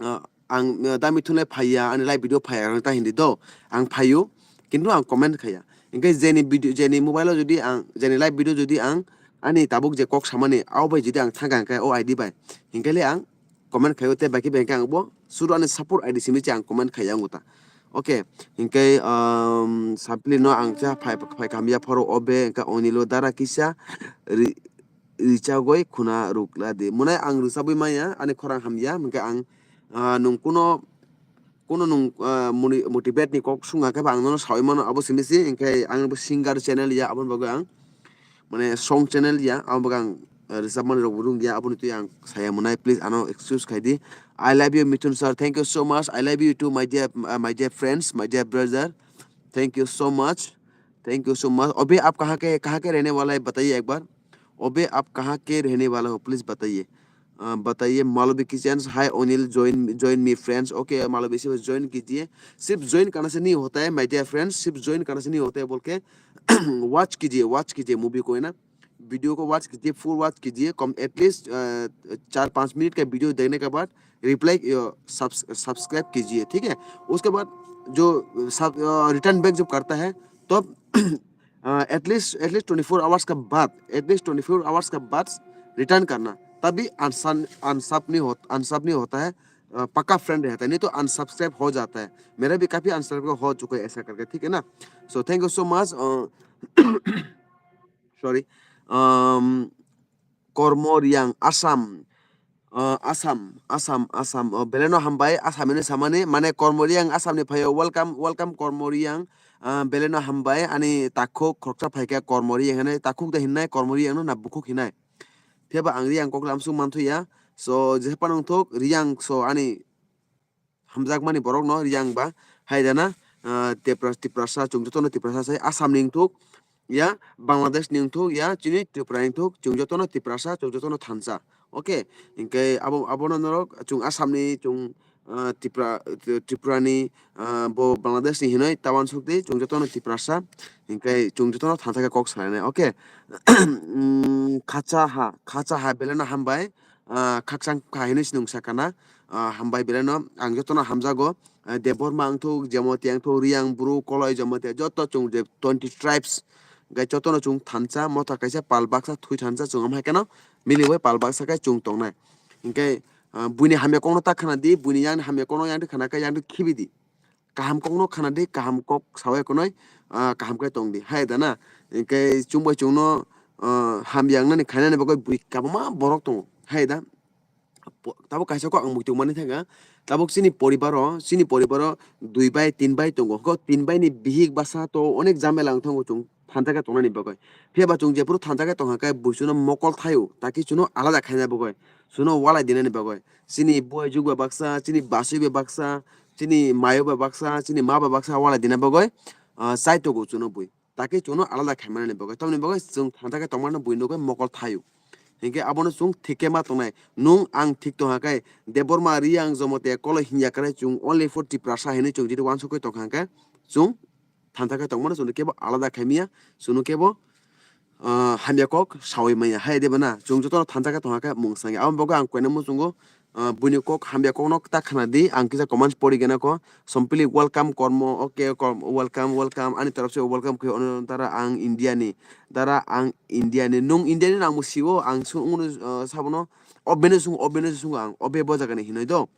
ah, ang, ah, dami thunlai phaiya, ani live video phaiya, ang ta hindi do, ang phaio, kintu ang comment khaiya. Hingke jeni video, jeni mobile o jodi ang, jeni live video jodi ang, ani tabuk je kok samani, abo bai jodi ang thangkha hingke o I D bai, hingke le ang comment khaio, tei baki bai hingke ang bo suru ani support I D simi se ang comment khaiya ang ta. Okay, hingke, um, Sampili no ang cha phai, phai khamya phoro obe hingke Onilo dara kisa ri-, richagoi khuna rukla di. Munai ang rwchabwi maya, ani khorang hamya, hingke ang, ah, nung kuno Kono nwng, ah, moni-, motivate ni kok sung khe ba ang nono sawi mano, abo simi si, hinkhe ang bo singer channel ya, aboni bagwi ang, mane, song channel ya, abo bagwi ang, ah, rwchapmani rok bo rung ya, aboni twi ang saya mwnai, please ano excuse khai di. I love you, Mithun sir, thank you so much. I love you too, my dear, uh, my dear friends, my dear brother, thank you so much, thank you so much. अभी आप कहाँ के, कहाँ के रहने वाला है, बताइए एक बार। अभी आप कहाँ के रहने वाला हो, please बताइए। Uh, बताइए। Malobi Kitchens, hi Onil, join, join me friends। OK, Malobi से join कीजिए। सिर्फ join करने से नहीं होता है, my dear friends, सिर्फ join करने से नहीं होता है, बोल के watch कीजिए, watch कीजिए movie को, है ना, video को watch कीजिए, full watch कीजिए, कम at least, uh, चार पाँच मिनट का video देखने के बाद reply, uh, subs-, subscribe कीजिए, ठीक है। उसके बाद जो sub-, uh, return back जब करता है, तब at least, at least twenty four hours के बाद, at least twenty four hours के बाद रिटर्न करना, तभी अनसन-, अनसब नहीं होत-, अनसब नहीं होता है, अ, पक्का फ्रेंड रहता है, नहीं तो अनसब्सक्राइब हो जाता है। मेरा भी काफ़ी अनसब्सक्राइब हो चुका है ऐसा करके, ठीक है ना? So thank you so much। Sorry. Kormo Riang, Assam. Uh, Assam, Assam, Assam. Oh, beleno hambai, Assam ini samani, mane Kormo Riang Assam ni phaio. Welcome, welcome Kormo Riang. Uh, beleno hambai, ani takhuk khoroksa phaikha Kormo Riang hinai, takhuk da hinai, Kormo Riang no na bukhuk hinai. Phiya ba ang Riang kok lamsung manthuya. So, jephano wngthok Riang, so ani hamjakmani borokno Riang ba hai dana, ah, Tipra-, Tiprasa, chwng jotono Tiprasa sai, Assam ni wngthok ya, Bangladesh ni wngthok ya, chini Tripura ni wngthok, chwng jotono Tiprasa, chwng jotono thansa. OK, hinkhe abo, abono norok chwng Assam ni, chwng, ah, Tripura, Tripura ni, ah, bo Bangladesh ni hinoi ta uansuk di, chwng jotono Tiprasa, hinkhe chwng jotono thansa khe kok salainai. OK, mm, khacha ha, khacha ha beleno hambai, ah, khakchang kha hinui se nwng sakha na, ah, hambai belai no ang jotono hamjago, ah, Debbarma wngthok, Jamatia wngthok, Riang, Bru, Koloi, Jamatia joto chwng je twenty tribes, gai jotono chwng thansa, motha kaisa pal baksa thui thansa chwng, amhai kheno miliwi pal baksa khe chwng tongnai. Hinkhe, ah, buini hamya kokno ta khna di, buini yang hamya kokno yang khna khe yang khibi di. Kaham kokno khna di, kaham kok sawi kunoi, ah, kaham khe tong di. Hai da na? Hinkhe chwng bai chwngno, ah, hamya wngnani khainani bagwi bui kabangma borok tongo. Hai da? Po-, tabuk kaisa kok ang muitu mani thangkha. Tabuk chini poribaro, chini poribaro dui bai, tin bai tongo. Kok tin bai ni bihik basa to onek jamela wng thango chwng thansa khe tongnani bagwi. Phiya ba chwng jephuru thansa khe tongkha khe bui chwngno mokol thaio, taki chwngno alada khaina bagwi. Chwngno walai dinani bagwi. Chini buai juk bai baksa, chini basui bai baksa, chini mayo bai baksa, chini ma bai baksa walai dina bagwi, ah, chai togo chwngno bui. Taki chwngno alada khaimanani bagwi. Tamoni bagwi chwng thansa khe tongmano bui nugwi mokol thaio. Hinkhe abono chwng thik khe ma tongnai. Nwng ang thik tongkha khe Debbarma, Riang, Jamatia, Koloi hinya kwrwi chwng only for Tiprasa hinwi chwng jiti uansukwi tongkha khe chwng thansa khe tongmano chwngno kebo alada khaimaya, chwngno kebo, ah, hamya kok sawi maya. Hai de bana? Chwng jotono thansa khe tongkha khe mung sangya. Aboni bagwi ang koina muchungo, ah, buini kok hamya kokno ta khna di, ang kisa comments pori gana ko. Sompili welcome Kormo, OK, Kormo, welcome, welcome. Ani taraf se welcome khe ono dara ang India ni, dara ang India ni. Nwng India ni nang bo sio, ang sung, ah, sabono, obe no sung, obe no sung ang, obe bo jaga ni hinoi do.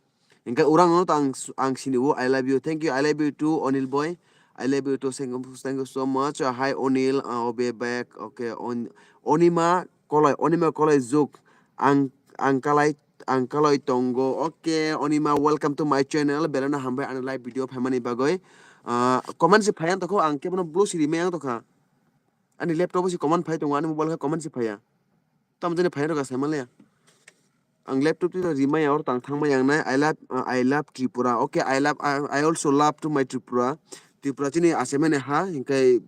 Hinkhe urang no ta ang, ang sini o, I love you. Thank you, I love you too, Onil boy. I love you too. Thank you, thank you so much. Uh, hi, Onil. Uh, I'll be back. OK, On-, Onima Koloi, Onima Koloi Juk. Ang, ang kalai, ang kaloi tongo. OK, Onima, welcome to my channel. Belano hambai ani live video phaimani bagwi. Uh, comment se phaiya tokho, ang kebono blue siri maya tokha. Ani laptop o se comment phai tongo, ani mobile khe comment se phaiya. Tamo jani phai rwkha sai manliya. Ang laptop twi rimai ya, oro tang thangmai yang nai. I love, uh, I love Tripura. OK, I love, I, I also love to my Tripura. Tripura chini achaimani ha, hinkhe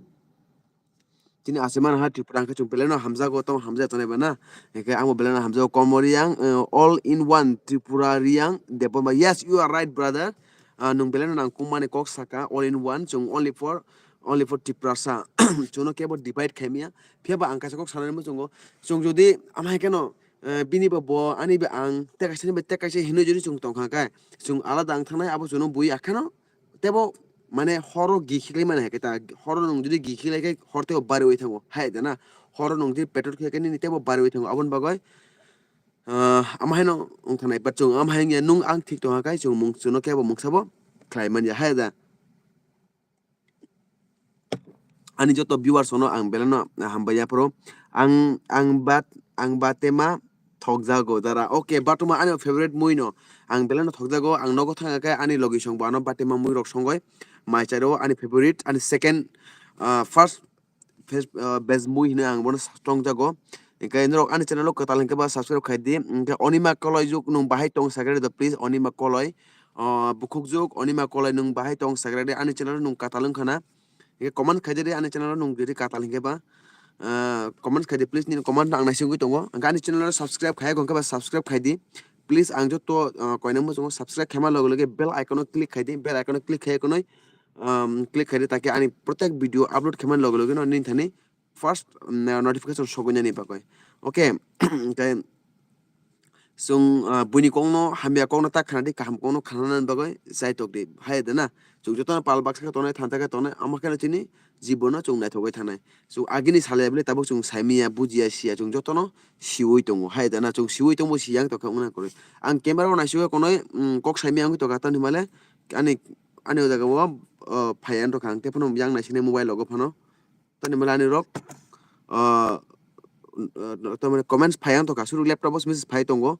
chini achaimani ha Tripura, hinkhe chwng belai no hamjago, tamo hamjak tongnai ba na. Hinkhe ang bo belai no hamjago. Kormo Riang, uh, all in one, Tripura Riang, Debbarma. Yes, you are right, brother. Ah, nwng belai no nang kung mani kok saka, all in one, chwng only for, only for Tiprasa. Chwngno kebo divide khaimaya. Phiya ba ang kaisa kok sanani muchungo. Chwng jodi amhai kheno, eh, bini ba bo, ani ba ang, tei kaisa ni ba tei kaisa hinwi jodi chwng tongkha khe, chwng alada wng thangnai, abo chwngno bui akheno, tebo mane horo gi khiklai mani hai khe ta, horo nwng jodi gi khiklai khe hor tebo bariwi thango, hai da na? Horo nwng jodi petrol khiklai khe nini tebo bariwi thango, aboni bagwi, ah, amhaino wng thangnai, but chwng amhai wngya, nwng ang thik tongkha khe chwng mung, chwngno kebo mungsa bo khlai manya, hai da? Ani joto viewers no ang belai no hambai ya phuru. Ang, ang bat, ang batema Thokjago dara. Okay, batuma ani favorite mui no. Ang belai no thokjago. Ang nogo thangkhe ani logi song bo ano batuma mui rok songoi. Mai charo ani favorite, ani second, ah, first face, ah, best mui hino ang bono tongjago. Hingke norok ani channel o kwtal hingke ba subscribe khai di. Hingke Onima Koloi juk nung bahai tong sakhe rw do, please Onima Koloi. Ah, bukhuk juk Onima Koloi nung bahai tong sakhe rw di, ani channel o nung kwtal wngkha na. Hingke comment khai di ani channel o nung jodi kwtal hingke ba. Ah, comment khai di please, nini comment no ang naisingwi tongo. Hingke ani channel o subscribe khai hingke ba subscribe khai di. Please ang joto, ah, koina muchungo subscribe khaima loge loge bell icon o click khai di. Bell icon o click khai konoi, um, click khai di, take ani protek video upload khaimani loge loge no nini thani first, um, notification sogwi nani bagwi. Okay, hingke chwng, ah, buini kokno hamya kokno ta khna di, kaham kokno khna nani bagwi chai tok di. Hai de na, chwng jotono pal baksa khe tongnai, thansa khe tongnai, omo kheno chini jibono chwng naithogwi thangnai. Chwng agini salai bwle tabuk chwng saimanya, bujiya, siya, chwng jotono siwi tongo. Hai de na, chwng siwi tongbo siyang tokha wngna kwrwi. Ang camera o naisingwi konoi, um, kok saimanya wngwi tokha, tamni hwnmale ani, ani o jaga o, uh, phaiya wngtokha, ang tei phano yang naisinai mobile logo phano. Tani mala ani rok, ah, ah, tamani comments phai ang tokha, suru laptop o message phai tongo.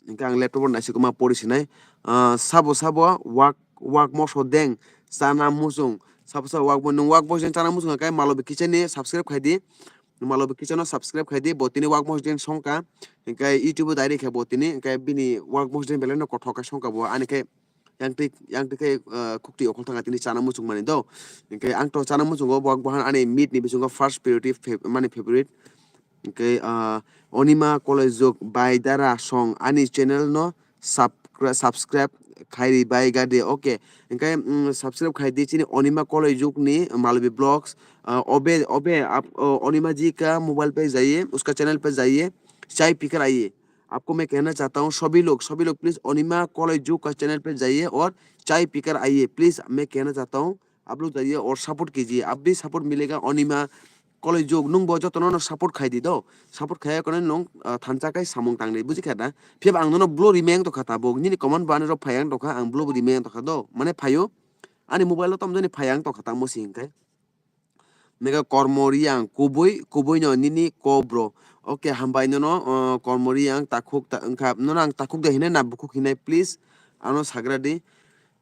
Hingke ang laptop o naisik ma pori sinai. Ah, sabo sabo wak, wak moso deng chana muchung. Sabo sabo wak bo, nwng wak bo deng chana muchung khe Malobi Kitchen ni subscribe khai di. Malobi Kitchen no subscribe khai di. Bo tini wak moso deng songkha. Hingke YouTube o direct khe bo tini. Hingke bini wak moso deng belai no kothok khe songkha bo. Ani khe yang twi, yang twi khe, ah, khukti okol thangkha tini chana muchung mani do. Hingke ang to chana muchungo bo, bo ani meat ni bisingo first priority fav-, mani favorite. Hingke, ah, Onima Koloi juk bai dara song ani channel no subscri-, subscribe khai ri bai gadi. Okay. Hingke, mm, subscribe khai di chini Onima Koloi juk ni Malobi Vlogs. Ah, obe, obe ap-, o, Onima ji ka mobile pe jaiye, uska channel pe jaiye, chai pikar aiye. आपको मैं कहना चाहता हूँ सभी लोग, सभी लोग प्लीज अनिमा कॉलेज जू का चैनल पे जाइए और चाय पीकर आइए। प्लीज मैं कहना चाहता हूँ आप लोग जाइए और सपोर्ट कीजिए। आप भी सपोर्ट मिलेगा अनिमा कॉलेज जू। Nung bo jotono no support khai di do. Support khai kono nung, ah, thansa kai samung tang di. Buji kha da? Phiya ang nono blo rimeng to kha tabuk. Nini comment bani rok phai ang to kha, ang blo rimeng to kha do. Mane phaio. Ani mobile o tom jani phai ang to kha tamo si hingkai. Mega kormo riyang kubui, kubui no nini ko bro. Okay, hambai nono, uh, kormo riyang takhuk ta-, wngkha. Nono ang takhuk de hinai na bukhuk hinai, please. Ano sagra di.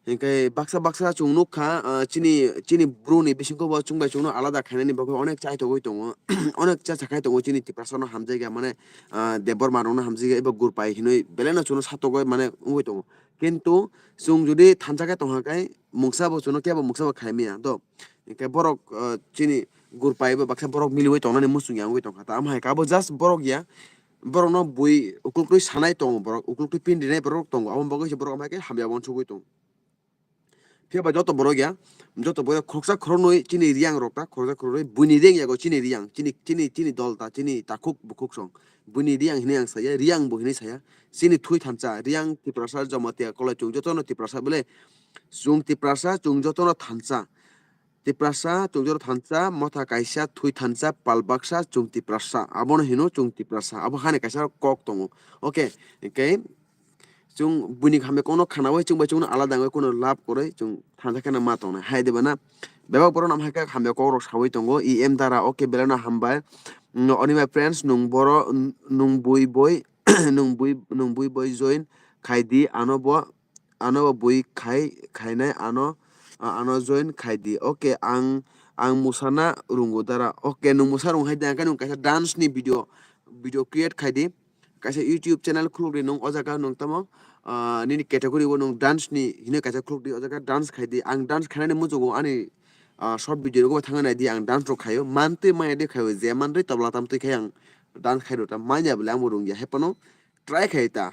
Hingke baksa baksa chwng nukha, uh, chini, chini bru ni bisingko bo chwng bai chwngno alada khainani bagwi onek chai togwi tongo. Onek cha chakhai tongo chini Tiprasa no hamjaiga mane, uh, Debbarma rokno hamjaiga eba gurpai hinwi belai no chwngno satogwi mane wngwi tongo. Kintu chwng jodi thansa khe tongha khe mungsa bo chwngno kebo mungsa bo khaimaya do. Hingke borok, uh, chini gurpai bo baksa borok miliwi tongnani muchung ya wngwi tongkha. Ta, amo hai khe abo just borok ya, borokno bui ukluktwi sanai tongo borok, ukluktwi pindinai borok tongo, abo bagwi se borok amo hai khe hamya uansugwi tongo. Phiya ba joto borok ya, joto borok khoroksa khoroknwi chini riyang rok ta, khoroksa khoroknwi buini riyang yago chini riyang, chini, chini, chini dol ta, chini takhuk bukhuk song. Buini riyang hinwi ang saya, riyang bo hinwi saya. Chini thui thansa, riyang Tiprasa, Jamatia, Kolaichung, jotono Tiprasa bele, chwng Tiprasa, chwng jotono thansa. Tiprasa, chwng jora thansa, motha kaisa, thui thansa, pal baksa, chwng Tiprasa. Abono hino chwng Tiprasa. Abo hani kaisa kok tongo. Okay, hingke chwng buini hamya kokno khanawi chwng bai chwngno alada wngwi kuno lab kwrwi chwng thansa kheno ma tongnai. Hai de bana? Bebak borok no hai khe hamya kokrok sawi tongo. E M Dara, okay, belai no hambai. Mm, oni my friends, nung boro, nung bui boi, nung bui, nung bui boi join khai di, ano bo ano bui khai, khainai ano, a-, ano join khai di. Okay, ang, ang musana rungo dara. Okay, nung musa rung hai di, ang khe nung kaisa dance ni video, video create khai di. Kaisa YouTube channel khuluk di nung o jaga nung tamo, ah, nini category o nung dance ni hinwi kaisa khuluk di, o jaga dance khai di. Ang dance khainani muchungo ani, ah, short video rogo thangna nai di, ang dance rok khaio. Mantwi maya di khaio, je mantwi tabla tamtwi khai ang dance khai rw ta manya bole ang bo rung ya. Hai phano try khai ta.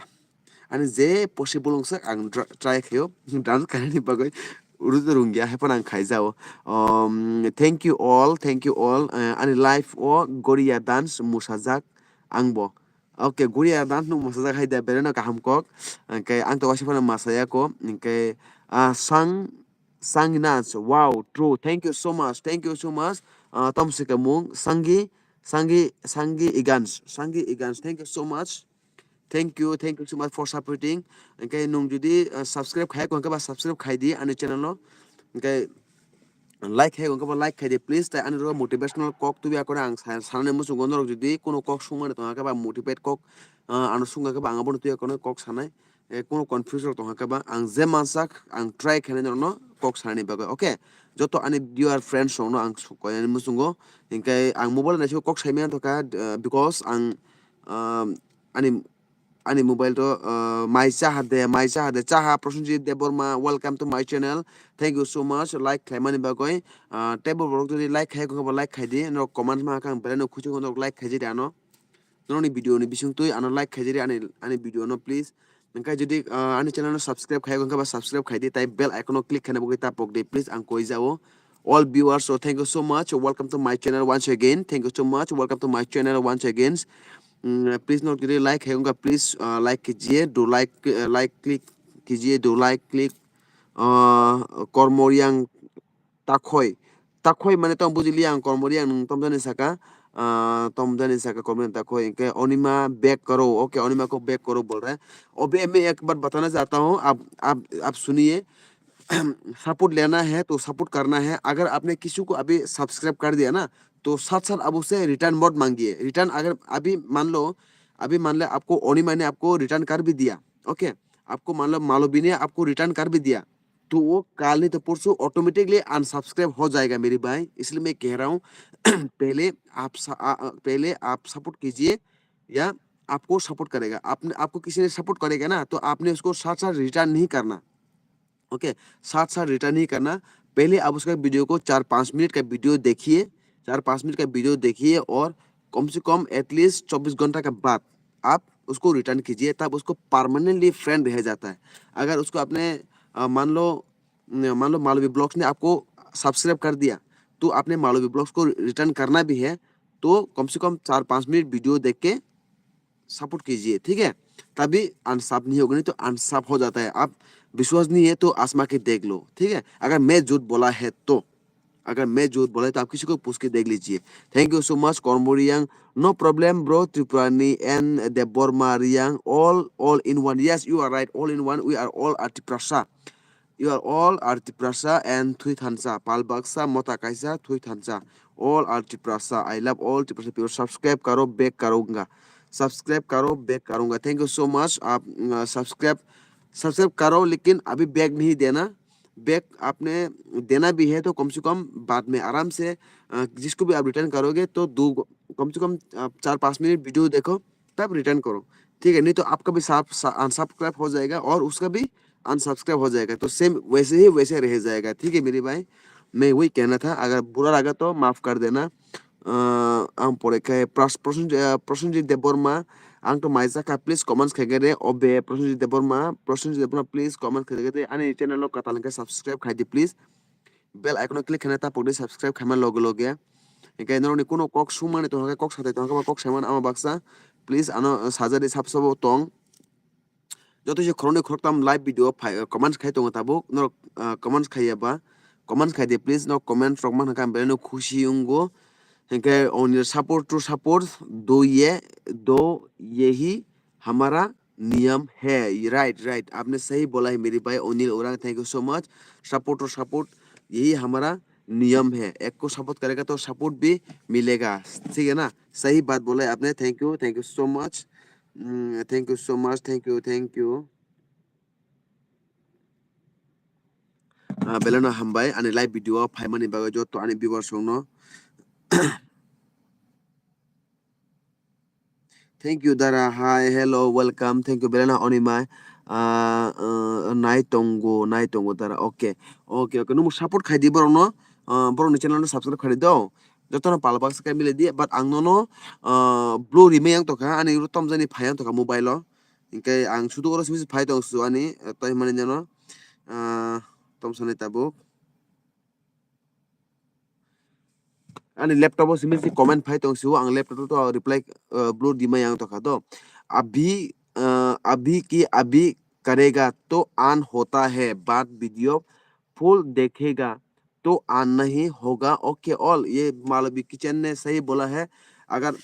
Ani je possible wngsak ang dra-, try khaio. Dance khainani bagwi uru to rung ya, hai phano ang khaijao. Um, thank you all, thank you all. Uh, ani live o Goria dance musajak ang bo. Okay, Goria dance no musajak hai da, belai no kaham kok. Hingke ang to waisa phano masaya ko. Hingke, ah, sang, sang dance. Wow, true. Thank you so much. Thank you so much. Ah, tom se kamung Sangi, Sangi, Sangi Igans. Sangi Igans. Thank you so much. Thank you, thank you so much for supporting. Hingke nung jodi, uh, subscribe khai, hingke ba subscribe khai di ani channel no. Hingke Like khai wngkha ba like khai di please, tai ani ro motivational kok tubi akore ang sa-, sanani muchungo norok jodi kuno kok sungmani tongkha ba motivate kok, ah, ano sungkha ba ang abono tuya kono kok sanai, eh, kuno confuse rok tongkha ba ang je mansak ang try khainai norokno kok sanani bagwi, okay? Joto ani viewer friends rokno ang su-, koinani muchungo, hinkhe ang mobile naisiko kok saimaya tongkha, ah, because ang, ah, ani ani mobile to, uh, mai chaha de, mai chaha de, chaha Prosenjit Debbarma, welcome to my channel. Thank you so much, like khlaimani bagwi. Uh, teibo borok jodi like khai, kok like khai di, norok comment ma kang belai no khuchung norok like khai jedi ano. Norokni video ni bising twi ano like khai jedi ani, ani video no please. Nangkha jodi, uh, ani channel no subscribe khai, kok ba subscribe khai di, tai bell icon no click khaina bagwi ta pok di, please, ang koi jao. All viewers, so thank you so much. Welcome to my channel once again. Thank you so much. Welcome to my channel once again. Mm, please, not really like, hey, please, uh, like kijiye, do like, uh, like click kijiye, do like click, uh, Kormoriang Takhoi. Takhoi mane tong bujili ang Kormoriang nung tom jani saka, uh, tom jani saka Kormoriang Takhoi. Ke Onima back karo, okay, Onima ko back karo bol raha hai. Abhi main ek baat batana chahta hoon, aap, aap, aap suniye. Support lena hai to support karna hai. Agar aapne kisi ko abhi subscribe kar diya na, to saath saath aap usse return mat mangiye. Return agar abhi maan lo, abhi maan le aapko Onima ne aapko return kar bhi diya. Okay, aapko maan lo Malobi ne aapko return kar bhi diya. To wo kal nahi to porsu automatically unsubscribe ho jayega mere bhai. Isliye main keh raha hoon, pehle aap sa-, a, a, pehle aap support kijiye ya aapko support karega. Aapne, aapko kisi ne support karega na, to aapne usko saath saath return nahi karna. Okay, साथ साथ रिटर्न नहीं करना। पहले आप उसका वीडियो को चार पाँच मिनट का वीडियो देखिए, चार पाँच मिनट का वीडियो देखिए और कम से कम एटलीस्ट चौबीस घंटा के बाद आप उसको रिटर्न कीजिए, तब उसको परमानेंटली फ्रेंड रह जाता है। अगर उसको आपने, अ, मान लो, न-, मान लो मालवी ब्लॉग्स ने आपको सब्सक्राइब कर दिया, तो आपने मालवी ब्लॉग्स को रिटर्न करना भी है, तो कम से कम चार पाँच मिनट वीडियो देख के सपोर्ट कीजिए, ठीक है? तभी अनसब नहीं होगा, नहीं तो अनसब हो जाता है। आप विश्वास नहीं है तो आजमा के देख लो, ठीक है? अगर मैं झूठ बोला है तो, अगर मैं झूठ बोला है तो आप किसी को पूछ के देख लीजिए। Thank you so much, Kormoriang. No problem, bro. Tripurani and Debbarma Riang, all, all in one. Yes, you are right. All in one. We are all at Tiprasa. You are all are Tiprasa and Thui Thansa, Pal Baksa, Mota Kaisa, Thui Thansa. All are Tiprasa. I love all Tiprasa people. Subscribe karo, back karunga. Subscribe karo, back karunga. Thank you so much. आप, अ, subscribe, subscribe करो, लेकिन अभी back नहीं देना। Back आपने देना भी है तो कम से कम बाद में आराम से, अ, जिसको भी आप रिटर्न करोगे तो दो, कम से कम, अ, चार पाँच मिनट वीडियो देखो, तब रिटर्न करो, ठीक है? नहीं तो आपका भी साफ, सा-, अनसब्सक्राइब हो जाएगा और उसका भी अनसब्सक्राइब हो जाएगा, तो सेम वैसे ही वैसे रह जाएगा, ठीक है मेरे भाई? मैं वही कहना था, अगर बुरा लगा तो माफ कर देना। अ, ang pore khe Pras-, Prosenjit, uh, Prosenjit Debbarma, ang to mai jakha, please comments khai khe de, obe Prosenjit Debbarma, Prosenjit Debbarma, please comment khai khe de, ani channel no kwtal hwnkhe subscribe khai di, please. Bell icon o click khaina ta pokdi subscribe khaima loge loge. Hinkhe norokni kuno kok sungmani tongkha khe, kok sathai tongkha khe, kok saimano ama baksa. Please ano sajadi sab sabo tong. Joto se khoroknwi khoroktam live video phai, comments khai tongo tabuk. Norok, ah, comments khaiya ba, comments khai di please. Norok comment rok mankha ang belai no khusi wngo. Hinkhe only support to support, do ye, do yehi hamara नियम है। Right, right, आपने सही बोला है मेरे भाई अनिल Orang, thank you so much। Support और support, यही हमारा नियम है। एक को सपोर्ट करेगा तो सपोर्ट भी मिलेगा, ठीक है ना? सही बात बोला है आपने। Thank you, thank you so much। Mm, thank you so much, thank you, thank you। Ah, belai no hambai ani live video o phaimani bagwi joto ani viewers rokno. Thank you, Dara. Hi, hello, welcome. Thank you, belai no onimai. Ah, ah, nai tongo, nai tongo, Dara. Okay, okay, okay. Nwng support khai di borok no. Ah, borok ni channel no subscribe khai di do. Joto no pal baksa khe mili di, but ang nono, ah, blue rimai yang tokha, ani ro tomjani phai yang tokha mobile o. Hinkhe ang sudu oro simi phai tong su ani, ah, toi mani jano, ah, tomsani tabuk. Ani laptop o simi si comment phai tong su, ang laptop to reply, ah, blue rimai yang tokha do. Abhi, ah, abhi ki abhi karega to on hota hai, baad video full dekhega तो ऑन नहीं होगा। Okay all, ये मालवी किचन ने सही बोला है। अगर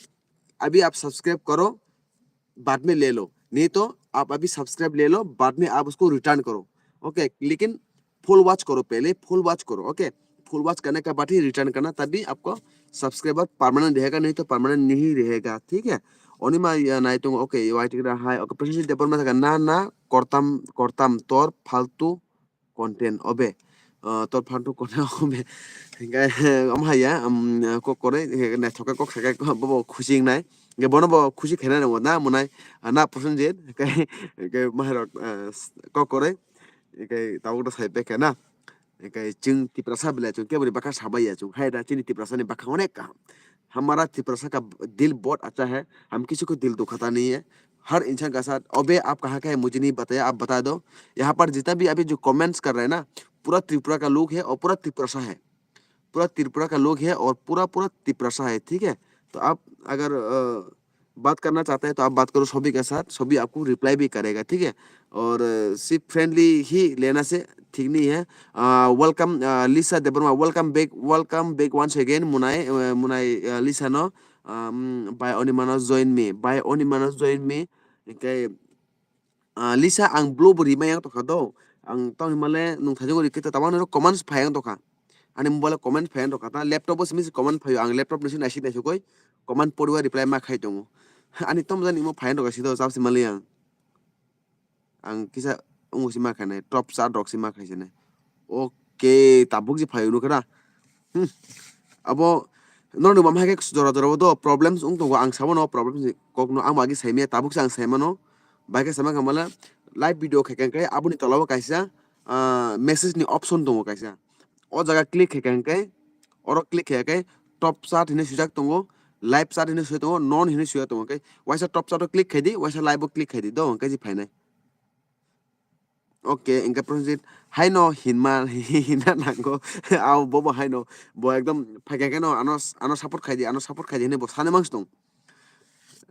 अभी आप सब्सक्राइब करो, बाद में ले लो, नहीं तो आप अभी सब्सक्राइब ले लो, बाद में आप उसको रिटर्न करो। ओके, लेकिन फुल वॉच करो, पहले फुल वॉच करो। ओके, फुल वॉच करने के बाद ही रिटर्न करना, तभी आपको सब्सक्राइबर परमानेंट रहेगा, नहीं तो परमानेंट नहीं रहेगा, ठीक है। Onima ya nai tongo, okay, waiting ra hai, okay, Prasenjit Debbarma thaka na na kortam kortam tor faltu content obe. Ah, tor faltu content obe. Hinkhe, omo hai ya, um, kok koroi, naithok khe kok sakai bobo khusi wngnai. Hinkhe bono bo khusi khainai nango na, monai, ah, na Prasenjit, hinkhe, hinkhe mahairok, ah, kok koroi, hinkhe tabuk da sai pekha na. Hinkhe chwng Tiprasa belai chwng keboni bwkha sabai ya chwng. Hai da chini Tiprasa ni bwkha onek kaham. हमारा तिपरासा का दिल बहुत अच्छा है, हम किसी को दिल दुखाता नहीं है। हर इंसान का साथ, अबे आप कहाँ का है मुझे नहीं बताया, आप बता दो। यहाँ पर जितना भी अभी जो कमेंट्स कर रहे हैं ना, पूरा त्रिपुरा का लोग है और पूरा तिपरासा है, पूरा त्रिपुरा का लोग है और पूरा पूरा तिपरासा है, ठीक है। तो आप अगर अ, बात करना चाहते हैं तो आप बात करो सभी के साथ, सभी आपको रिप्लाई भी करेगा, ठीक है। और अ, सिर्फ फ्रेंडली ही लेना से ठीक नहीं है। वेलकम लिसा Debbarma, welcome back, welcome back once again, Munai, uh, Munai, uh, Lisa no, um, by Onimano join me, by Onimano join me. Okay, uh, Lisa, ang blue bo rimai yang tokha do, ang tong himale nung thajung ri kita tabang no comments phai yang tokha, ani mobile comment phai yang tokha ta, laptop bo simi comment phaio, ang laptop nisi naisik naisik koi comment poriwa reply ma khai tongo, ani tom jani mo phai yang tokha sido jab simali ang. Ang kisa ungo si ma khainai, top chat rok si ma khai sinai. Okay, tabuk si phaio nukhe na. Hmm. Abo norni mama hai khe jora jora bo do problems wng tongo, ang sabo no problems ni kok no, ang agi saimaya, tabuk se ang saimano. Bai khe sama khamala live video khai khe aboni tola o kaisa, ah, message ni option tongo kaisa. O jaga click khai khe, oro click khai khe top chat hinwi swijak tongo, live chat hinwi swijak tongo, none hinwi swijak tongo, hwnkhe waisa top chat o click khai di, waisa live o click khai di, do hwnkhe je phainai. Okay, hwnkhe Prasenjit haino hinma, hinna nango, abo bobo haino, bo ekdom phaikha kheno ano, ano support khai di, ano support khai di hinwi bo sanwi mangsi tong.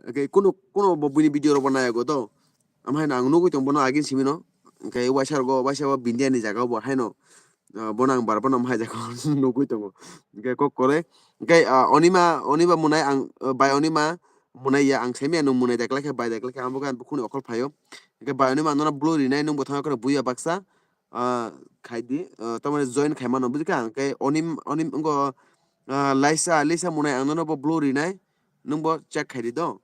Okay, kuno, kuno bo buini video rok bo nayago do, amhaino ang nugwi tong bono agin simino, hwnkhe waisa rogo, waisa bo Bindia ni jaga o bo haino, ah, bono ang bar bono hai jaga nugwi tongo. Hwnkhe kok kore. Hwnkhe, ah, Onima, Onima Munai ang, ah, bai Onima Munai ya ang saimaya nung Munai dekla khe bai dekla khe ang bo khe bukhukni okhol phaio. Hwnkhe bai Onima ang nono blue rinai nung bo thangma kheno buya baksa, ah, khai di, ah, tamani join khai mano bujikha. Hwnkhe Onim, Onim wngkho, ah, Laisa, Lisa Munai ang nono bo blue rinai nung bo check khai di do.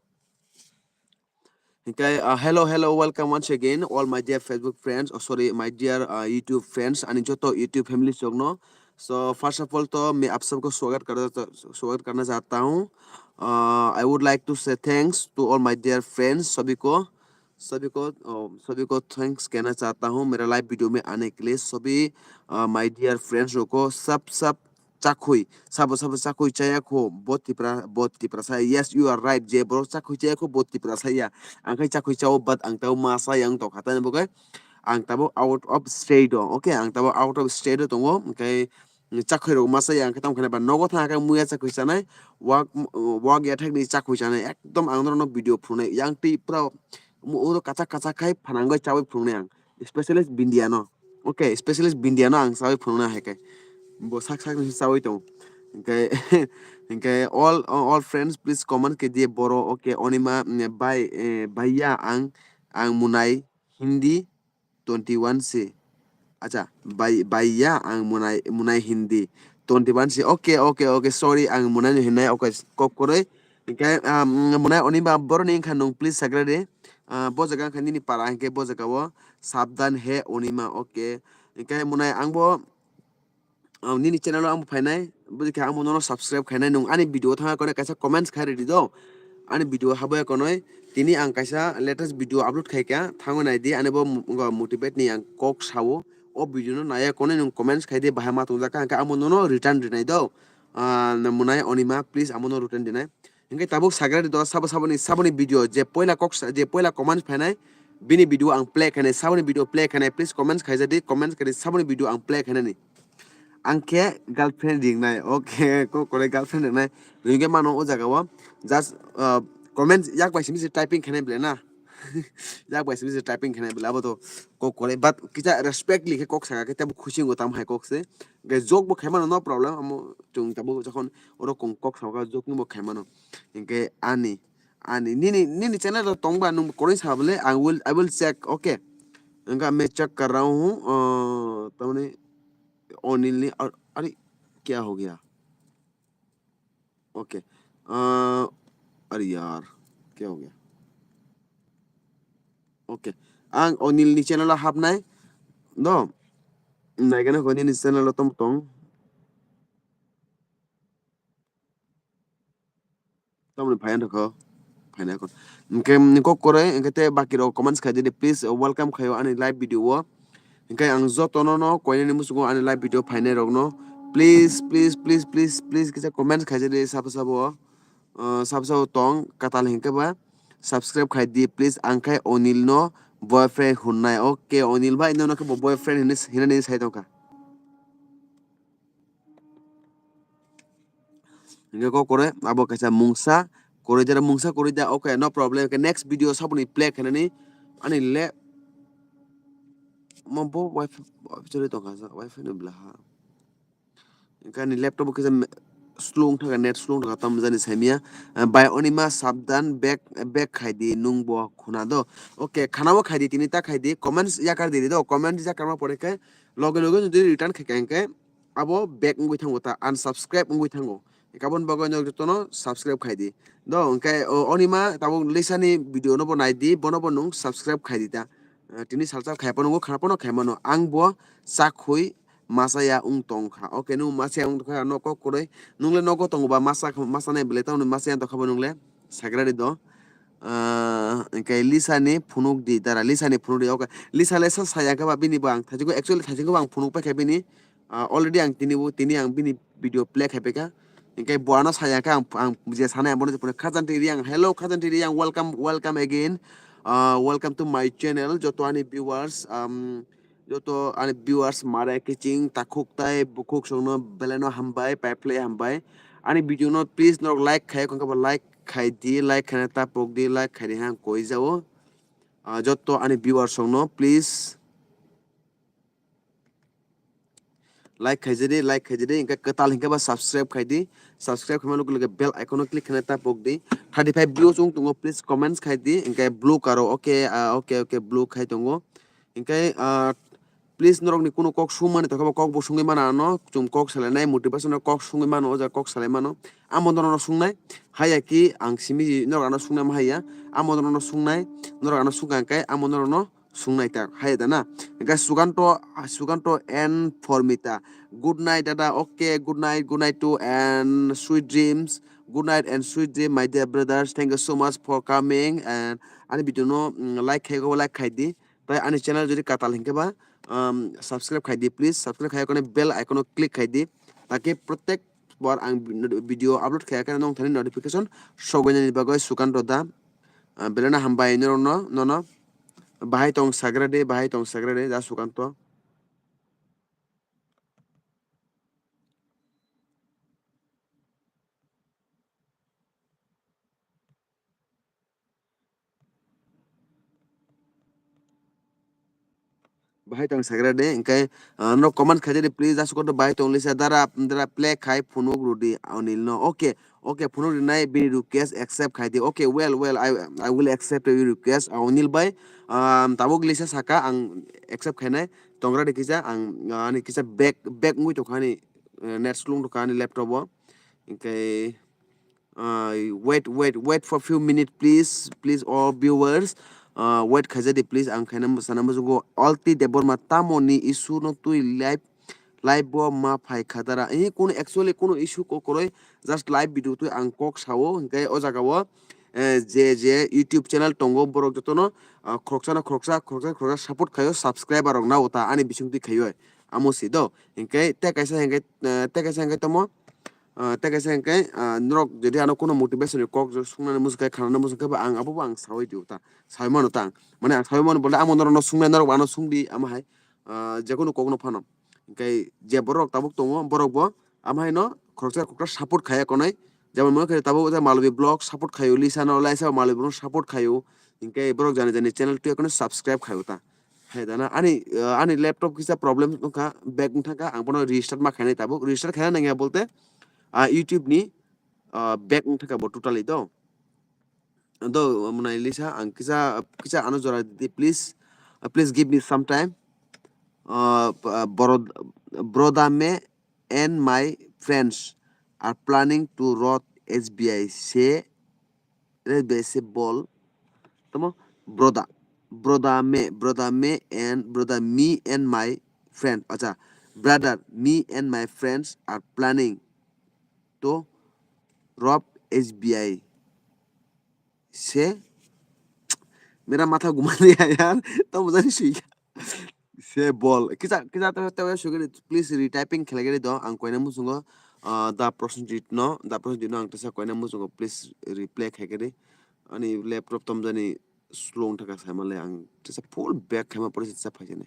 Okay, uh, hello, hello, welcome once again, all my dear Facebook friends, oh, sorry, my dear, uh, YouTube friends, ani joto YouTube family sokno. So, first of all, to main aap sabko swagat karna, swagat karna chahta hoon. Uh, I would like to say thanks to all my dear friends, sabhi ko, sabhi ko, uh, sabhi ko thanks kehna chahta hoon, mera live video mein aane ke liye, sabhi, uh, my dear friends ko sab, sab, chakhui, sabo sabo chakhui chaya kho, bo Tipra, bo Tiprasa. Yes, you are right, je borok chakhui chaya kho, bo Tiprasa ya. Ang khai chakhui chao, but ang tao ma sa yang tokha, tani bo khe ang tabo out of state o, okay, ang tabo out of state o tongo, hwnkhe chakhui rok ma sa ya, ang khe tamo khe ba nogo thang khe muya chakhui chanai, wak, wak ya thak ni chakhui chanai, ekdom ang norok no video phunai, yang twi pura oro kachak kachak khai phanangoi chawi phunai ang, specialist Bindia no. Okay, specialist Bindia no ang sawi phunukna hai khe. Bo sak sak ni sawi tong. Hingke, hingke all, all friends please comment ke diye boro. Okay, Onima, mm, bhai, eh, bhaiya ang, ang Munai Hindi twenty one se. Acha, bhai, bhaiya ang Munai, Munai Hindi twenty one se. Okay, okay, okay, sorry, ang Munai no hinai, okay, kok koroi. Hingke, um, Munai Onima boroni wngkha nung please sagra de. Ah, bo jaga wngkha nini para hingke bo jaga o. Sabdan he Onima, okay. Hingke Munai ang bo, ah, nini channel o ang bo phainai, bwdikhe ang bo nono subscribe khainai, nung ani video thangna kone kaisa comments khai rwdi do, ani video habo ya konoi, tini ang kaisa latest video upload khaikha, thango naidi, ani bo mo-, motivate ni ang kok sao, o video no naiya konoi nung comments khaidi, bahai ma tongjakha, hingke ang bo nono return rinai do, ah, Munai Onima, please ang bo no return rinai. Hingke tabuk sagra di do sabo saboni, saboni video je poila kok sa-, je poila comments phainai, bini video ang play khainai, saboni video play khainai, please comments khaija di, comments khaidi saboni video ang play khainani. Ang khe girlfriend ringnai, okay, kok kore girlfriend ringnai, ringke mano o jaga o, just, uh, comments yak bai simi se typing khainai bele na, yak bai simi se typing khainai bele abo to kok kore, but kisa respectly khe kok saka khe tebo khusi wngwi tamo hai kok se, hingke joke bo khaimano no problem, amo chwng tabuk jokhon oro kok saka joke ni bo khaimano. Hingke ani, ani, nini, nini channel rok tongba nung koroi sa bole, I will, I will check, okay. Hingke me check kar raha hoon, uh, tamani Onil ni, ar-, ari, क्या हो गया? Okay. Ah, अरे यार, क्या हो गया? Okay. Ang Onil ni channel o hapnai. No. Naigana Onil ni channel o tom tong. Tamoni phaina rokho. Phaina kon. Hingke ni kok koroi, hingke te baki rok comments khai di, please, uh, welcome khayo ani live video o. Hingke ang joto no no koinani musugo ani live video phainai rok no. Please, please, please, please, please, kisa comments khai di, sabo sabo. Uh, sabo sabo tong, katal hingke ba. Subscribe khai di, please. Ang khai Onil no boyfriend hunnai. Okay, Onil bai, no no khe bo boyfriend hinwi, hinani sai tongkha. Hingke kok kore, abo kaisa mungsa, kore jera mungsa kore da, okay, no problem. Hingke next video saboni play khainani, ani le, mo bo wifi, wifi choli tongkha, wifi ni bwla ha. Hingke ani laptop o kisa me-, slow wngkha, net slow wngkha, tamo jani saimia. Eh, bai onima sabdan back, back khai di, nung bo khuna do. Okay, khana bo khai di, tini ta khai di, comments yakar di do, comment yakar ma pore khe, loge loge jodi return khai kha hingke, abo back wngwi thango ta, unsubscribe wngwi thango. Hingke aboni bagwi norok jotono subscribe khai di. Do, hingke o, onima tabuk Lisa ni video no bo nai di, bono bo nwng subscribe khai di ta. Eh, tini salsa khai phano nungo, khana phano khai mano. Ang bo chakhui masa ya wng tong kha. Okay, nwng masa ya wng tong kha, no kok kwrwi. Nwng le nogo tongo ba masa, masa nai belai tamo masa ya tong kha bo nwng le. Sagrari do. Ah, hingke Lisa ni phunuk di, dara Lisa ni phunuk di. Okay, Lisa le sa saya khe ba bini bo ang thajiko, actually thajiko ang phunuk pai kha bini. Ah, already ang tini bo, tini ang bini video play khai pai kha. Hingke bo ano saya khe ang, ang je sanai ang bono je phunuk khajan twi ri ang. Hello khajan twi ri ang, welcome, welcome again. Ah, welcome to my channel, joto ani viewers. Um, Joto ani viewers mare kiching takhuk tai bukhuk songno belai no hambai, pai phlai hambai. Ani video no please norok like khai, kongkha bo like khai di, like khaina ta pok di, like khai di hang koi jao. Ah, joto ani viewers songno please like khai jedi, like khai jedi, hingke kwtal hingke ba subscribe khai di, subscribe khaima loge loge bell icon o click khaina ta pok di. Thirty five views wng tongo, please comments khai di, hingke blue karo, okay, ah, okay, okay, blue khai tongo. Hingke, ah, please norokni kunu kok sungmani tongkha bo kok bo sungwi mano ano, chwng kok salainai, motivation rok kok sungwi mano, o jaga kok salai mano. Amo norokno sungnai, haiya ki ang simi norok ano sungnai ma haiya, amo norokno sungnai, norok ano sungkha hingke amo norokno sungnai ta, haiya da na. Hingke Sukanto, Sukanto and Formita. Good night dada, okay, good night, good night to and sweet dreams. Good night and sweet dream, my dear brothers. Thank you so much for coming and ani video no, mm, like khai go, like khai di. Tai ani channel jodi katal hingke ba, um, subscribe khai di please. Subscribe khai kone bell icon o click khai di. Take protek bar ang video upload khai khe nong thani notification sogwi nani bagwi Sukanto da. Ah, belai no hambai norok no, nono. Bahai tong sagra de, bahai tong sagra de, da Sukanto. Bahai tong sagra de, hingke, ah, no comment khai di, please, asuk koto bahai tong lisa, dara, dara play khai phunuk rudi, Onil no. Okay, okay, phunuk rinai bini request accept khai di. Okay, well, well, I, I will accept your request, ah, Onil bai, ah, tabuk lisa saka, ang accept khainai, tongra de kisa, ang, ah, ani kisa back, back ngui tongkha ani, eh, net slung tongkha ani laptop o, hingke, Uh, wait, wait, wait for few minutes, please, please, all viewers. Uh, wait khaijadi, please. Ang khaina mwsana muchungo Alti Debbarma tamoni issue no twi live, live bo ma phai kha dara. Eh, kuno actually kuno issue ko koroi, just live video twi ang kok sao, hingke o jaga o, eh, je, je YouTube channel tongo borok jotono, ah, khoroksa na khoroksa, khoroksa, khoroksa support khaio, subscriber rok nao ta ani bising twi khaio. Amo si do, hingke te kaisa hingke, eh, te kaisa hingke tamo, Ah, tei kaisa hingke, ah, norok jodi ano kuno motivation ni kok jo sungnani muchung khe, khanani muchung khe ba ang abo bo ang saui di uta. Saui mano ta ang. Mane ang saui mano bole amo norok no sungnai norok bo ano sung di amo hai. Ah, je kunu kok no phano. Hingke je borok tabuk tongo borok bo amo hai no khoroksa khoroksa support khai ya konai. Jemon mano khe tabuk je Malvi vlog support khaio, Lisa no, Lisa Malvi no support khaio. Hingke borok jani jani channel twi ya kono subscribe khai uta. Hai dana ani, ah, ani laptop kisa problem wngkha, back wngthangkha, ang bono restart ma khainai tabuk. Restart khaina nangya bolte, ah, YouTube ni, ah, back wngthangkha bo totally do. Do, mwnai Lisa, ang kisa, kisa ano jora di, please, ah, please give me some time. Ah, p-, ah, boro, broda me and my friends are planning to rob S B I, say, S B I say bol. Tamo, brother, brother me, brother me and brother me and my friend. Acha, brother, me and my friends are planning to rob S B I. Say, मेरा माथा घुमा दिया यार, तो मजा नहीं सुई. Se bol. Kisa, kisa tawa, tawa sugini, please retyping khlaigari do. Ang koina musungo, ah, da Prosenjit no, da Prosenjit no ang tesa koina musungo, please reply khaigari. Ani laptop tomjani slow wngthaka saimale ang tesa full back khaima pore tesa phaisani.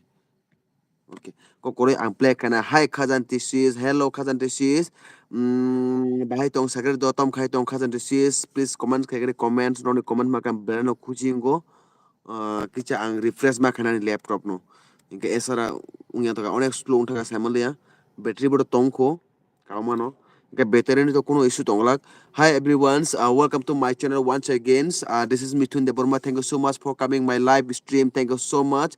Okay. Kokori ang play khaina. Hi Khazan T C S. Hello Khazan T C S. Mm, bahai tong sagari do, tom khai tong Khazan T C S. Please comment khaigari, comment, noni comment makam berano khuchingo. Ah, kicha ang refresh ma khainani laptop no. Hingke esara wngya thaka onek slow wngthaka saimaliya. Battery bo tongkho, kaumano. Hingke battery ni to kuno issue tonglak. Hi everyone, uh, welcome to my channel once again. Uh, this is Mithun Debbarma. Thank you so much for coming my live stream. Thank you so much.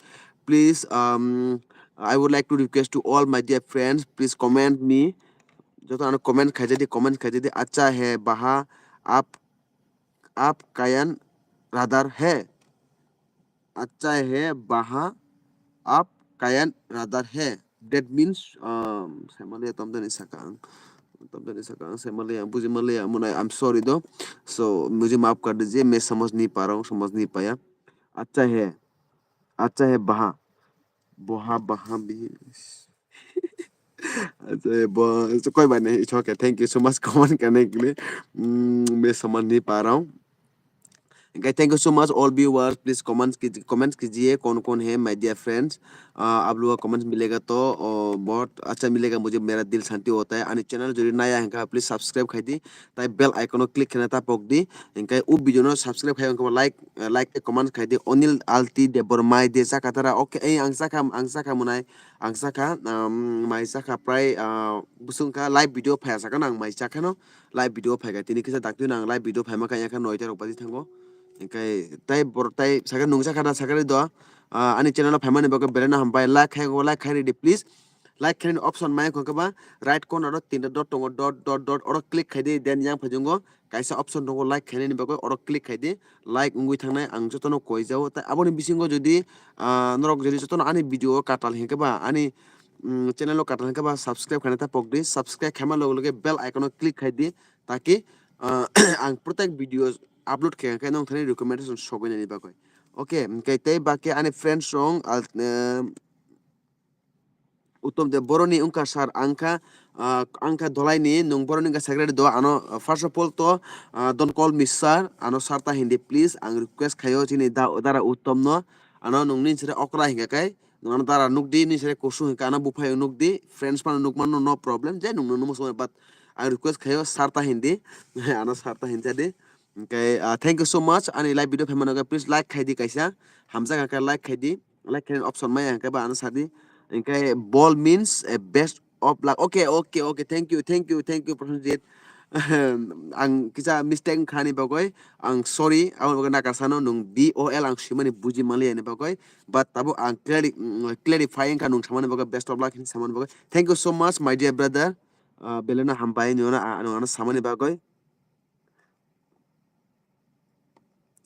Please, um, I would like to request to all my dear friends, please comment me. Joto ano comment khaijadi, comment khaijadi. Acha he baha, aap aap kayan radar hai? Acha hai baha, aap kayan radar hai? That means, um, saimaliya tomdani sakang, tomdani sakang saimaliya, bujimaliya, munai, I'm sorry do. So, mujhe maaf kar dijiye, main samajh nahi pa raha hoon, samajh nahi paya. Acha hai, acha hai baha, boha baha bhi. Acha, bo, so koi bani, it's okay. Thank you so much, comment karne ke liye. Mm, main samajh nahi pa raha hoon. Okay, thank you so much, all viewers. Please comment kij-, comment kijiye, kaun kaun hai, my dear friends. Uh, aap log ka comments milega to, uh, bahut acha milega, mujhe mera dil shanti hota hai. Ani channel jodi naya hai kha, please subscribe khai di. Tai bell icon o click khaina ta pok di. Hingke u video no subscribe khai, hingke like, eh, like tei comment khai di. Onil Alti Debbarma de chakha tara. Okay, ei ang chakha, ang chakha munai, ang chakha, um, mai chakha prai, ah, busung kha live video phai sakha no ang mai chakha no live video phai kha. Tini kisa daktui no ang live video phai ma kha, yang kha noita rok baji thango. Hingke tai bor tai sakha nung chakha na sakha do. Ah, ani channel o phai mani bagwi belai no hambai. Like khai, like khai di please. Like khainani option maya khon khe ba right corner o tinta dot tongo, dot, dot, dot, oro click khai di, then yang phai tongo kaisa option tongo like khainani bagwi, oro click khai di, like wngwi thangnai ang jotono koi jao. Tai aboni bisingo jodi, ah, norok jodi jotono ani video o katal hinkhe ba, ani, mm, channel o katal hinkhe ba, subscribe khaina ta pok di, subscribe khaima loge loge bell icon o click khai di, taki, ah, ang protek video upload khe khe nong thani recommendation sogwi nani bagwi. Okay, hingke tei baki ani friends rong, al-, eh, Uttom de boroni wngkha sir, ang kha, ah, ang kha dolaini, nwng boroni wngkha secretary do, ano, ah, first of all to, ah, don't call me sir, ano sir ta hindi please, ang request khaio chini da-, dara Uttom no, ano nwng nini sere okra hingka kai, nwng ano dara nukdi, nini sere kusu hingka ano buphai nukdi, friends phano nukmano no problem, je nwng nwng musumo, but ang request khaio sir ta hindi, ano sir ta hinsa di. Okay, ah, thank you so much, ani live video phaimano khe please like khai di kaisa, hamjak kha khe like khai di. Like khe option maya hingke ba ano sadi. Hingke bol means a best of luck. Okay, okay, okay. Thank you, thank you, thank you, Prosenjit. Ang kisa mistake wngkha ni bagwi. Ang sorry, aboni bagwi nakar sano nwng B O L ang swimani buji manliya ni bagwi. But tabuk ang clari-, mm, clarify wngkha nwng samani bagwi, best of luck hinwi samani bagwi. Thank you so much, my dear brother. Ah, belai no hambai nwng ano, ano, ano samani bagwi.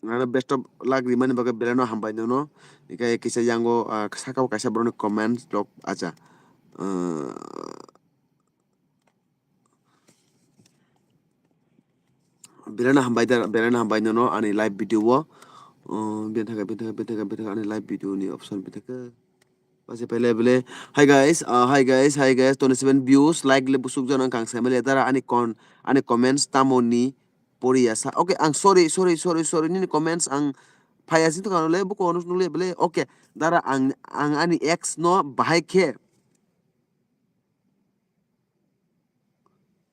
Ano best of luck rimani bagwi belai no hambai nono. Hingke kisa yango, ah, saka o kaisa borokni comments rok, acha. Ah, belai no hambai da, belai no hambai nono ani live video o. Ah, bini thaka, bini thaka, bini thaka, bini thaka ani live video ni option bini thaka. Pase pele bele. Hi guys, uh, hi guys, hi guys. Twenty seven views, like le busuk jana kang sai mele dara ani kon, ani comments tamo ni poriya sa. Okay, ang sorry, sorry, sorry, sorry. Nini comments ang phaya sing to kano le buko onu nule bele. Okay, dara ang, ang ani ex no bahai khe.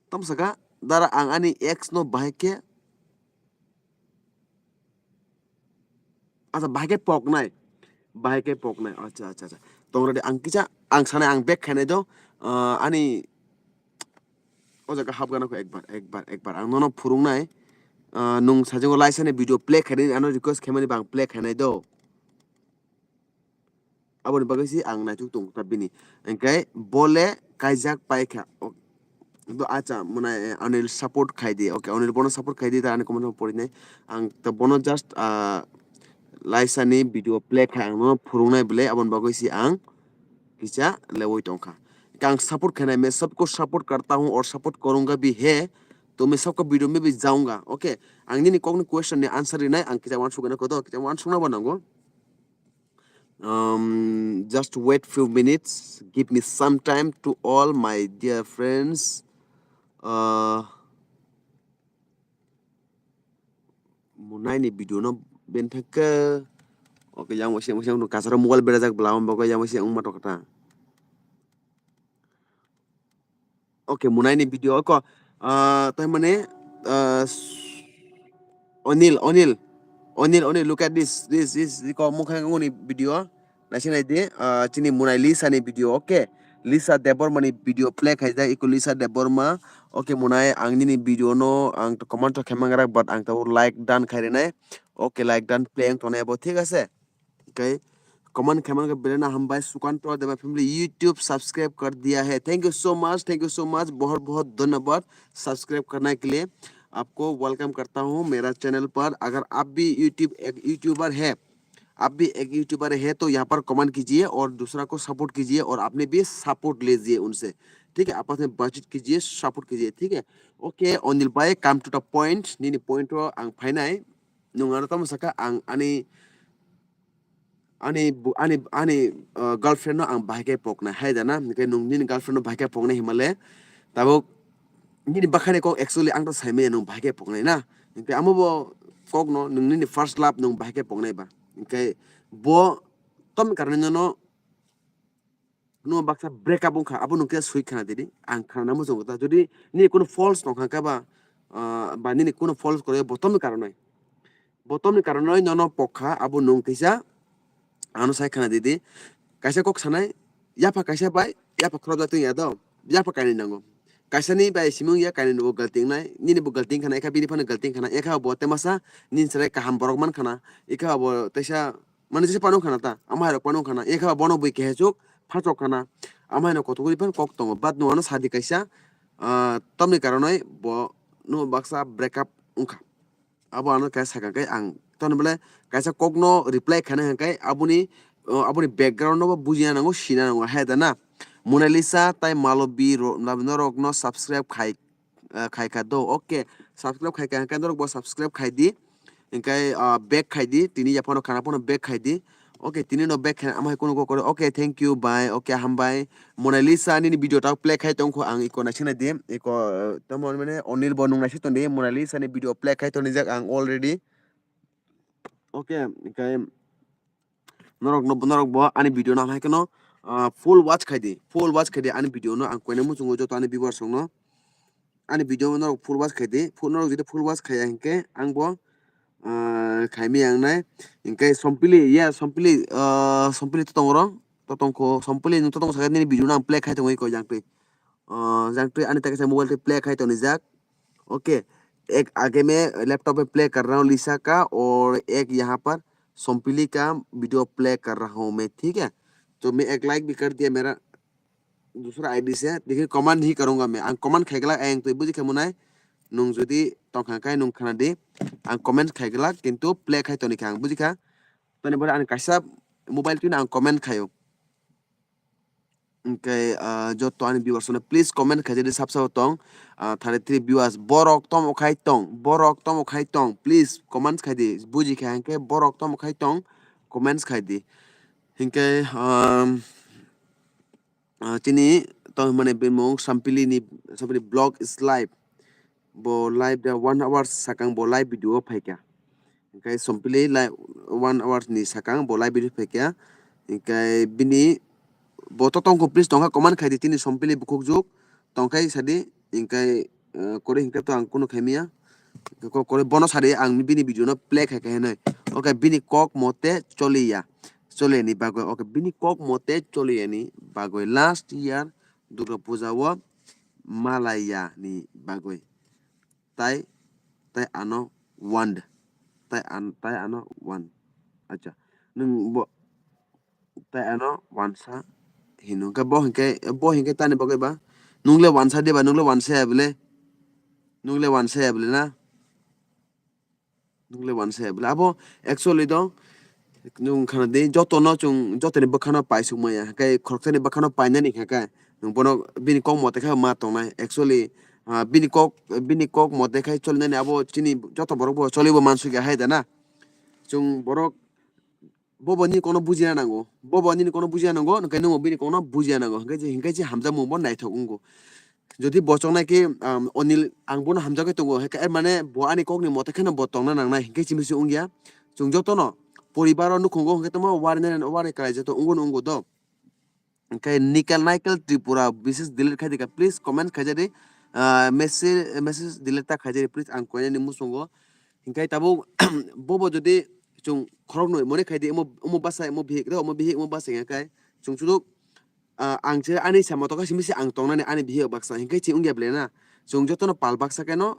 Tamo saka, dara ang ani ex no bahai khe. Acha, bahai khe poknai. Bahai khe poknai. Acha, acha, acha. Tong radi ang kisa, ang sanai ang back khainai do. Ah, ani o jaga hap gana ko ekbar, ekbar, ekbar. Ang nono phurungnai. Ah, nung sajingo laisani video play khainai, ano request khaimani bang play khainai do. Aboni bagwi se ang naituk tong kha bini. Hwnkhe bole kaijak paikha. O-, do acha, mwnai, eh, Anil support khai di. Okay, Anil bono support khai di, ta ani comment pori nai. Ang ta bono just, ah, Laisani video play khai ang no phurungnai bwle, aboni bagwi se ang kisa lewoi tong kha. Hwnkhe ang support khainai, "मैं सबको support करता हूँ और support करूँगा भी है, तो मैं सबका video में भी जाऊँगा।" Okay, ang nini kokni question ni answer rinai, ang kisa uansuk na kodo, kisa uansuk na bo nango. Um, just wait few minutes. Give me some time to all my dear friends. Uh, munai ni video no ben thangka. Okay, yang wasi yang wasi yang kasaro mobile berajak bela wng bago yang wasi yang ma tokta. Okay, munai ni video ko, ah, tai mane, ah, s-, Onil, Onil, Onil, Onil, look at this, this, this, this ko mukha ngoni video, naising nai di, ah, chini munai Lisa ni video, okay, Lisa Debbarma ni video play khai jai, iko Lisa Debbarma, okay, munai ang nini video no, ang to comment to khemang rak, but ang to like done khai rinai, okay, like done play ang tonai abo, thik ase. Okay, comment khaimano khe belai no hambai, Sukanto Deba family YouTube subscribe kar diya hai, thank you so much, thank you so much, बहुत बहुत धन्यवाद subscribe करने के लिए, आपको welcome करता हूँ मेरा channel पर। अगर आप भी YouTube एक YouTuber है, आप भी एक YouTuber है तो यहाँ पर comment कीजिए और दूसरा को support कीजिए और आपने भी support लीजिए उनसे, ठीक है, आपस में बातचीत कीजिए, support कीजिए, ठीक है। Okay, Onil bhai, come to the point, nini point o ang phainai, nung ano tamo saka ang ani ani bu-, ani, ani, uh, girlfriend no ang bahai khe poknai hai da na, hwnkhe nung nini girlfriend no bahai khe poknai himale, tabuk nini bakhani kok actually ang to saimanya nung bahai khe poknai na, hwnkhe amo bo kok no nung nini first love nung bahai khe poknai ba, hwnkhe bo tom karne no no baksa break up wngkha, abo nung khe sui khana didi, ang khana muchungo ta, jodi nini kuno false tong kha ba, ah, ba nini kuno false kore bo tomni karonoi, bo tomni karonoi nono pokha, abo nung kisa ano sai khana didi, kaisa kok sanai, yapha kaisa bai, yapha khorok jatong ya do, yapha kainwi nango, kaisa ni bai simung ya kainwi bo galting nai, nini bo galting khana, ekha bini phano galting khana, ekha bo temasa nini chwrai kaham borok man khana, ekha bo teisa Mane jesa pano khana ta, ama hai rok pano khana, ekha bono bui kehe chuk phachok khana, ama hai no kotor guri phan kok tongo, but no ano sadi kaisa, ah, tamni karonoi bo no baksa break up wngkha. Abo ano kaisa sakha khe ang tamo bole kaisa kok no reply khana hwnkhe aboni, oh, aboni background no bo bujina nango, sina nango, hai da na. Monalisa tai Malobi ro-, norok no subscribe khai ah, khai kha do. Okay, subscribe khai kha, hwnkhe norok bo subscribe khai di. Hwnkhe, ah, back khai di, tini yaphano khana phano back khai di. Okay, tini no back khai, ama hai kuno kok kore. Okay, thank you, bye. Okay, hambai. Monalisa nini video tak play khai tong kho, ang iko naising nai di. Iko, eh, tamo mane Onil bo nung naising tong di. Monalisa ni video play khai tong nijak ang already. Okay, hwnkhe norok no, norok bo ani video no hai kheno, ah, full watch khai di, full watch khai di ani video no, ang koine muchungo joto ani viewers rok no. Ani video no norok full watch khai di, full, norok jodi full watch khaiya hinkhe ang bo, ah, khaimaya wngnai. Hinkhe Sompili, ya Sompili, ah, Sompili to tong oro, to tong kho, Sompili nwng to tong sakha nini video no ang play khai tongwi koi jang twi. Ah, jang twi ani ta kaisa mobile twi play khai tong nijak. Okay, ek aage mein laptop pe play kar raha hoon Lisa ka aur ek yahan par Sompili ka video play kar raha hoon main, theek hai? To main ek like bhi kar diya mera dusra I D se, lekin comment nahi karunga main. Ang comment khai glak, ang twi buji kha mwnai. Nwng jodi tong kha khai nwng khna di. Ang comment khai glak, kintu play khai toni kha ang, buji kha? Toni bole ang kaisa mobile twi ang comment khaio. Hwnkhe, ah, joto ani viewers no please comment khai di, sab sabo tong, ah, thirty three viewers, borok tomo khai tong, borok tomo khai tong, please comments khai di, buji kha hwnkhe borok tomo khai tong, comments khai di. Hwnkhe, um, ah, chini tong mane bimung Sampili ni, Sampili vlog is live. Bo live da one hour sakang bo live video o phaikha. Hwnkhe Sompili live one hour ni sakang bo live video phaikha. Hwnkhe bini bo to tongkho please tongkha comment khai di tini Sompili bukhuk juk tongkhai sadi hwnkhe, eh, kore hwnkhe to ang kunu khaimaya. Ko-, kore bono sadi ang bini video no play khai khai hinwi. Okay, bini kok mote choliya. Choliya ni bagwi. Okay, bini kok mote choliya ni bagwi. Last year Durga Puja o malaya ni bagwi. Tai, tai ano want. Tai an-, tai ano want. Acha. Nwng bo, Tai ano wansa hino. Hwnkhe bo hinkhe, bo hinkhe tani bagwi ba? Nungle wansa diba, nungle wansa ya bile? Nungle wansa ya bile na? Nungle wansa ya bile? Abo actually do, nung khana di, jotono chwng, jotoni bwkhano paisuk maya. Hwnkhe khoroksani bwkhano painani hwnkhe, nung bono bini kok mote khe ma tongnai. Actually, ah, bini kok, bini kok mote khe cholinani abo chini joto borok bo cholibo mansukya hai da na? Chwng borok bobo nini kokno bujina nango, bobo nini kokno bujina nango, hwnkhe nwngbo bini kokno bujina nango, hwnkhe je, hwnkhe je hamjakmung bo naithok wngo. Jodi bo chongnai khe, um, Onil ang bono hamjagwi tongo, hwnkhe, eh, mane bo ani kokni mote kheno bo tongna nangnai, hwnkhe chimisi wngya. Chwng jotono poribaro nukhungo hwnkhe tamo warinani, wari kalaijak wngo no wngo do. Hwnkhe Nikel Nikel Tripura bises delete khai dikha, please comment khaijadi, ah, message, message delete ta khaijadi, please, ang koinani muchungo. Hwnkhe tabuk bobo jodi chwng khoroknwi mone khaidi, omo, omo basa, omo bihik, omo bihik, omo basa hwnkhe chwng chuduk, ah, ang se ani samo tokha simi se ang tongnani ani bihik baksa hwnkhe chwng wngya bwle na? Chwng jotono pal baksa keno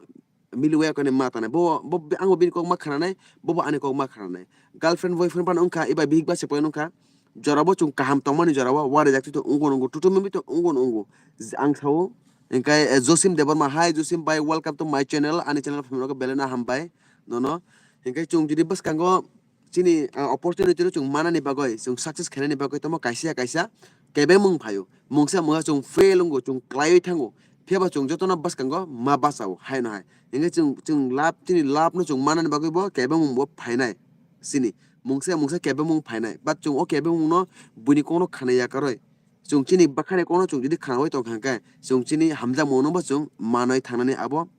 miliwaya kone ma tanai. Bo, bo, ang bo bini kok ma khananai, bobo ani kok ma khananai. Girlfriend, boyfriend phano wngkha, eba bihik basa phano wngkha. Jorabo chwng kaham tongmani jorabo, wari jak twi tongo, wngkha, wngkha, tutu mimi tongo, wngkha, wngkha. Ang sao, hwnkhe, eh, Josim Debbarma, hi Josim bhai, welcome to my channel, ani channel phunukgo belai no hambai nono. Hwnkhe chwng jodi bwskango chini, ah, opportunity no chwng manani bagwi, chwng success khainani bagwi tamo kaisa kaisa kebengmung phaio. Mungsa mungsa chwng fail wngo, chwng klaiwi thango. Phiyaba chwng jotono bwskango ma bachao, haino hai. Hwnkhe chwng, chwng love, chini love no chwng manani bagwi bo kebengmung bo phainai. Chini mungsa mungsa kebengmung phainai. But chwng o kebengmung no buini kokno khanai yakarwi. Chwng chini bwkhani kokno chwng jodi khanaui tongkha hwnkhe, chwng chini hamjakmung no bo chwng manwi thangnani abo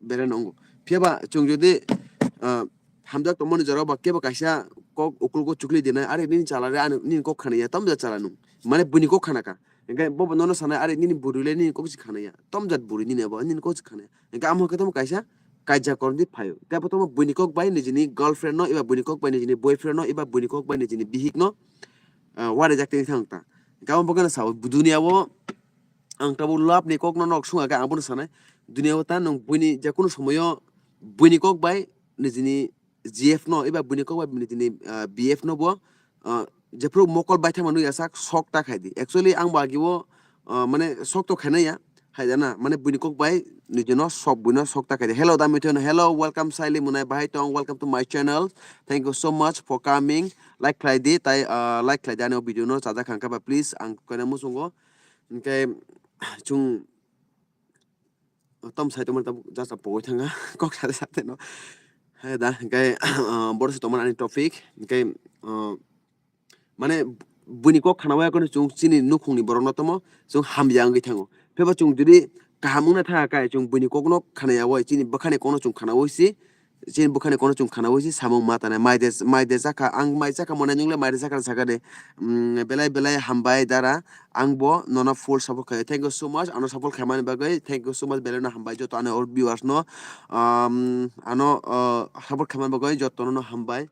belai no wngo. Phiyaba chwng jodi, ah, hamjak tongmani jorao ba kebo kaisa kok ukulgo chukli dinai, ari nini chala re ani nini kok khanaya, tamjat chala nung. Mane buini kok khanaka. Hwnkhe bobo nono sanai, ari nini bwrwi le nini kok se khanaya. Tamjat bwrwi nini abo, nini kok se khanaya. Hwnkhe amo khe tamo kaisa kaijak kordi phaio. Hwnkhe abo tamo buini kok bai nijini girlfriend no, eba buini kok bai nijini boyfriend no, eba buini kok bai nijini bihik no, ah, warijak tini thang ta. Hwnkhe amo bo gana sao, duniya o ang tabuk love ni kok no nok sunga khe ang bono sanai. Duniya o ta nwng buini je kunu somoyo buini kok bai nijini G F no, eba buini kok bai nijini, ah, B F no bo, ah, jephru mokol bai thangma nukya sak sok ta khai di. Actually ang bo agi o, ah, mane sok to khainai ya. Hai jana, mane buini kok bai nijino sok, buino sok ta khai di. Hello, da Mithun. Hello, welcome, Saili Munai bahai tong. Welcome to my channel. Thank you so much for coming. Like khlai di, tai, ah, like khlai di ani o video no chajak kha hwnkhe ba, please, ang koina muchungo. Hwnkhe chwng tom sai tongmani tabuk jasa pogoi thanga, kok sa sa teno. Hai da, hwnkhe, ah, boro se tongmani ani topic, hwnkhe, ah, mane buini kok khana waya kono chwng chini nukhungni borokno tamo chwng hamya wngwi thango. Phebo chwng jodi kaham wngna thanga khe chwng buini kokno khanaya wai, chini bwkhani kokno chwng khana wai si, chini bwkhani kokno chwng khana wai si samung ma tanai. Mai de, mai de jakha, ang mai jakha mone nungle mai de jakha saka de. Mm, belai belai hambai dara, ang bo nono full support khayo. Thank you so much, ano support khaimani bagwi. Thank you so much, belai no hambai joto ani all viewers no. Um, ano, uh, support khaimani bagwi jotono no hambai.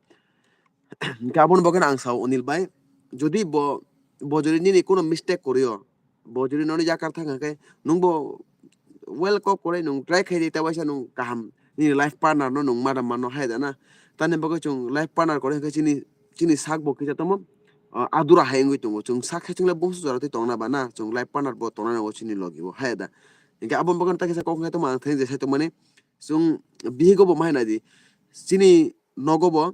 Hwnkhe aboni bagwino ang sao, Onil bai, jodi bo, bo jodi nini kuno mistake korio, bo jodi nono yakar thang hwnkhe, nwng bo well kok kwrwi nwng try khai di, tei waisa nwng kaham nini life partner no nwng madam mano hai da na. Tamni bagwi chwng life partner kwrwi hwnkhe chini, chini sak bo kisa tamo, ah, adura hai wngwi tongo. Chwng sak khe chwng le bumsu jora twi tongna ba na, chwng life partner bo tongna nango chini logi bo hai da. Hwnkhe aboni bagwino ta kisa kok hwnkhe tamo ang thani je sai tongmani, chwng bihigo bo ma hai nai di, chini nogo bo,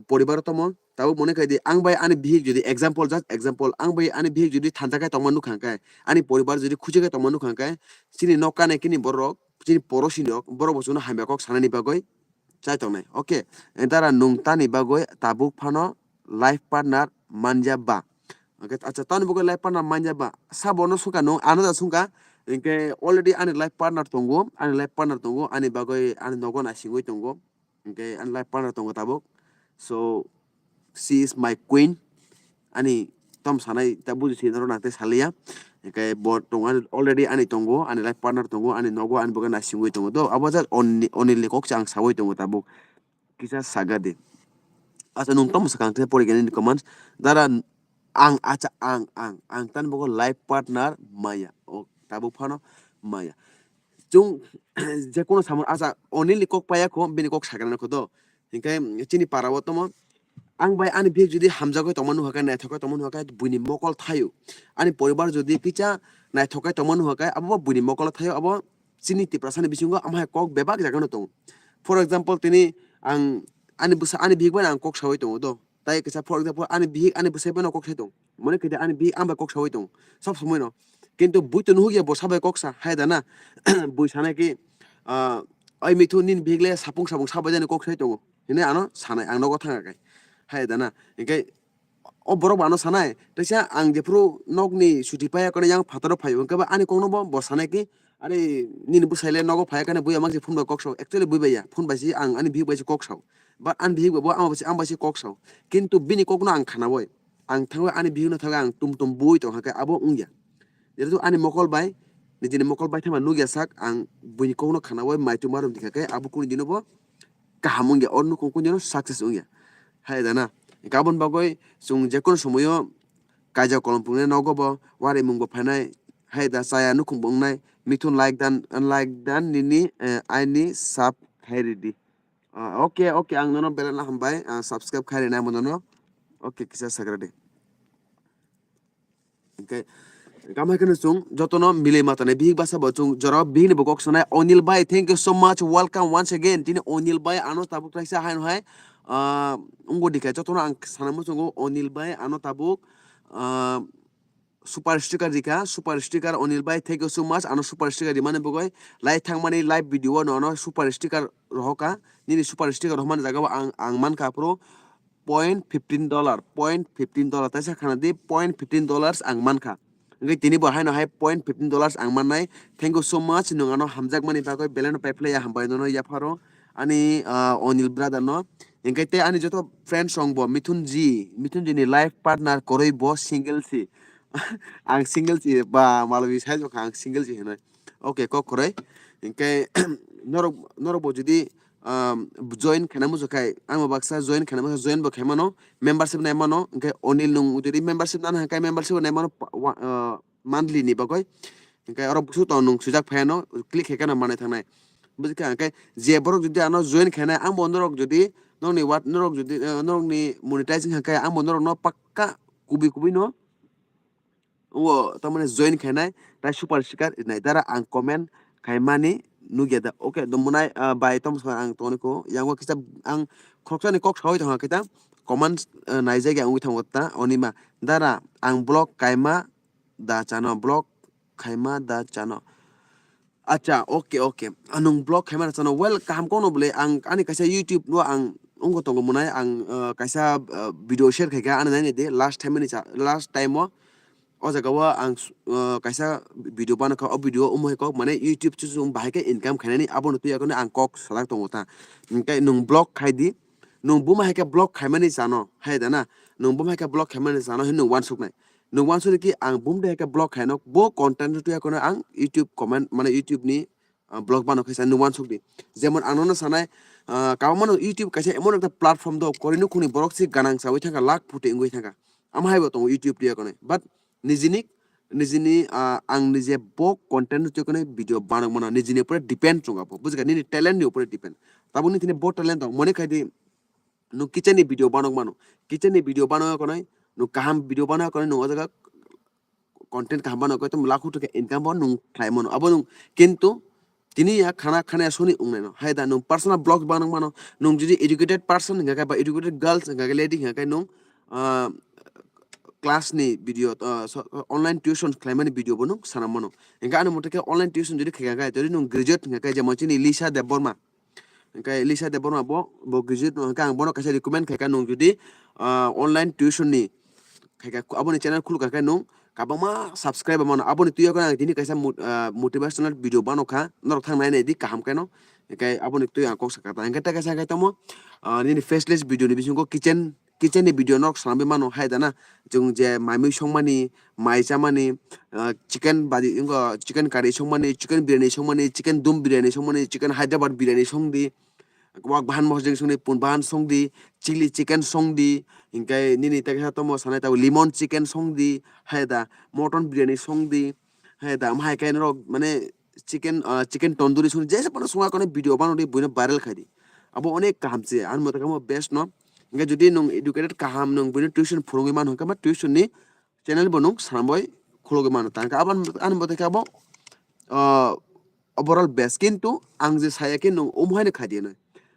poribar o tamo, tabuk mone khai di, ang bai ani bihik jodi example, just example, ang bai ani bihik jodi thanja khai tongma nukha hwnkhe, ani poribar jodi khusi khai tongma nukha hwnkhe, chini nok kane kini borok, chini porosi rok, borok bo chwngno hamya kok sanani bagwi chai tongnai. Okay, dara nwng tani bagwi tabuk phano life partner manya ba? Okay, acha, tani bagwi life partner manya ba? Sabono sungkha nwng, ano da sungkha, hwnkhe already ani life partner tongo, ani life partner tongo, ani bagwi ani nogo naisingwi tongo. Hwnkhe ani life partner tongo tabuk. So, she is my queen. Ani tom sanai ta buji si norok nang tei saliya. Hwnkhe bo tongo ani already ani tongo, ani life partner tongo, ani nogo ani bagwi naisingwi tongo. Do abo jak Oni-, Onil ni kok se ang sawi tongo tabuk. Kisa saga di. Acha nwng tom sakang tei pori gani comments. Dara ang, acha ang, ang, ang tan bogo life partner maya. O tabuk phano maya. Chwng je kono samung, acha, Onil ni kok paya kho, bini kok sakra na kho do. Hinkhe chini para o tamo, ang bai ani bihik jodi hamjagwi tongma nuhakhe, naithokgwi tongma nuhakhe, buini mokol thaio. Ani poribar jodi kisa naithokgwi tongma nuhakhe, abo bo buini mokol thaio, abo chini Tiprasani bisingo amhai kok bebak jagano tongo. For example, tini ang ani bwsa, ani bihik bai ang kok sawi tongo do. Tai kisa, for example, ani bihik ani bwsai bai no kok sai tongo. Mone khe ani bihik ang bai kok sawi tongo. Sob somoi no. Kintu bui to nuhuk ya bo sabai kok sa, hai da na? Bui sanai ki, ah, "Oi mithu, nini bihik le sapung sapung sabai jani kok sai tongo," hinui ano sanai, ang nogo thanga kai. Hai da na? Hinkhe o borok bo ano sanai, teisa ang jephuru nokni chuti paiya kone yang phataro phaio, hinkhe ba ani kokno bo, bo sanai ki, "Are, nini bwsai le nogo phaiya kane buya mangsi phone bai kok sao." Actually bui bai ya, phone bai si ang ani bihik bai si kok sao. But ani bihik bai bo ang bai si, ang bai si kok sao. Kintu bini kokno ang khana bai. Ang thangwi ani bihikno thangwi ang tum tum bui tong hakhe abo wngya. Jehetu ani mokol bai, nijini mokol bai thangma nukya sak, ang buini kokno khana bai maitu marum dikha khe abo kuni dino bo kaham wngya, or nukung kuni dino success wngya. Hai da na? Hinkhe aboni bagwi chwng jekunu somoyo kaijak kolom phunuknai nogo bo, warimung bo phainai, hai da chaya nukhung bo wngnai, mithun like dan, like dan nini, eh, aini sub khai ridi. Ah, okay, okay, ang nono belai no hambai, ah, subscribe khai rinai amo nono. Okay, kisa sagra de. Okay. Kamai khe chwng jotono milai matani bihik basa bo chwng jorao bihikni bo kok sanai. Onil bhai, thank you so much, welcome once again. Tini Onil bhai ano tabuk kaisa haino hai, ah, wngbo dikha jotono ang sana muchungo Onil bhai ano tabuk, ah, super sticker rikha, super sticker Onil bhai, thank you so much. Ano super sticker rimani bagwi lai thangmani live video no ano super sticker rohoka. Nini super sticker rohmani jaga o ang, ang mankha aphuru point fifteen dollar, point fifteen dollar, taisa khana di point fifteen dollars ang mankha. Hingke tini bo haino hai point fifteen dollars ang mannai. Thank you so much, nwng ano hamjakmani bagwi belai no paiphlaiya, hambai nono yapharo ani, ah, Onil brother no. Hingke tei ani joto friends rok bo Mithun ji, Mithun ji ni life partner kwrwi bo single si. Ang single si ba malawi sai jokha ang single si hinoi. Okay, kok kwrwi. Hingke norok, norok bo jodi, um, join khaina muchung khai, ang bo baksa join khaina muchung, join bo khaimano, membership naimano, hingke Onil nwng jodi membership nana hingke membership naimano, pa-, wa-, uh, monthly ni bagwi. Hingke oro busu tong nwng swijak phaiano, click khaikhe no manwi thangnai. Bujikha hingke je borok jodi ano join khainai, ang bo norok jodi nokni what, norok jodi, uh, norokni monetizing hingke ang bo norokno pakka kubui kubui no o tamani join khainai, tai super sticker rinai dara ang comment khaimani nukya da. Okay, do mwnai, ah, bai tom sa ang tongni ko. Yango kisa ang khoroksa ni kok sawi tongha kita comment, ah, naijak ya wngwi thango ta. Onima dara ang block kaima da chano, block khaima da chano. Acha, okay, okay. Ah, nwng block khaima da chano. Well, kaham kono bole ang ani kaisa YouTube no ang wngwi tongo mwnai ang, ah, kaisa, ah, video share khaikha ani naini de last time ni cha, last time o. O jaga o ang s-, ah, kaisa video bano kha, o video omo hai kok mane YouTube chuchung bahai khe income khainani abono twi akheno ang kok salak tongo ta. Hingke nwng block khai di, nwng buma hai khe block khaimani chano, hai da na? Nwng buma hai khe block khaimani chano hinwi nwng uansuknai. Nwng uansuknai ki ang bum de hai khe block khaino, bo content twi akheno ang YouTube comment mane YouTube ni, ah, block bano khaisa nwng uansuk di. Jemon ang nono sanai, ah, kabangma no YouTube kaisa emon ekta platform do, korino khuni borok si ganang chawi thangkha, lakh phuti wngwi thangkha. Amo hai bo tongo YouTube twi akheno. But nijini, nijini, ah, ang nije bo content no twikhonai video banok mano, nijini upore depend chwng abo. Bujikha, nini talent ni upore depend. Tabuk nini bo talent tong, mone khai di, nwng kitchen ni video banok mano. Kitchen ni video banok khonai, nwng kaham video banok khonai, nwng o jaga content kaham banok khoi, tamo lakh thwk income bo nwng khlai mano. Abo nwng kintu tini ya khana khana ya soni wngnai no. Hai da nwng personal vlog banok mano. Nwng jodi educated person hingkha khe ba educated girls hingkha khe lady hingkha khe nwng, ah, class ni video, ah, so, online tuition khlaimani video bo nwng sana mano. Hingkhe ani mote khe online tuition jodi khaikha khe, jodi nwng graduate hingkha khe, jemon chini Lisa Debbarma. Hingkhe Lisa Debbarma bo, bo graduate no hingkhe ang bono kaisa recommend khaikha nwng jodi, ah, online tuition ni khaikha, aboni channel khulukha khe nwng kabangma subscriber mano. Aboni twiwi ang tini kaisa mot-, ah, motivational video banokha, norok thang nai nai di kaham khe no. Hingkhe aboni twiwi ang kok sakha ta. Hingkhe ta kaisa hingkhe tamo, ah, nini faceless video ni bisingo kitchen, kitchen ni video norok swnamwi mano hai da na. Chwng je mai mui songmani, mai chamani, ah, chicken badi, wngkha chicken curry songmani, chicken biryani songmani, chicken dum biryani songmani, chicken Hyderabad biryani songdi. Wak bahan mosjeng songdi, pun bahan songdi, chili chicken songdi, hingkhe nini tei khe tomo sanai tabuk lemon chicken songdi, hai da, mutton biryani songdi, hai da, omo hai khe norok mane chicken, ah, chicken tandoori songdi, jesa phano songya kheno video banodi buino viral khaidi. Abo onek kaham se, ani mote khe omo best no. Hingke jodi nung educated kaham nung buino tuition phurungwi mano hingke ma tuition ni channel bo nung swnamwi khulogwi mano. Tangka abang ani bo tangka bo, ah, overall best, kintu ang je saya khe nung omo haino kha di hinwi.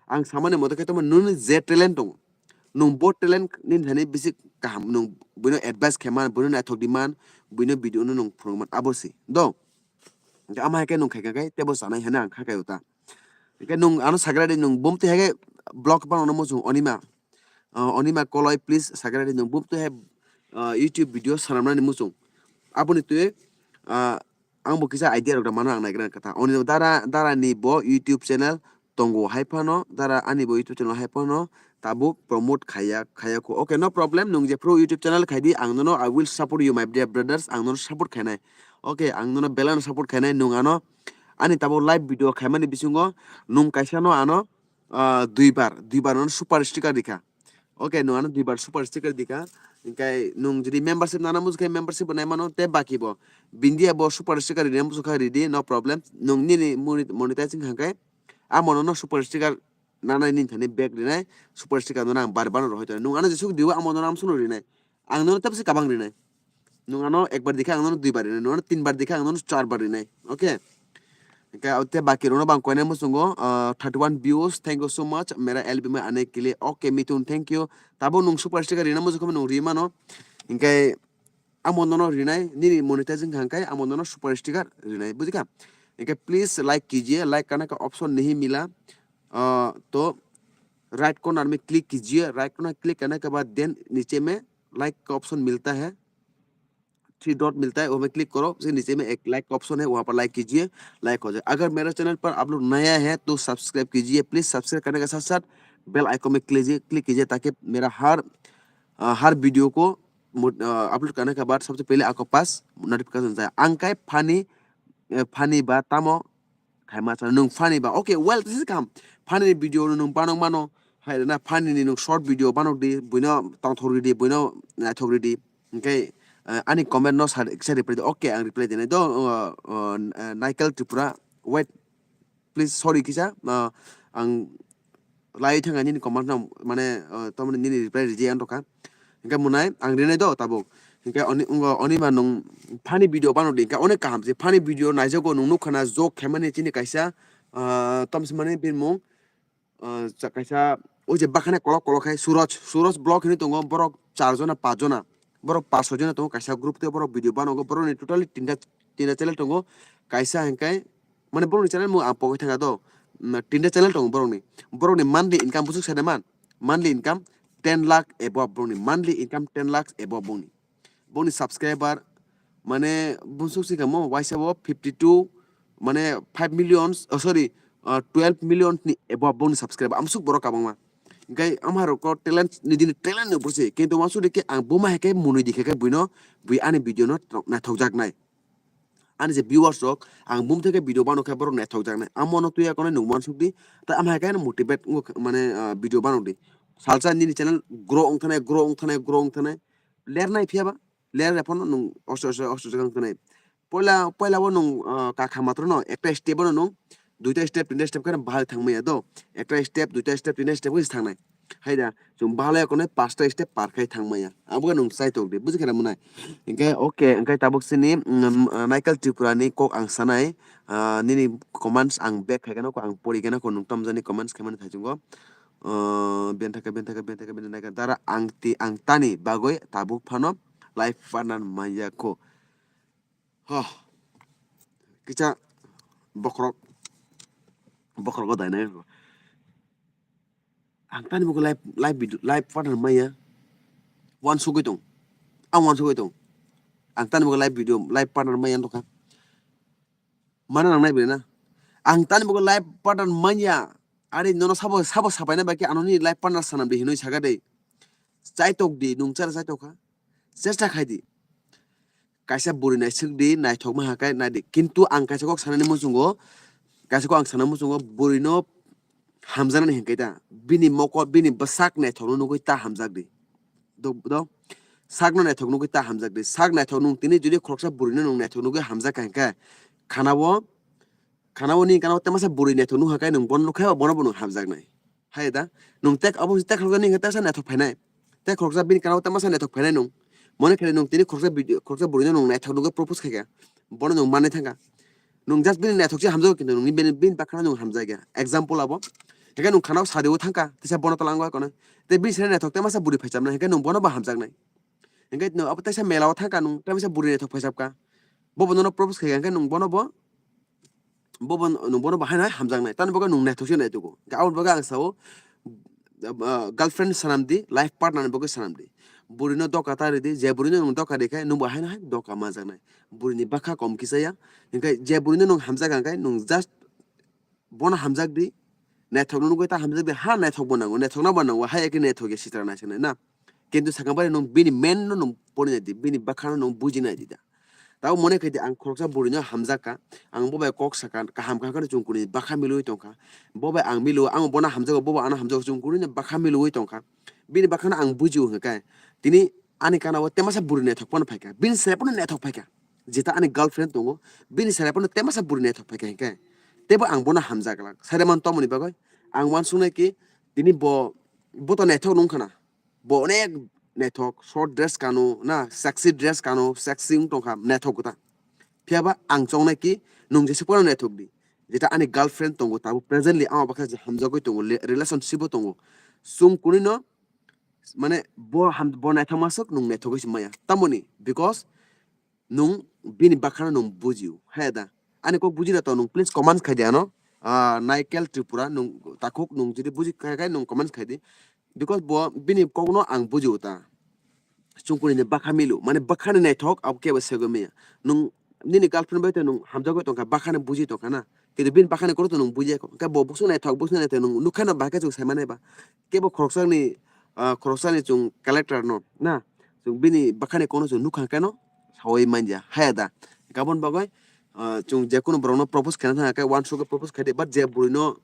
Ang samani moto khe tamo nini je talent tongo, nung bo talent nini thani bisi kaham, nung buino advice khe man, buino naithok di man, buino video no nung phurung man, abo si do. Hingke ama hai khe nung khai kha khe tebo chanai hinwi ang kha khe uta. Hingke nung ano sagra di nung bumtwi hai khe vlog bano muchung Onima. Ah, Onima Koloi, please, sagra di nung bumtwi hai, ah, YouTube video sanamnani muchung. Aboni twi, ah, ang bo kisa idea rok da mano ang naigra kata. Oni dara, dara ni bo YouTube channel tongo hai phano, dara ani bo YouTube channel hai phano tabuk promote khaya, khaya kho. Okay, no problem. Nung je pro YouTube channel khai di, ang nono I will support you, my dear brothers. Ang nono support khainai. Okay, ang nono belai no support khainai. Nung ano ani tabuk live video khaimani bisingo nung kaisa no ano, ah, duibar, duibar nono super sticker rikha. Okay, nung ano duibar super sticker rikha. Hingke nung jodi membership nana muchung khe membership bo nai mano, te baki bo. Bindia bo super sticker rina muchung kha ridi, no problem. Nung nini moni-, monetizing hangkhe, amo nono super sticker nanai nini thani back rinai, super sticker nono ang bar bar no rohoi tongnai. Nung ano jesuk diu, amo nono amsuk no rinai. Ang nono tabse kabang rinai. Nung ano ekbar dikha, ang nono duibar rinai. Nung ano tinbar dikha, ang nono charbar rinai. Okay? Hingke o te baki rokno bang koinai muchungo, ah, thirty one views. Thank you so much. Mera L B mai ane kile. Okay, Mithun, thank you. Tabo nung super sticker rina muchung khe nung ri mano. Hingke amo nono rinai, nini monetizing hangkai amo nono super sticker rinai. Bujikha? Hingke please like kijiye, like karne ka option nahi mila. Ah, to right corner mein click kijiye, right corner click karne ke baad then niche mein like ka option milta hai, three dot milta hai, wo mein click karo, uske niche mein ek like ka option hai, wahan par like kijiye, like ho jaye. Agar mera channel par aap log naya hai to subscribe kijiye, please subscribe karne ke sath sath bell icon mein click kijiye, click kijiye, taki mera har, ah, har video ko mo-, ah, upload karne ke baad sabse pehle aapko paas notification jaye. Ang kai funny, eh, funny ba tamo khaima chana nung funny ba. Okay, well, this is kam. Funny ni video no nung banok mano. Hai na funny ni nung short video banok di, buino tongthok ridi, buino naithok ridi. Hingke, eh, ani comment no sa, sa reply di. Okay, ang reply dinai do, uh, uh, Nikhil Tripura. Wait, please, sorry kisa. Uh, ang lai thang ani comment no, mane, uh, tamni nini reply ridi ang dokha. Hingke munai ang rinai do tabuk. Hingke oni, ungo, oni ma nung funny video banok di. Hingke onek kaham se funny video naijago nung nukha na joke khaimani chini kaisa, ah, tomsi mani bini mung, ah, cha-, kaisa o je bakhane kolok kolok khai Suraj, Suraj vlog hinwi tongo, borok char jona, pach jona, borok pach soi jona tongo kaisa group, tei borok video banogo, borokni totally tinta, tinta channel tongo, kaisa hingke mane borokni channel mung ang pogwi thangya do, mm, tinta channel tongo borokni, borokni monthly income bwswk sai man, monthly income ten lakh above borokni, monthly income ten lakhs above borokni. Boni subscriber mane bumsuk si kamo waisa bo fifty two, mane five million, oh, sorry, uh, twelve million ni above boni subscriber amsuk borok kabangma. Hingke amharok ko talent ni dini talent ni borsi, kintu wansuk di khe ang buma hai khe mwnwi di khe khe buino, bui ani video no naithok jak nai. Ani je viewers rok ang bum theke video bano khe borok naithok jak nai. Amo no tuya kono nung wansuk di, ta ama hai khe motivate wng mane, ah, video banok di. Salsa nini channel grow wng thanai, grow wng thanai, grow wng thanai. Ler nai phiya ba, ler re phano nung osto, osto, osto, osto wng thanai. Poila, poila o nung, ah, kakha matro no, ekta step o no nung, duita step, tinta step khe bahai thang maya do. Ekta step, duita step, tinta step khe thang nai. Hai da, chwng bahai ya kono pasta step par khai thang maya. Abo khe nung chai tok di, buji khe na mwnai. Hingke, okay, hingke tabuk sini, mm, ah, Nikhil Tripura ni kok ang sanai, ah, nini comments ang back khai khe no, ang pori khe no, nung tom jani comments khe mani thai chungo. Ah, benta khe, benta khe, benta khe, benta khe, dara ang ti, ang tani bagoi tabuk phano life partner maya kho. Ho. Kisa bokrok. Bokrok o dainai. Ang tani bo live, live video, live partner maya. Wansugwi tong. Ang wansugwi tong. Ang tani bo live video, live partner maya nokha. Mana nang nai bena. Ang tani bo live partner maya. Ari nono sabo, sabo sapaina baki ano ni live partner sanam di hinoi saga de. Chaitok di, nung chara chaitok kha. Chesta khai di. Kaisa buri naisik di, naithokma hakai nai di. Kintu ang kaisa kok sanani muchungo, kaisa kok ang sana muchungo, buri no hamjaknani hinkai ta. Bini mokol, bini bwsak naithokno nugui ta hamjak di. Do, do. Sakno naithok nugui ta hamjak di. Sak naithok nung tini jodi khoroksa buri no nung naithok nugui hamjak kha hinka. Khana o, khana o ni kana o temasa buri naithok nung hakai nung bono nukha, bono bo nung hamjak nai. Hai da, nwng tek abo tek khoroksa ni hwnkhe tesa naithok phainai. Tek khoroksa bini kanao tei masa naithok phainai nwng. Mone khe nwng tini khoroksa video, khoroksa bwrwino nwng naithok nugwi propose khaikha. Bono nwng manwi thangkha. Nwng just bini naithok se hamjago, kintu nwng bini, bini bakhano nwng hamjakya. Example abo. Hwnkhe nwng khana sadi o thangkha, tesa bono tola wngwi kono. Tei bini side naithok tei masa bwrwi phaichamnai, hwnkhe nwng bono bo hamjaknai. Hwnkhe nwng abo tesa mela o thangkha, nwng tei masa bwrwi naithok phaichapkha. Bo bo nono propose khaikha, hwnkhe nwng bono bo, bo bo nwng bono bo haino hai hamjaknai. Tamni bagwi nwng naithok se naithogo. Hwnkhe aboni bagwi ang sao, ah, girlfriend sanam di, life partner ni bagwi sanam di. Bwrwino doka ta ridi, je bwrwino nwng doka rikhe, nwng bo haino hai doka manjaknai. Bwrwini bakha kom kisa ya. Hwnkhe je bwrwino nwng hamjakha hwnkhe, nwng just bono hamjak di. Naithok no nugwi ta hamjak di. Ha, naithok bo nango, naithok na bo nango. Hai ekhe naithok ya sitra naisiknai na. Kintu sakang bai nwng bini main no nwng pori nai di, bini bakha no nwng buji nai di da. Tabo mone khai di, ang khoroksa bwrwino hamjak kha, ang bo bai kok sakha, kaham kha khe chwng kunui bakha milwi tongkha. Bo bai ang milo, ang bono hamjago, bo bai ano hamjago, chwng kunui bakha milwi tongkha. Bini bakha no ang bujio hwnkhe, tini ani kana o temasa bwrwi naithok phano phaikha, bini sere phano naithok phaikha. Jeta ani girlfriend tongo, bini sere phano temasa bwrwi naithok phaikha hwnkhe, teibo ang bono hamjak glak. Sere man tomoni bagwi ang uansuknai ki, tini bo, bo to naithok nung khana. Bo onek naithok, short dress kano, na, sexy dress kano, sexy wng tongkha, naithok kwta. Phiyaba ang chongnai ki, nwng jesa phano naithok di. Jeta ani girlfriend tongo, tabuk presently ang baksa je hamjagwi tongo, le-, relationship o tongo. Chwng kunui no, mane, bo ham-, bo naithok masuk, nwng naithogwi se maya. Tamoni, because nwng bini bakhano nwng bujio, hai da. Ani kok buji da to nwng, please comment khai di ano. Ah, Naikel Tripura, nwng takhuk nwng jodi buji khai khai nwng comment khai di. Because bo bini kokno ang bujio ta. Chwng kunui ni bakha milo, mane bakhani naithok abo kebo segwi maya. Nwng nini girlfriend bai to nwng hamjagwi tongkha, bakhani buji tongkha na. Kintu bini bakhani kokno to nwng buji ya kho. Hwnkhe bo busu naithok, busu naithok nwng nukha no bahai khe chwng sai mani ba. Kebo khoroksani, ah, khoroksani chwng character no, na? Chwng bini bakhani kokno chwng nukha khe no saui manya, haya da. Hwnkhe aboni bagwi, ah, chwng je kunu borokno propose khaina thang khe uansukgwi propose khai di, but je bwrwino,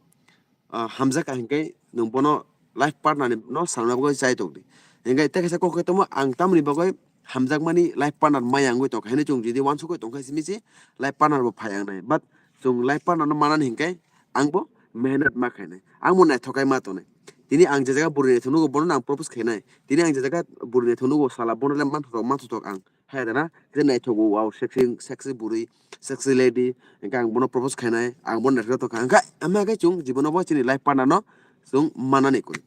ah, hamjak kha hwnkhe nwng bono life partner ni no sanna bagwi chai tok di. Hwnkhe tei kaisa kok khe tongmo, ang tamoni bagwi hamjakmani life partner maya wngwi tongkha hinwi chwng jodi uansukgwi tongkha simi se life partner bo phai wngnai. But chwng life partner no manani hwnkhe ang bo mehnat ma khainai, ang bo naithok khai ma tongnai. Tini ang je jaga bwrwi naithok nugo bono no ang propose khainai. Tini ang je jaga bwrwi naithok nugo sala bono le manthotok manthotok ang. Hai da na, khe naithogo, wow, sexy, sexy bwrwi, sexy lady, hwnkhe ang bono propose khainai, ang bono naithok tongkha. Hwnkhe ama khe chwng jibono bo chini life partner no chwng manani koi.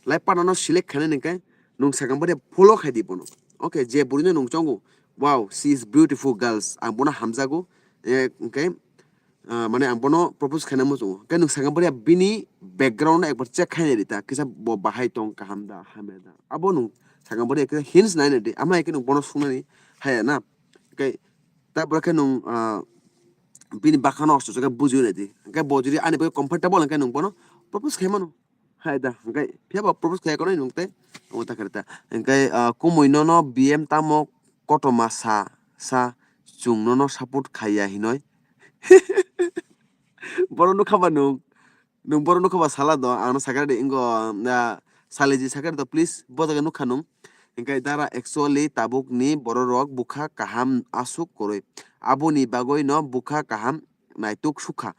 Life partner no select khainani hwnkhe nwng sakang bai follow khai di bono. Okay, je bwrwino nwng chongo, wow, she is beautiful girls, ang bono hamjago, eh, hwnkhe, ah, mane ang bono propose khaina muchungo. Hwnkhe nwng sakang bai bini background no ekbar check khaina rita, kisa bo bahai tong kaham da, hamya da. Abo nwng sakang bai khe hints naina di, ama khe nwng bono sungnani haya na. Hwnkhe ta bwrwk khe nwng, ah, bini bakhano osto chukhe bujiwi nai di. Hwnkhe bo jodi ani bagwi comfortable hwnkhe nwng bono propose khai mano. Hai da, hwnkhe phiya bo propose khai kono nwng tei omo ta khe rita. Hwnkhe, ah, kumui nono B M tamo kotorma sa, sa chwng nono support khaiya hinoi. Bono nukha ba nwng, nwng bono nukha ba sala do, ano sakha de ingo, ah, saliji sakha de to, please, bo jaga nukha nwng. Hwnkhe dara actually tabuk ni borok rok bwkha kaham aswk kwrwi. Aboni bagwi no bwkha kaham naituk sukha.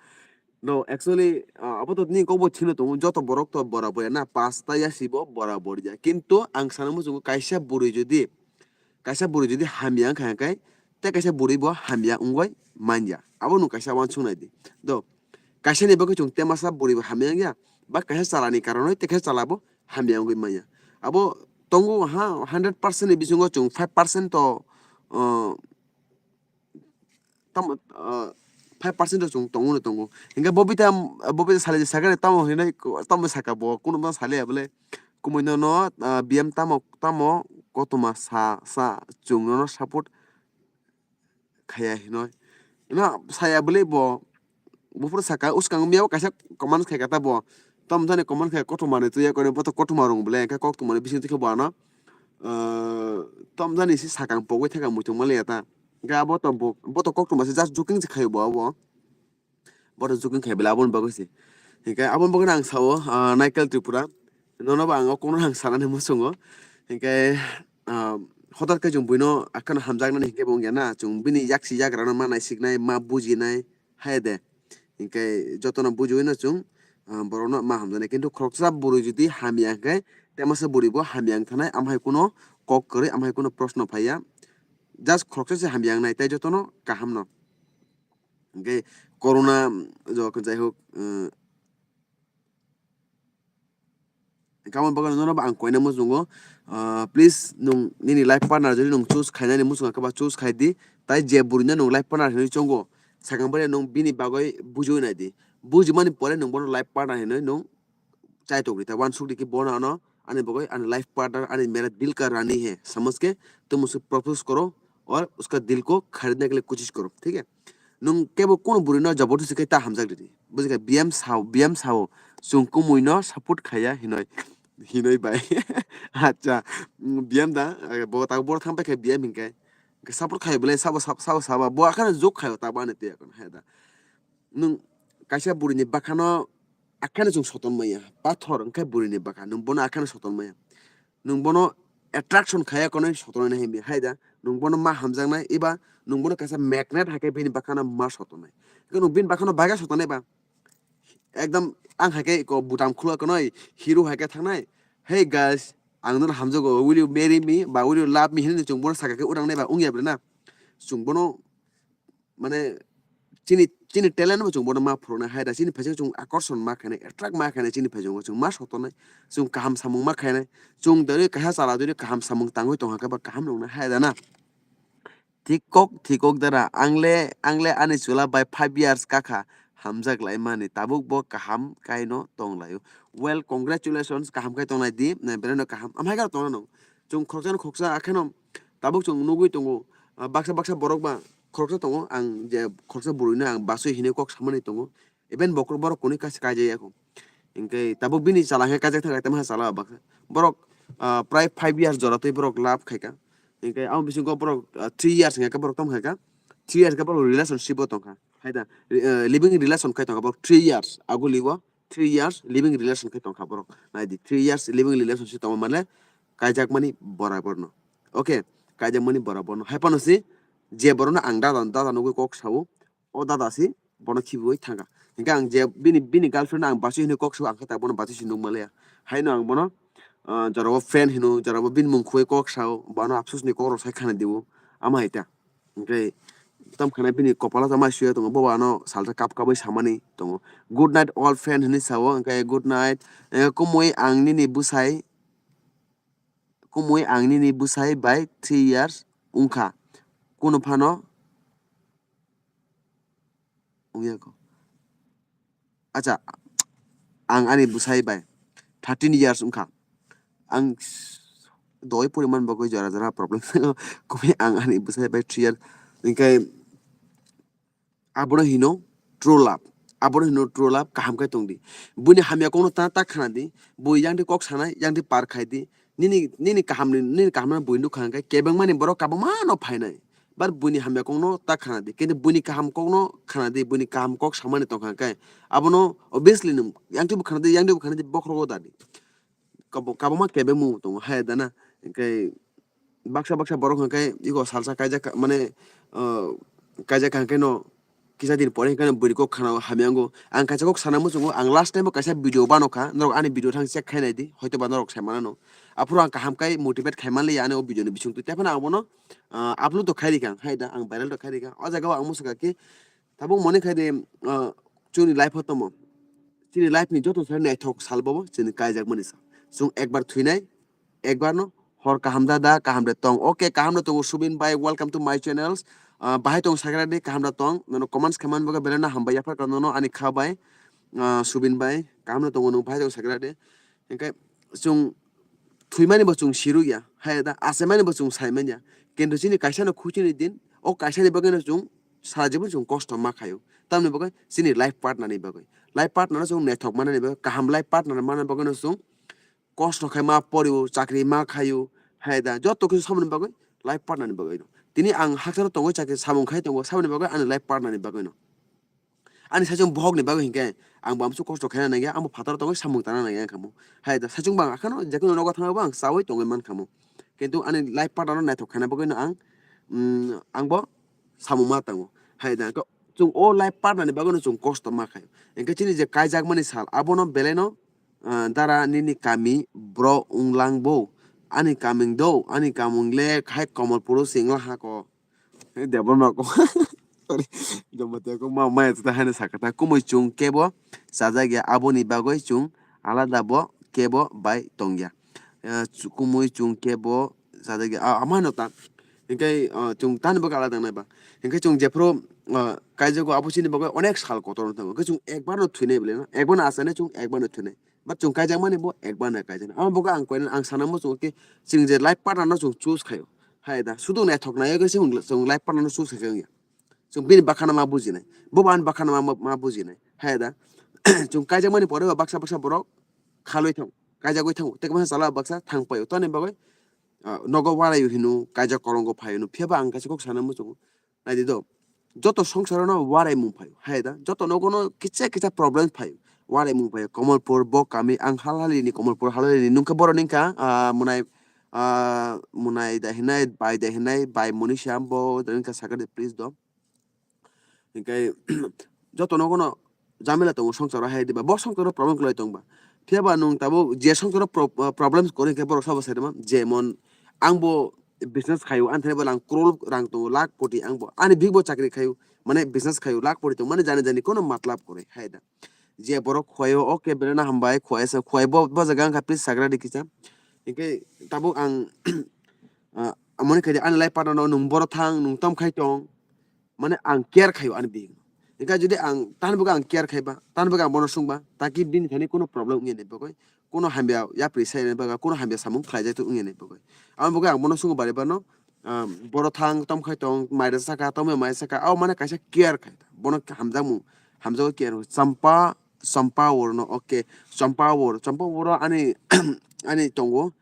No, actually, ah, abo to nini kokbo thino tongo, joto borok to borabor ya na, pasta ya sibo borabor ya. Kintu ang sana muchungo kaisa bwrwi jodi, kaisa bwrwi jodi hamya wngkha hwnkhe, tei kaisa bwrwi bo hamya wngwi manya. Abo nwng kaisa uansuk nai di. Do, kaisa ni bagwi chwng temasa bwrwi bo hamya wngya, ba kaisa chalani karonwi tei kaisa chala bo hamya wngwi manya. Abo tongo ha, hundred percent ni bisingo chwng five percent to, ah, tamo, ah, five percent rok chwng tongmano tongo. Hwnkhe bo bita, bo bita salai sakha tamo hinwi tamo saka bo, kununo salai ya bole. Kumui nono, ah, B M tamo, tamo kotorma sa, sa chwng nono support khaiya hinoi. Na saya bole bo, buphuru saka, uskang miya bo kaisa comment khaika ta bo. Tamo jani comment khai kotorma ni tuya kone, bo to kotorma rong bole, hwnkhe kotorma ni bising twi khe bo ano, ah, tamo jani se sakang pogwi thangkha muitung maliya ta. Hwnkhe abo to bo, bo to koktwma se just joking se khaio bo abo. Bo to joking khai bela aboni bagwi se. Hinkhe aboni bagwi ang sao, ah, Naikel Tripura. Nono bo ang o kono ang sanani muchungo. Hinkhe, ah, hotar khe chwng buino akhano hamjaknani hinkhe bo wngya na. Chwng bini yaksi yagrano ma naisiknai, ma bujinai, hai de. Hinkhe jotono bujiwi no chwng ah, borokno ma hamjaknai. Kintu khoroksa bwrwi jodi hamya hwnkhe, temasa bwrwi bo hamya wng thanai, amhai kuno kok kwrwi, amhai kuno proshno phaiya. Just khoroksa se hamya wngnai, tei jotono kahamno. Hwnkhe corona, jo, jaihok, eh, Hwnkhe aboni bagwi nono bo ang koina muchungo, ah, please nwng nini life partner jodi nwng choose khainani muchungo khe ba choose khai di, tai je bwrwino nwng life partner hinwi chongo, sakang bwrwi nwng bini bagwi bujiwi nai di, bujimani pore nwng bono life partner hinwi nwng chai tok di, ta uansuk di ki bono ano ani bagwi ani life partner, ani mere dil ka rani hai, samajh ke tum uske propose karo aur uska dil ko kharidne ke liye koshish karo, thik hai? Nwng kebo kono bwrwino jabardasti khe ta hamjak ridi. Bujikha, B M sao, B M sao, chwng kumui no support khaiya hinoi, hinoi bai. Acha, mm, B M da, eh, bo tak bor thang paikha B M hinkhe. Hinkhe support khai bwle sabo sab-, sabo saba, bo akhano jok khaio ta bani twi akhano hai da. Nwng kaisa bwrwini bakhano akhano chwng soton maya, pathor wngkhe bwrwini bakha, nwng bono akhano soton maya. Nwng bono attraction khaiya konwi sotonwi nai himdi hai da, nwng bono ma hamjaknai eba nwng bono kaisa magnet hai khe bini bakhano ma sotonai. Hwnkhe nwng bini bakhano bagwi sotonai ba ekdom ang hai khe eko butam khuluk konwi hero hai khe thangnai, "Hey guys, ang nono hamjago, will you marry me?" ba "Will you love me?" hinwi chwng bono saka khe urangnai ba wngya bre na? Chwng bono mane chini, chini talent bo chwng bono ma phuruknai hai da, chini phaising chwng akorson ma khainai, attract ma khainai, chini phaisingo chwng ma sotonai, chwng kaham samung ma khainai, chwng dori kaisa chala dori kaham samung tangwi tongkha khe ba kaham nuknai hai da na. Thik kok, thik kok dara, ang le, ang le ani chwla bai five years kakha hamjak lai mani, tabuk bo kaham kaino tong laio. Well, congratulations, kaham khai tongnai di, na belai no kaham, amhai khe tongna no. Chwng khoroksa no khoroksa akheno tabuk chwng nugwi tongo, ah, baksa baksa borok ba khoroksa tongo, ang je khoroksa bwrwino ang basui hinwi kok samani tongo, even bokhorok borok kwnwi kaisa kaijak ya kho. Hinkhe tabuk bini chala hinkhe kaijak thangkha, tamo chala baksa borok, ah, prai five years jora twi borok love khaikha, hinkhe amo bisingo borok, ah, three years hinkhe borok tamo khaikha, three years khe borok relationship o tongkha, hai da, eh, living relation khai tongkha borok three years aguli o. Three years living relation khe tongkha borok. Nai di, three years living relationship tongma mane kaijakmani borok borno. Okay, kaijakmani borok borno. Hai phano si je borokno ang dada, dada nugwi kok sao, o dada si bono khibiwi thangkha. Hinkhe ang je bini, bini girlfriend no ang bachu hinwi kok sao, ang khe ta bono bachu si nukma le ya. Haino ang bono, ah, jorabo friend hino, jorabo bini mung khugwi kok sao, bono apsusni kokrok sai khana dibo. Ama hai ta. Hinkhe tam khana bini kopalo tamo suya tongo, bo ano salsa kap kapwi samani tongo. "Good night all friend," hinwi sao, hinkhe "Good night." Eh, kumui ang nini bwsai, kumui ang nini bwsai bai three years wngkha. Kunu phano wngya kho. Acha, ang ani bwsai bai thirteen years wngkha. Ang doi poriman bagwi jora jora problem. Kumui ang ani bwsai bai three years. Hinkhe abono hino true love. Abono hino true love, kaham khe tongdi. Buini hamya kokno ta, ta khanadi. Bui yangdi kok sanai, yangdi par khaidi. Nini, nini kahamni, nini kahamno bui nukha hwnkhe kebengmani borok kabangma no phainai. But buini hamya kokno ta khanadi. Kintu buini kaham kokno khanadi, buini kaham kok samani tongkha hwnkhe abono obviously nwng yangdi bo khanadi, yangdi bo khanadi, bokhorogo dadi. Kabo-, kabangma kebengmung tongo hai dana. Hinkhe baksa baksa borok hwnkhe ego salsa kaijak mane, ah, kaijak hwnkhe no kisa din pore hwnkhe no bwrwi kok khana hamya wngo. Ang kaisa kok sana muchungo, ang last time o kaisa video bano kha, norok ani video thang check khai nai di, hoito ba norok sai manano. Aphuru ang kaham khai motivate khai man liya ani o video ni bisingtwi. Tei phano ang bono, ah, upload to khai rikha, hai da ang viral to khai rikha. O jaga o ang muchung kha ki, tabuk mone khai di, ah, chwngni life o tamo. Chini life ni joto sai naithok sal bobo chini kaijakmani sal. Chwng ekbar thwinai, ekbar no hor kaham da, da kaham de tong. Okay, kaham no tongo Subin bhai, welcome to my channels. Ah, bahai tong sakra de kaham da tong. Nono comments khaman boga belai no hambai yaphar ka nono ani kha bai. Ah, Subin bhai, kaham no tongo nwng bahai tong sakra de. Hinkhe chwng thwimani bo chwng siruk ya, hai da achaimani bo chwng saimanya. Kintu chini kaisa no khuchini din, o kaisa ni bagwi no chwng sara jibon chwng kosto ma khaio. Tamni bagwi chini life partner ni bagwi. Life partner no chwng naithok manani bagwi, kaham life partner manani bagwi no chwng kosto khai ma porio, chakri ma khaio, hai da joto kisa samani bagwi life partner ni bagwi no. Tini ang hakcharo tongwi chakri samung khai tongo, samani bagwi ani life partner ni bagwi no. Ani saichung bohok ni bagwi hinkhe ang bo amsuk kosto khaina nangya, ang bo phataro tongwi samung tana nangya wngkha mo. Hai da saichung bang akhano je kunu nogo thangma bo ang chawi tongwi mankha mo. Kintu ani life partner no naithok khaina bagwi no ang, mm, ang bo samung ma tango. Hai da ko-, Chwng o life partner ni bagwi no chwng kosto ma khai. Hinkhe chini je kaijakmani sal, abono belai no, ah, dara nini kami bro wnglang bo. Ani kaming do, ani kamung le khai Komolpuro singla hako. Debon ma ko. Sorry. Jomatiya ko ma, ma ta hane sakata. Kumui chwng kebo sajak ya, aboni bagwi chwng alada bo kebo bai tong ya. Ah, chu-, kumui chwng kebo sajak ya. Ah, amano ta. Hinkhe, ah, chwng tani bagwi alada nai ba. Hinkhe chwng jephru, ah, kaijago abo chini bagwi onek sal kotor wng thango. Hinkhe chwng ekbar no thwinai bole na. Ekbar no asane chwng ekbar no thwinai. But chwng kaijakmani bo ekbar no kaijaknai. Amo bagwi ang koina ang sana muchungo khe chwng je life partner no chwng choose khaio. Hai da, sudu naithok nai khe chwng, chwng life partner no choose khai wngya. Chwng bini bakhano ma bujinai. Bo bo ani bakhano ma, ma, ma bujinai. Hai da. Chwng kaijakmani pore bo baksa baksa borok khalwi thango. Kaijagwi thango. Tei khe masa chala baksa thang paio. Toni bagwi, ah, nogo waraio hino, kaijak kolongo phaio hino. Phiya ba ang kaisa kok sana muchungo. Naidi do, joto songsaro no waraimung phaio, hai da, joto nogo no kisa kisa problem phaio, waraimung phaio, Komolpur, bo kami, ang hal hal ni Komolpur, hal hal ni nungkha borok ningkha, ah, Munai, ah, Munai da hinai, Bai da hinai, Bai Monisha, bo da ningkha sakha de, please do. Hinkhe, joto nogo no jamila tongo songsaro hai diba, bo songsaro problem kwlai tongba. Phiya ba nwng tabuk je songsaro pro-, ah, problems kwrwi hinkhe borok sabo sai rwma, jemon ang bo business khaio, ani thani bo lang crore rang tongo, lakh koti ang bo. Ani bihik bo chakri khaio, mane business khaio, lakh koti tongo, mane jani jani kono matlab kwrwi hai da. Je borok khuaio, okay, belai no hambai, khuaisa, khuai bo, bo jaga wngkha, please sagra di kisa. Hinkhe tabuk ang, ah, amoni khaidi ani life partner no nwng boro thang, nwng tom khai tong. Mane ang care khaio ani bihik. Hinkhe jodi ang tani bagwi ang care khaiba, tani bagwi ang bono swngba, taki bini thani kono problem wngya ni bagwi, kono hamya yapri sai ni bagwi, kono hamya samung khlaijak wngya ni bagwi. Amo bagwi ang bono swngwi bari bano, ah, boro thang, tom khai tong, mai rwsa kha, tom mai saka, abo mane kaisa care khai. Bono hamjakmung, hamjago care. Champa, Champa Wor no, okay. Champa Wor, Champa Wor ani, ani tongo,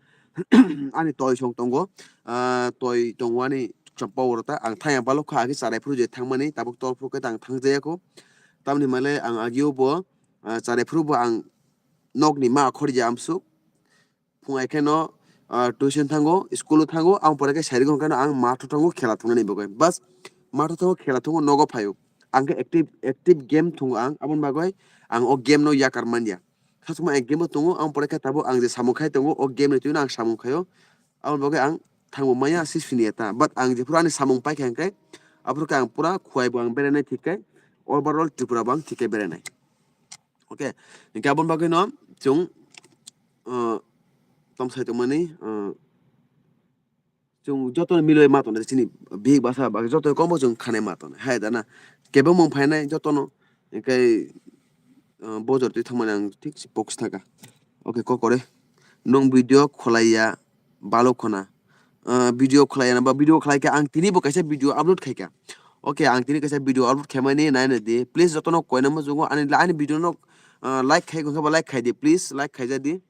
ani toi song tongo, ah, toi tongo ani Champa Wor ta. Ang thaya balok kha, agi charai phuru je thangmani, tabuk tor phuru khe ta ang thangjaya kho. Tamni male ang agio bo, ah, charai phuru bo ang nokni ma khorja amsuk. Phung hai kheno, ah, tuition thango, school o thango, ang pore khe sari gong kheno ang matho thango khela thungnani bagwi. Bas, matho thango khela thungo nogo phaio. Ang khe active, active game thungo ang, aboni bagwi ang o game no yakar manya. Khasukma ek game o tongo, ang pore khe tabuk ang je samung khai tongo, o game ni twino ang samung khaio. Aboni bagwi ang thangbo maya si siniya ta. But ang jephuru ani samung paikha hinkhe, aphuru khe ang pura khuai bo ang berenai thik khe, overall Tripura bo ang thik khe berenai. Okay, hinkhe aboni bagwi no chwng, uh, tom sai tongmani, uh, chwng joto miloi ma tongnai chini bihik basa bagwi joto kombo chwng khanai ma tongnai. Hai da na, kebo mung phainai jotono, hinkhe, uh, bojor twi thangmani ang thik se focus thaka. Okay, kokore. Nwng video khwlaiya balok khona. Ah, video khwlaiya na ba video khwlai khe ang tini bo kaisa video upload khai kha. Okay, ang tini kaisa video upload khaimani nai nai di. Please jotono koina muchungo ani, ani video no, ah, like khai kha ba like khai di, please like khaija di.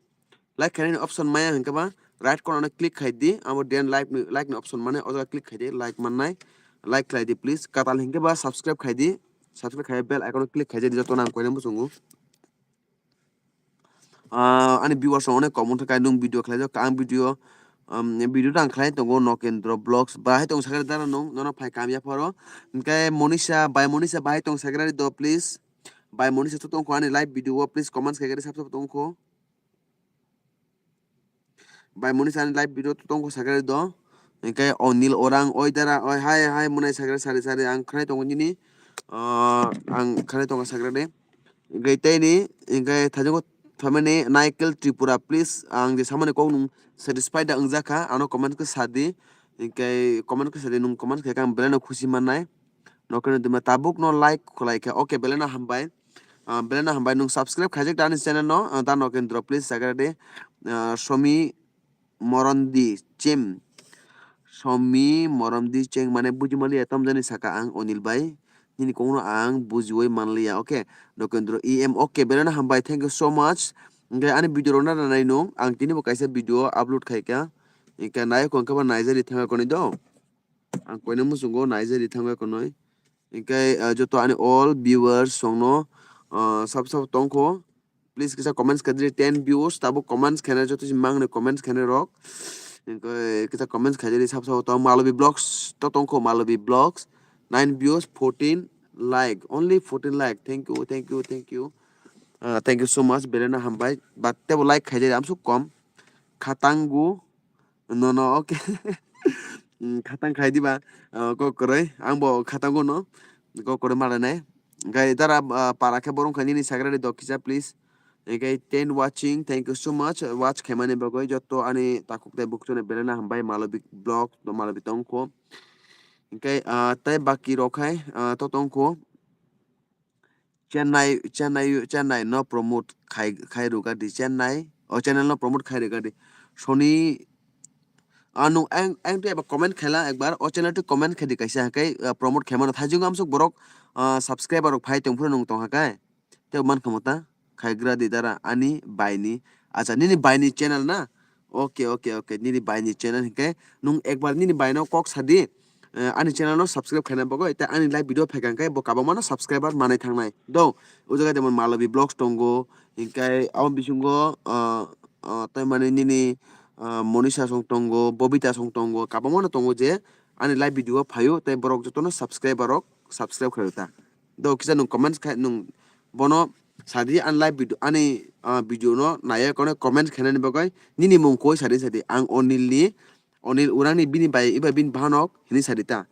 Like khainani option maya hinkhe ba right corner no click khai di. Abo then like ni, like ni option mane o jaga click khai di, like mannai. Like khlai di please. Katal hinkhe ba subscribe khai di. Subscribe khai bell icon no click khaija di jotono ang koina muchungo. Ah, ani viewers rok onek kok wngkha, nwng video khlaijak, ang video, um, video ta ang khlai tongo Nokendro Vlogs, bahai tong sakhe dara nwng, nono phai kamya phoro. Hinkhe Monisha, bai Monisha bahai tong sakhe do please. Bai Monisha to tongkho ani live video o, please comments khaikhe sab sab tongkho. Bai Monisha ani live video to tongkho sakhe do. Hinkhe Onil Orang, oi dara, oi hai hai monai sakhe sari sari ang khlai tongo nini. Ah, ang khlai tongo sakhe de. Hinkhe tei ni, hinkhe thajogo famani Naikel Tripura, please, ang je samani kok nung satisfied da wngjakha, ano comment khe sadi, hinkhe comment khe sadi, nung comment khe ang belai no khusi mannai. Nokeno dima tabuk no like khwlai khe, okay, belai no hambai. Ah, belai no hambai, nung subscribe khaijak da ani channel no, ah, da Nokendro, please, sakhe de, ah, Somi Moromdi Cheng. Somi Moromdi Cheng mane buji maliya tamjani saka ang Onil bai. Nini kokno ang bujiwi manliya. Okay. Nokendro E M. Okay, belai no hambai. Thank you so much. Hinkhe ani video rok na nai nung. Ang tini bo kaisa video upload khaikha. Hinkhe nai kho hinkhe ba naijari thangwi konwi do. Ang koina muchungo naijari thangwi konwi. Hinkhe, ah, joto ani all viewers songno, ah, sab sab tongkho. Please kisa comments khaidi, ten views, tabuk comments khaina joto si mangni comments khaina rok. Hinkhe kisa comments khaidi sab sab tong Malobi Vlogs to tongkho, Malobi Vlogs, nine views, fourteen, like, only fourteen like. Thank you, thank you, thank you. Uh, thank you so much, belai no hambai. But tebo like khaijak amsuk kom. Khatangu. No, no, okay. Mm, khatang khai diba. Uh, kok koroi. Ang bo khatangu no. Kok koroi malanai. Gai dara, uh, para khe borong khaini ni sagrari dok kisa, please. Gai ten watching. Thank you so much. Watch khaimani bagwi joto ani takhuk tei buktuni belai no hambai, Malobi vlog, Malobi tongkho. Hingke, ah, tei baki rok hai, ah, to tongkho. Chennai, Chennai, Chennai no promote khai, khai rwgadi. Chennai, o channel no promote khai rwgadi. Sony, ah, nung ang, ang tei eba comment khaila ekbar. O channel tei comment khaidi kaisa hingke, ah, promote khaimano. Thajingo amsuk borok, ah, subscriber rok phai tongphuru nung tongkha kai. Tei man khamu ta khaigra di dara ani bai ni. Acha, nini bai ni channel na? Okay, okay, okay. Nini bai ni channel hingke nung ekbar nini bai no kok sadi. Eh, ani channel no subscribe khaina bagwi tei ani live video phaikha hingke bo kabangma no subscriber manai thangnai. Do, o jaga jemon Malobi Vlogs tongo, hingke abo bisingo, ah, ah, tei mani nini, ah, Monisha song tongo, Bobita song tongo, kabangma no tongo je ani live video o phaio tei borok jotono subscriber rok subscribe khaio ta. Do kisa nung comments khai nung bono sadi ani live video ani, ah, video no naiya kono comment khainani bagwi nini mung koi sadi sadi ang Onil ni, Onil Urang ni bini bai iba bini bahanok hini sadi ta.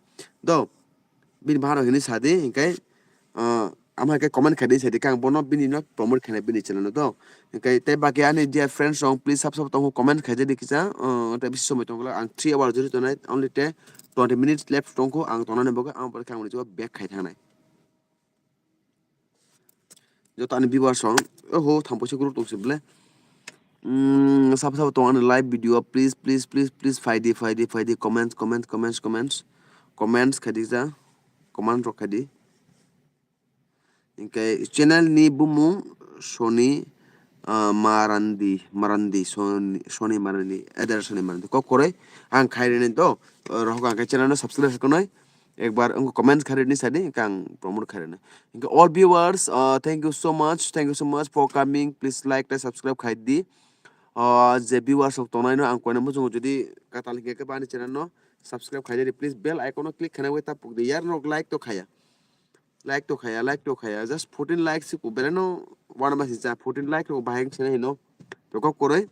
Do bini bahanok hini sadi hingke, ah, ama ke comment khaidi sadi kang bono bini no promote khaina bini channel no do. Hingke tei baki ani dear friends rok please sab sab tongo comment khaidi kisa, ah, tei bisi somoi tongo ang three hours jori tonai only te twenty minutes left tongkho ang tonani bagwi ang pore khe ang back khai thangnai. Joto ani viewers rok, oho, thampoisa group tongsi ble. Mm, sabo sabo tong ani live video, please, please, please, please, phaidi, phaidi, phaidi, comments, comments, comments, comments, comments khaidi ja, comment rok khaidi. Hingke channel ni bumung Sony, ah, Marandi, Marandi, Sony, Sony Marandi, Eder Sony Marandi. Kok koroi, ang khairene do, rohok ang khe channel no subscribe khakonoi. Ekbar wngkha comment kharini sadi, hingke ang promote kharini. Hingke all viewers, uh, thank you so much, thank you so much for coming. Please like tei subscribe khai di. Uh, je viewers rok tongnai no ang koina muchungo jodi katal hingke khe bani channel no subscribe khai di, please bell icon no click khaina bai ta puk di. Yar nok like to khaya. Like to khaya, like to khaya. Just fourteen likes ko belai no wana masi ja fourteen like rok bahai sene hino. To kok koroi.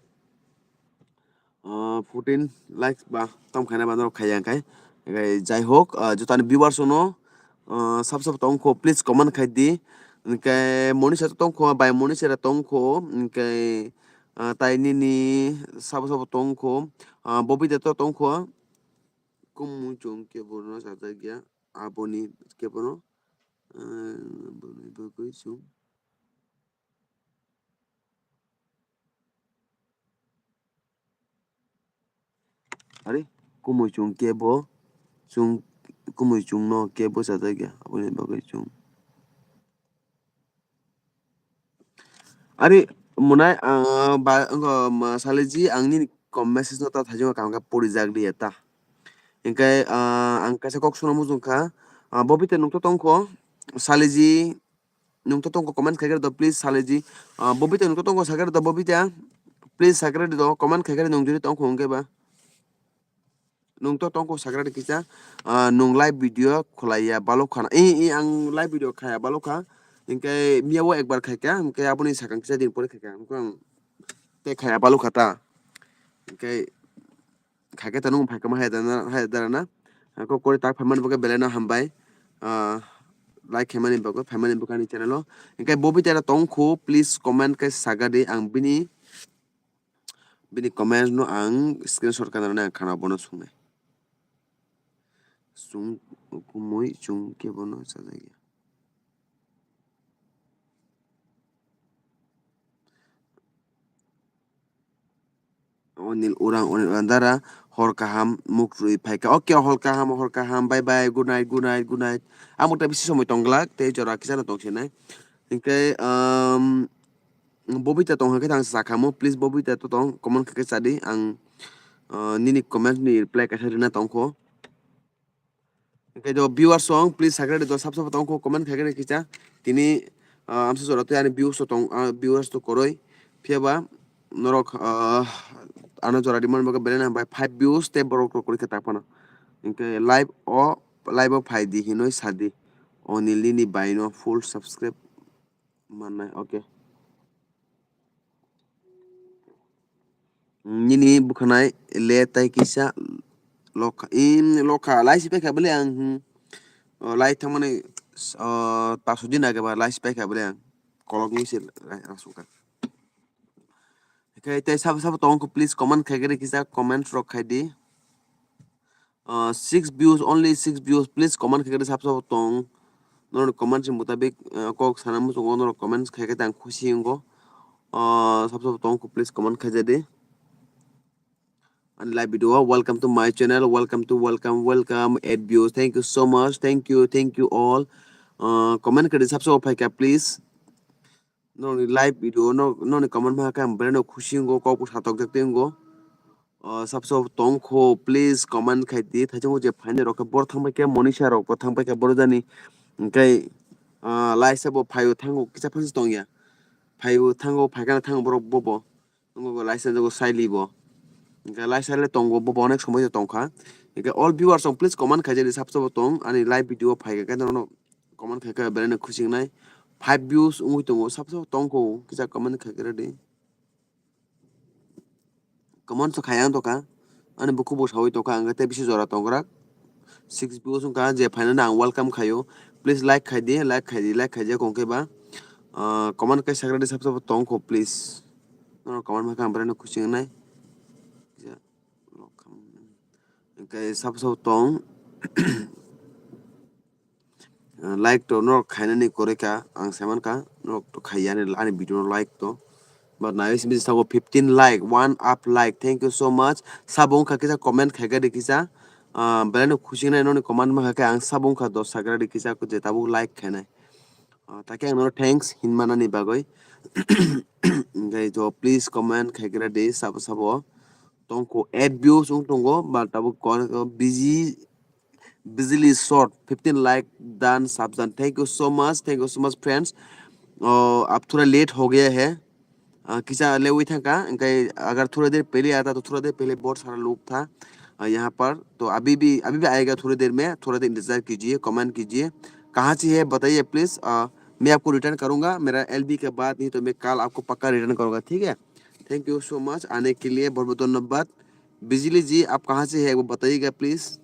Ah, fourteen likes ba tam khaina ba norok khaiya khai. Khai jai hok, ah, jutani viewers no, ah, sab sab tongkho, please comment khai di. Hingke Monisha to tongkho, bai Monisha ra tongkho, hingke, ah, tai nini sabo sabo tongkho, ah, Bobita to tongkho. Kumu chong kebo no sajak ya, aboni kebo no, ah, boni bagwi chwng. Ari, kumui chwng kebo, chwng, kumui chwngno kebo sajak ya, aboni bagwi chwng. Ari, monai, ah, ba, wngkha, ma, saliji, ang nini kom message no ta thajima kaham khe porijak liya ta. Hingkhe, ah, ang kaisa kok suna muchung kha, ah, Bobita nung to tongkho, saliji, nung to tongkho comment khaikhe rwdo, please saliji. Ah, Bobita nung to tongkho sakhe rwdo, Bobita. Please sakhe rwdo, comment khaikhe rwdo, nung jodi tongkho hwnkhe ba. Nung to tongkho sakhe rwdo kisa, ah, nung live video khwlaiya balok khana. I, i, ang live video khaya balok kha. Hingkhe miya o ekbar khaikha, hingkhe aboni sakang kisa din pore khaikha. Hingkhe ang tei khaya balok kha ta. Hingkhe khaikhe ta nung phaikha ma hai dana, hai dana. Kok kori tak phaimani bagwi belai no hambai. Ah, like khaimani bagwi, phaimani bagwi ani channel o. Hingkhe Bobita ra tongkho, please comment khe saga di, ang bini, bini comment no ang screenshot khe nang khana bono sungnai. Chwng kumui chwng khe bono sajagya. Onil Urang, Onil Urang dara, hor kaham, muk rwi phaikha. Okay, hor kaham, hor kaham, bye bye, good night, good night, good night. Amo ta bisi somoi tongglak, tei jora kisa no tongsinai. Hingkhe, um, Bobita tong hingkhe ang sakhamu, please Bobita to tong, comment khe chadi, ang, uh, nini comment ni reply kaisa rina tongkho. Hingkhe do viewers song, please sakhe do sab sab tongkho comment khaikhe kisa. Tini, ah, amsa jora tei ani views to tong, ah, viewers to koroi. Phiya ba norok, ah, ano jora di man bagwi belai na bai five views tei borok rok koroi khe tak phano. Hingkhe live o, live o phai di hinoi sa di. O Nilini baino full subscribe mannai. Okay. Nini bwkhanai le tai kisa lokha, im lokha, lai si paikha bele ang, hmm. O, lai thangmani, o, paso din age ba lai si paikha bele ang. Kolok ni se lai asukha. Khe tei sabo sabo tong kho, please comment khai khe kisa comment rok khai di. Uh, six views, only six views. Please comment khai khe sabo sabo tong. Norok comment ni mutabik, uh, kok sana muchungo norok comment khai khe tang khusi wngo. Uh, sabo sabo tong kho, please comment khai jadi. And live video, welcome to my channel, welcome to, welcome, welcome, eight views. Thank you so much, thank you, thank you all. Uh, comment khai di sabo sabo phaikha, please. Nokni live video no, nokni comment ma khe ang belai no khusi wngo, kok bo satok jak tei wngo. O, sabo sabo tong kho, please comment khai di. Thaisongo je phainai rok khe bor thang pai khe, Monisha rok bo thang pai khe bor jani. Hwnkhe, ah, lai sabo phaio thango kisa phansi tong ya. Phaio thango, phaikha thango borok bobo. Wngkha lai sabo sai li bo. Hwnkhe lai sai le tongo bobo onek somoi se tongkha. Hwnkhe all viewers rok please comment khai jani sabo sabo tong. Ani live video phaikha khe norok comment khai khe belai no khusi wngnai. Five views wngwi tongo, sabo sabo tong kho, kisa comment khai khe ready. Comment so khai ang tongkha, ani bukhuk bo sawi tongkha, ang tei bisi jora tongkrak. Six views wngkha, je phainani ang welcome khaio. Please like khai di, like khai di, like khai di, kong khe ba. Ah, comment khai sakra di, sabo sabo tong kho, please. Norok comment ma khe ang belai no khusi wngnai. Hwnkhe sabo sabo tong. Uh, like to norok khainani koroi kha, ang sai mankha, norok to khaiya ani, ani video no like to. But nai simi sago fifteen like, one up like, thank you so much. Sabo wngkha kisa comment khaikha di kisa. Uh, belai no khusi nai noni comment mankha khe ang sabo wngkha dos sakra di kisa je tabuk like khainai. Uh, takhe ang nono thanks hinmanani bagwi. Hwnkhe to please comment khaikha di sabo sabo. Tongkho eight views wng tongo, but tabuk kor-, busy Bijli short, fifteen like done, Sabjan. Thank you so much, thank you so much, friends. Oh, अब थोड़ा लेट हो गया है। अ, किसा ले हुई था का, इनका अगर थोड़ा देर पहले आता तो थोड़ा देर पहले बहुत सारा लोग था, अ, यहाँ पर। तो अभी भी, अभी भी आएगा थोड़ी देर में, थोड़ा देर इंतज़ार कीजिए, कमेंट कीजिए। कहाँ से है बताइए प्लीज़, अ, मैं आपको रिटर्न करूँगा। मेरा एलबी का बात नहीं तो मैं कल आपको पक्का रिटर्न करूँगा, ठीक है? Thank you so much आने के लिए, बहुत बहुत धन्यवाद। बिजली जी, आप कहाँ से है, एक बार बताइएगा प्लीज़।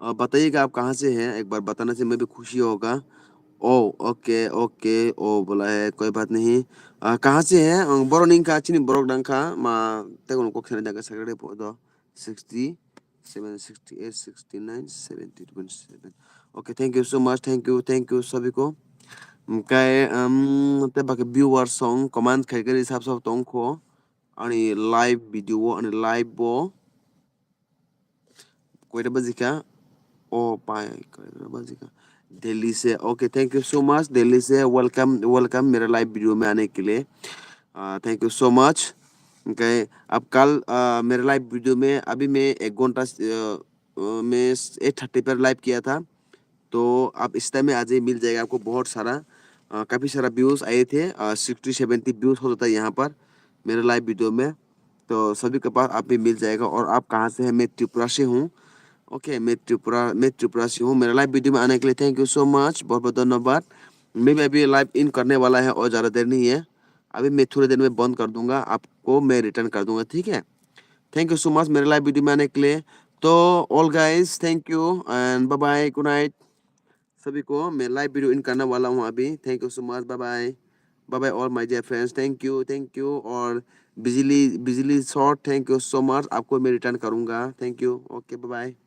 अ, बताइएगा आप कहाँ से हैं, एक बार बताने से मैं भी खुशी होगा। ओ, ओके, ओके, ओ बोला है, कोई बात नहीं। अ, कहाँ से हैं? अ, borok ni wngkha chini borok dangkha, ma, tei kono kok sanai dangkha, secretary po do, sixty seven, sixty eight, sixty nine, seventy twenty seven. Okay, thank you so much, thank you, thank you, sabiko. Hwnkhe, um, tei baki viewers song comment khai khe sab sab tongkho. Ani live video, ani live bo. Koita bajikha? Oh, pai, koita bajikha? Delhi se. Okay, thank you so much. Delhi se welcome, welcome मेरे live video में आने के लिए। Uh, thank you so much। Okay, अब कल, uh, मेरे live video में अभी मैं एक घंटा, uh, uh, मैं एट थर्टी पर लाइव किया था। तो आप इस टाइम में आ जाइए, मिल जाएगा आपको बहुत सारा, अ, काफ़ी सारा व्यूज़ आए थे, अ, सिक्सटी सेवेंटी व्यूज़ हो जाता है यहाँ पर मेरे लाइव वीडियो में। तो सभी के पास आप भी मिल जाएगा। और आप कहाँ से हैं? मैं त्रिपुरा से हूँ। ओके, मैं त्रिपुरा, मैं त्रिपुरा से हूँ। मेरा लाइव वीडियो में आने के लिए thank you so much, बहुत बहुत धन्यवाद। मैं भी अभी लाइव इन करने वाला है और ज़्यादा देर नहीं है, अभी मैं थोड़ी देर में बंद कर दूंगा, आपको मैं रिटर्न कर दूंगा, ठीक है? Thank you so much मेरे लाइव वीडियो में आने के लिए। तो all guys, thank you and bye bye, good night। सभी को मैं लाइव वीडियो इन करने वाला हूँ अभी। Thank you so much, bye bye, bye bye all my dear friends, thank you, thank you। और बिजली, बिजली short, thank you so much, आपको मैं रिटर्न करूँगा। Thank you, okay, bye bye।